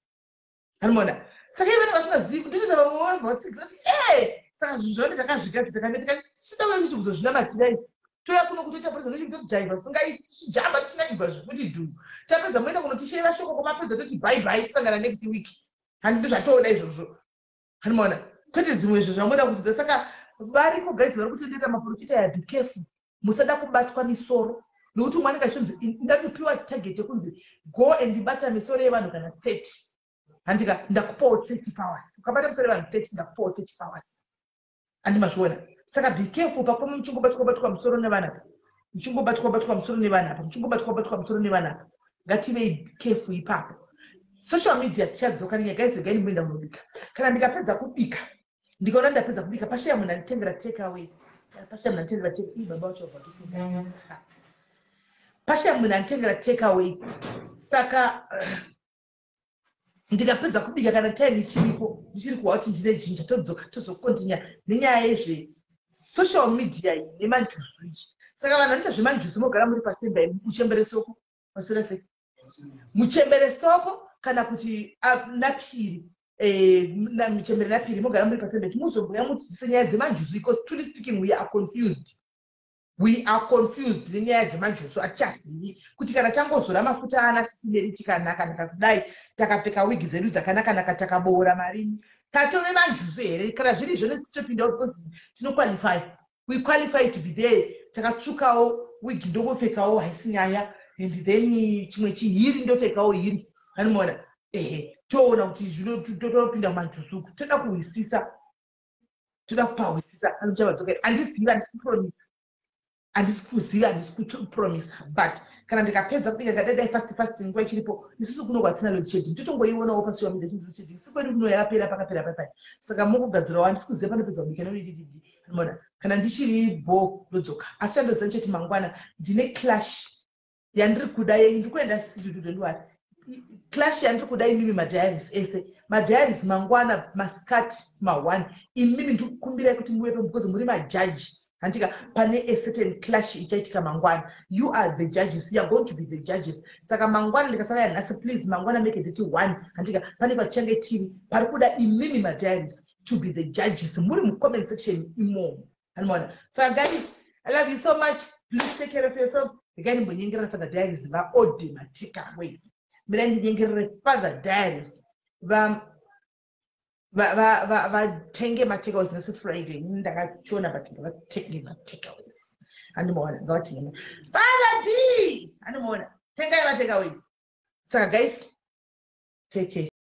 Handimaona saka ivene vasingazivi nditoita vamwe vanobva vatsigira kuti e saka zvinhu zvavo takazvigadzisa kana tikati tinoda kuti kuzozvinamatira isi touya kuno kutoita presentation tojaivha singaiti tichijamba tichinakigwa zvekuti dhu tapedza moenda kunotishera shoko kwamapedza toti bye bye tisangana next week. Handito zvatoda izvozvo. Handimaona kwete dzimwe izvo zvamoda kutidza. Saka variko guys vari kutendera maprofita ya be careful, musada kubatwa misoro nokuti umwe anenge achinzi ndatopiwa target yekunzi go and bata misoro yevanhu kana 30. Handika ndakupawo 30 powers, ukabata misoro yevanhu 30 ndakupawo 30 powers. Handimazviona. Saka be careful pakufamba muchingobatwa batwa musoro nevanhu apa, muchingobatwa batwa musoro nevanhu apa, muchingobatwa batwa musoro nevanhu apa. Ngativei careful ipapo. Social media tichadzoka nenyaya guys. Regai ndimboenda kunobika. Kana ndikapedza kubika, ndikaona ndapedza kubika, pashaya munhu anditengera take away, pashaya munhu anditengera take ii baba vacho vabva, pashaya munhu anditengera take away. Saka ndikapedza kubika, kana time ichiripo, ndichiri kuwa kuti ndine jinja, todzoka tozokontinya nenyaya yezve social media iyi nemanjuzu iyi. Saka vanhu vanoita zvemanjuzu mogara muri pasemba, muchembere soko masura sei, muchembere soko kana kuti napiri, muchembere napiri, mogara muri pasemba muzomboya mutidzise nyaya dzemanjuzu, because truly speaking we are confused, we are confused nenyaya dzemanjuzu. Hatichazivi kuti kana tangozora mafuta ana sisimeri tikanaka naka kudai, takapfeka wigi dzedu dzakanaka-naka, takaboora marini, tatove manjuzu here? Kana zviri izvo nesitopindawo, because tinoqualify, we qualify to be there. Takatsvukawo, wigi ndongopfekawo, haisi nyaya, and then chimwe chihiri ndopfekawo hiri. Anomaona ehe, toona kuti zvino totopinda mumanjuzu. Toda kuhwisisa, toda kupahwisisa. Anochavadzoka, handizivi, handisi kupromisa, handisi kuziva, handisi kupromisa, but kana ndikapedza kubika, kadadai fast fast, nguva ichiripo. Isusu kuno kwatina load shedding, totongoionawo pasocial media tinzi load shedding sikwedu kuno yapera, pakapera papai. Saka mukugadzirawo, handisi kuziva panopedza kubika nodididi. Mona kana ndichiri bo ndodzoka, asi chandoziva ndichoti mangwana ndine clash yandiri kuda yenyu. Ndiri kuenda don't worry, clash yandiri kuda imimi madiaries ese, madiaries mangwana masikati ma1, imimi ndiri kukumbirai kuti muvepo because muri majaji. Handika pane a certain clash ichaitika mangwana, you are the judges, you are going to be the judges. Saka mangwana ndikasara yanhasi, please, mangwana make date 1. Handika pane patichange tiri pari kuda imimi madiaries to be the judges, muri mucomment section imomo. Handimaona. Saka guys, I love you so much. Please take care of yourselves. Regai ndimbonyengerera Father Diaries vaode matakeaways. Mirai ndinyengerere Father Diaries vatenge matakeaways. Nhasi Friday, ndakachiona, but ngavatenge matakeaways. Handimaona, ngavatenge. Father D, handimaona, tengai matakeaways. Saka guys, take care.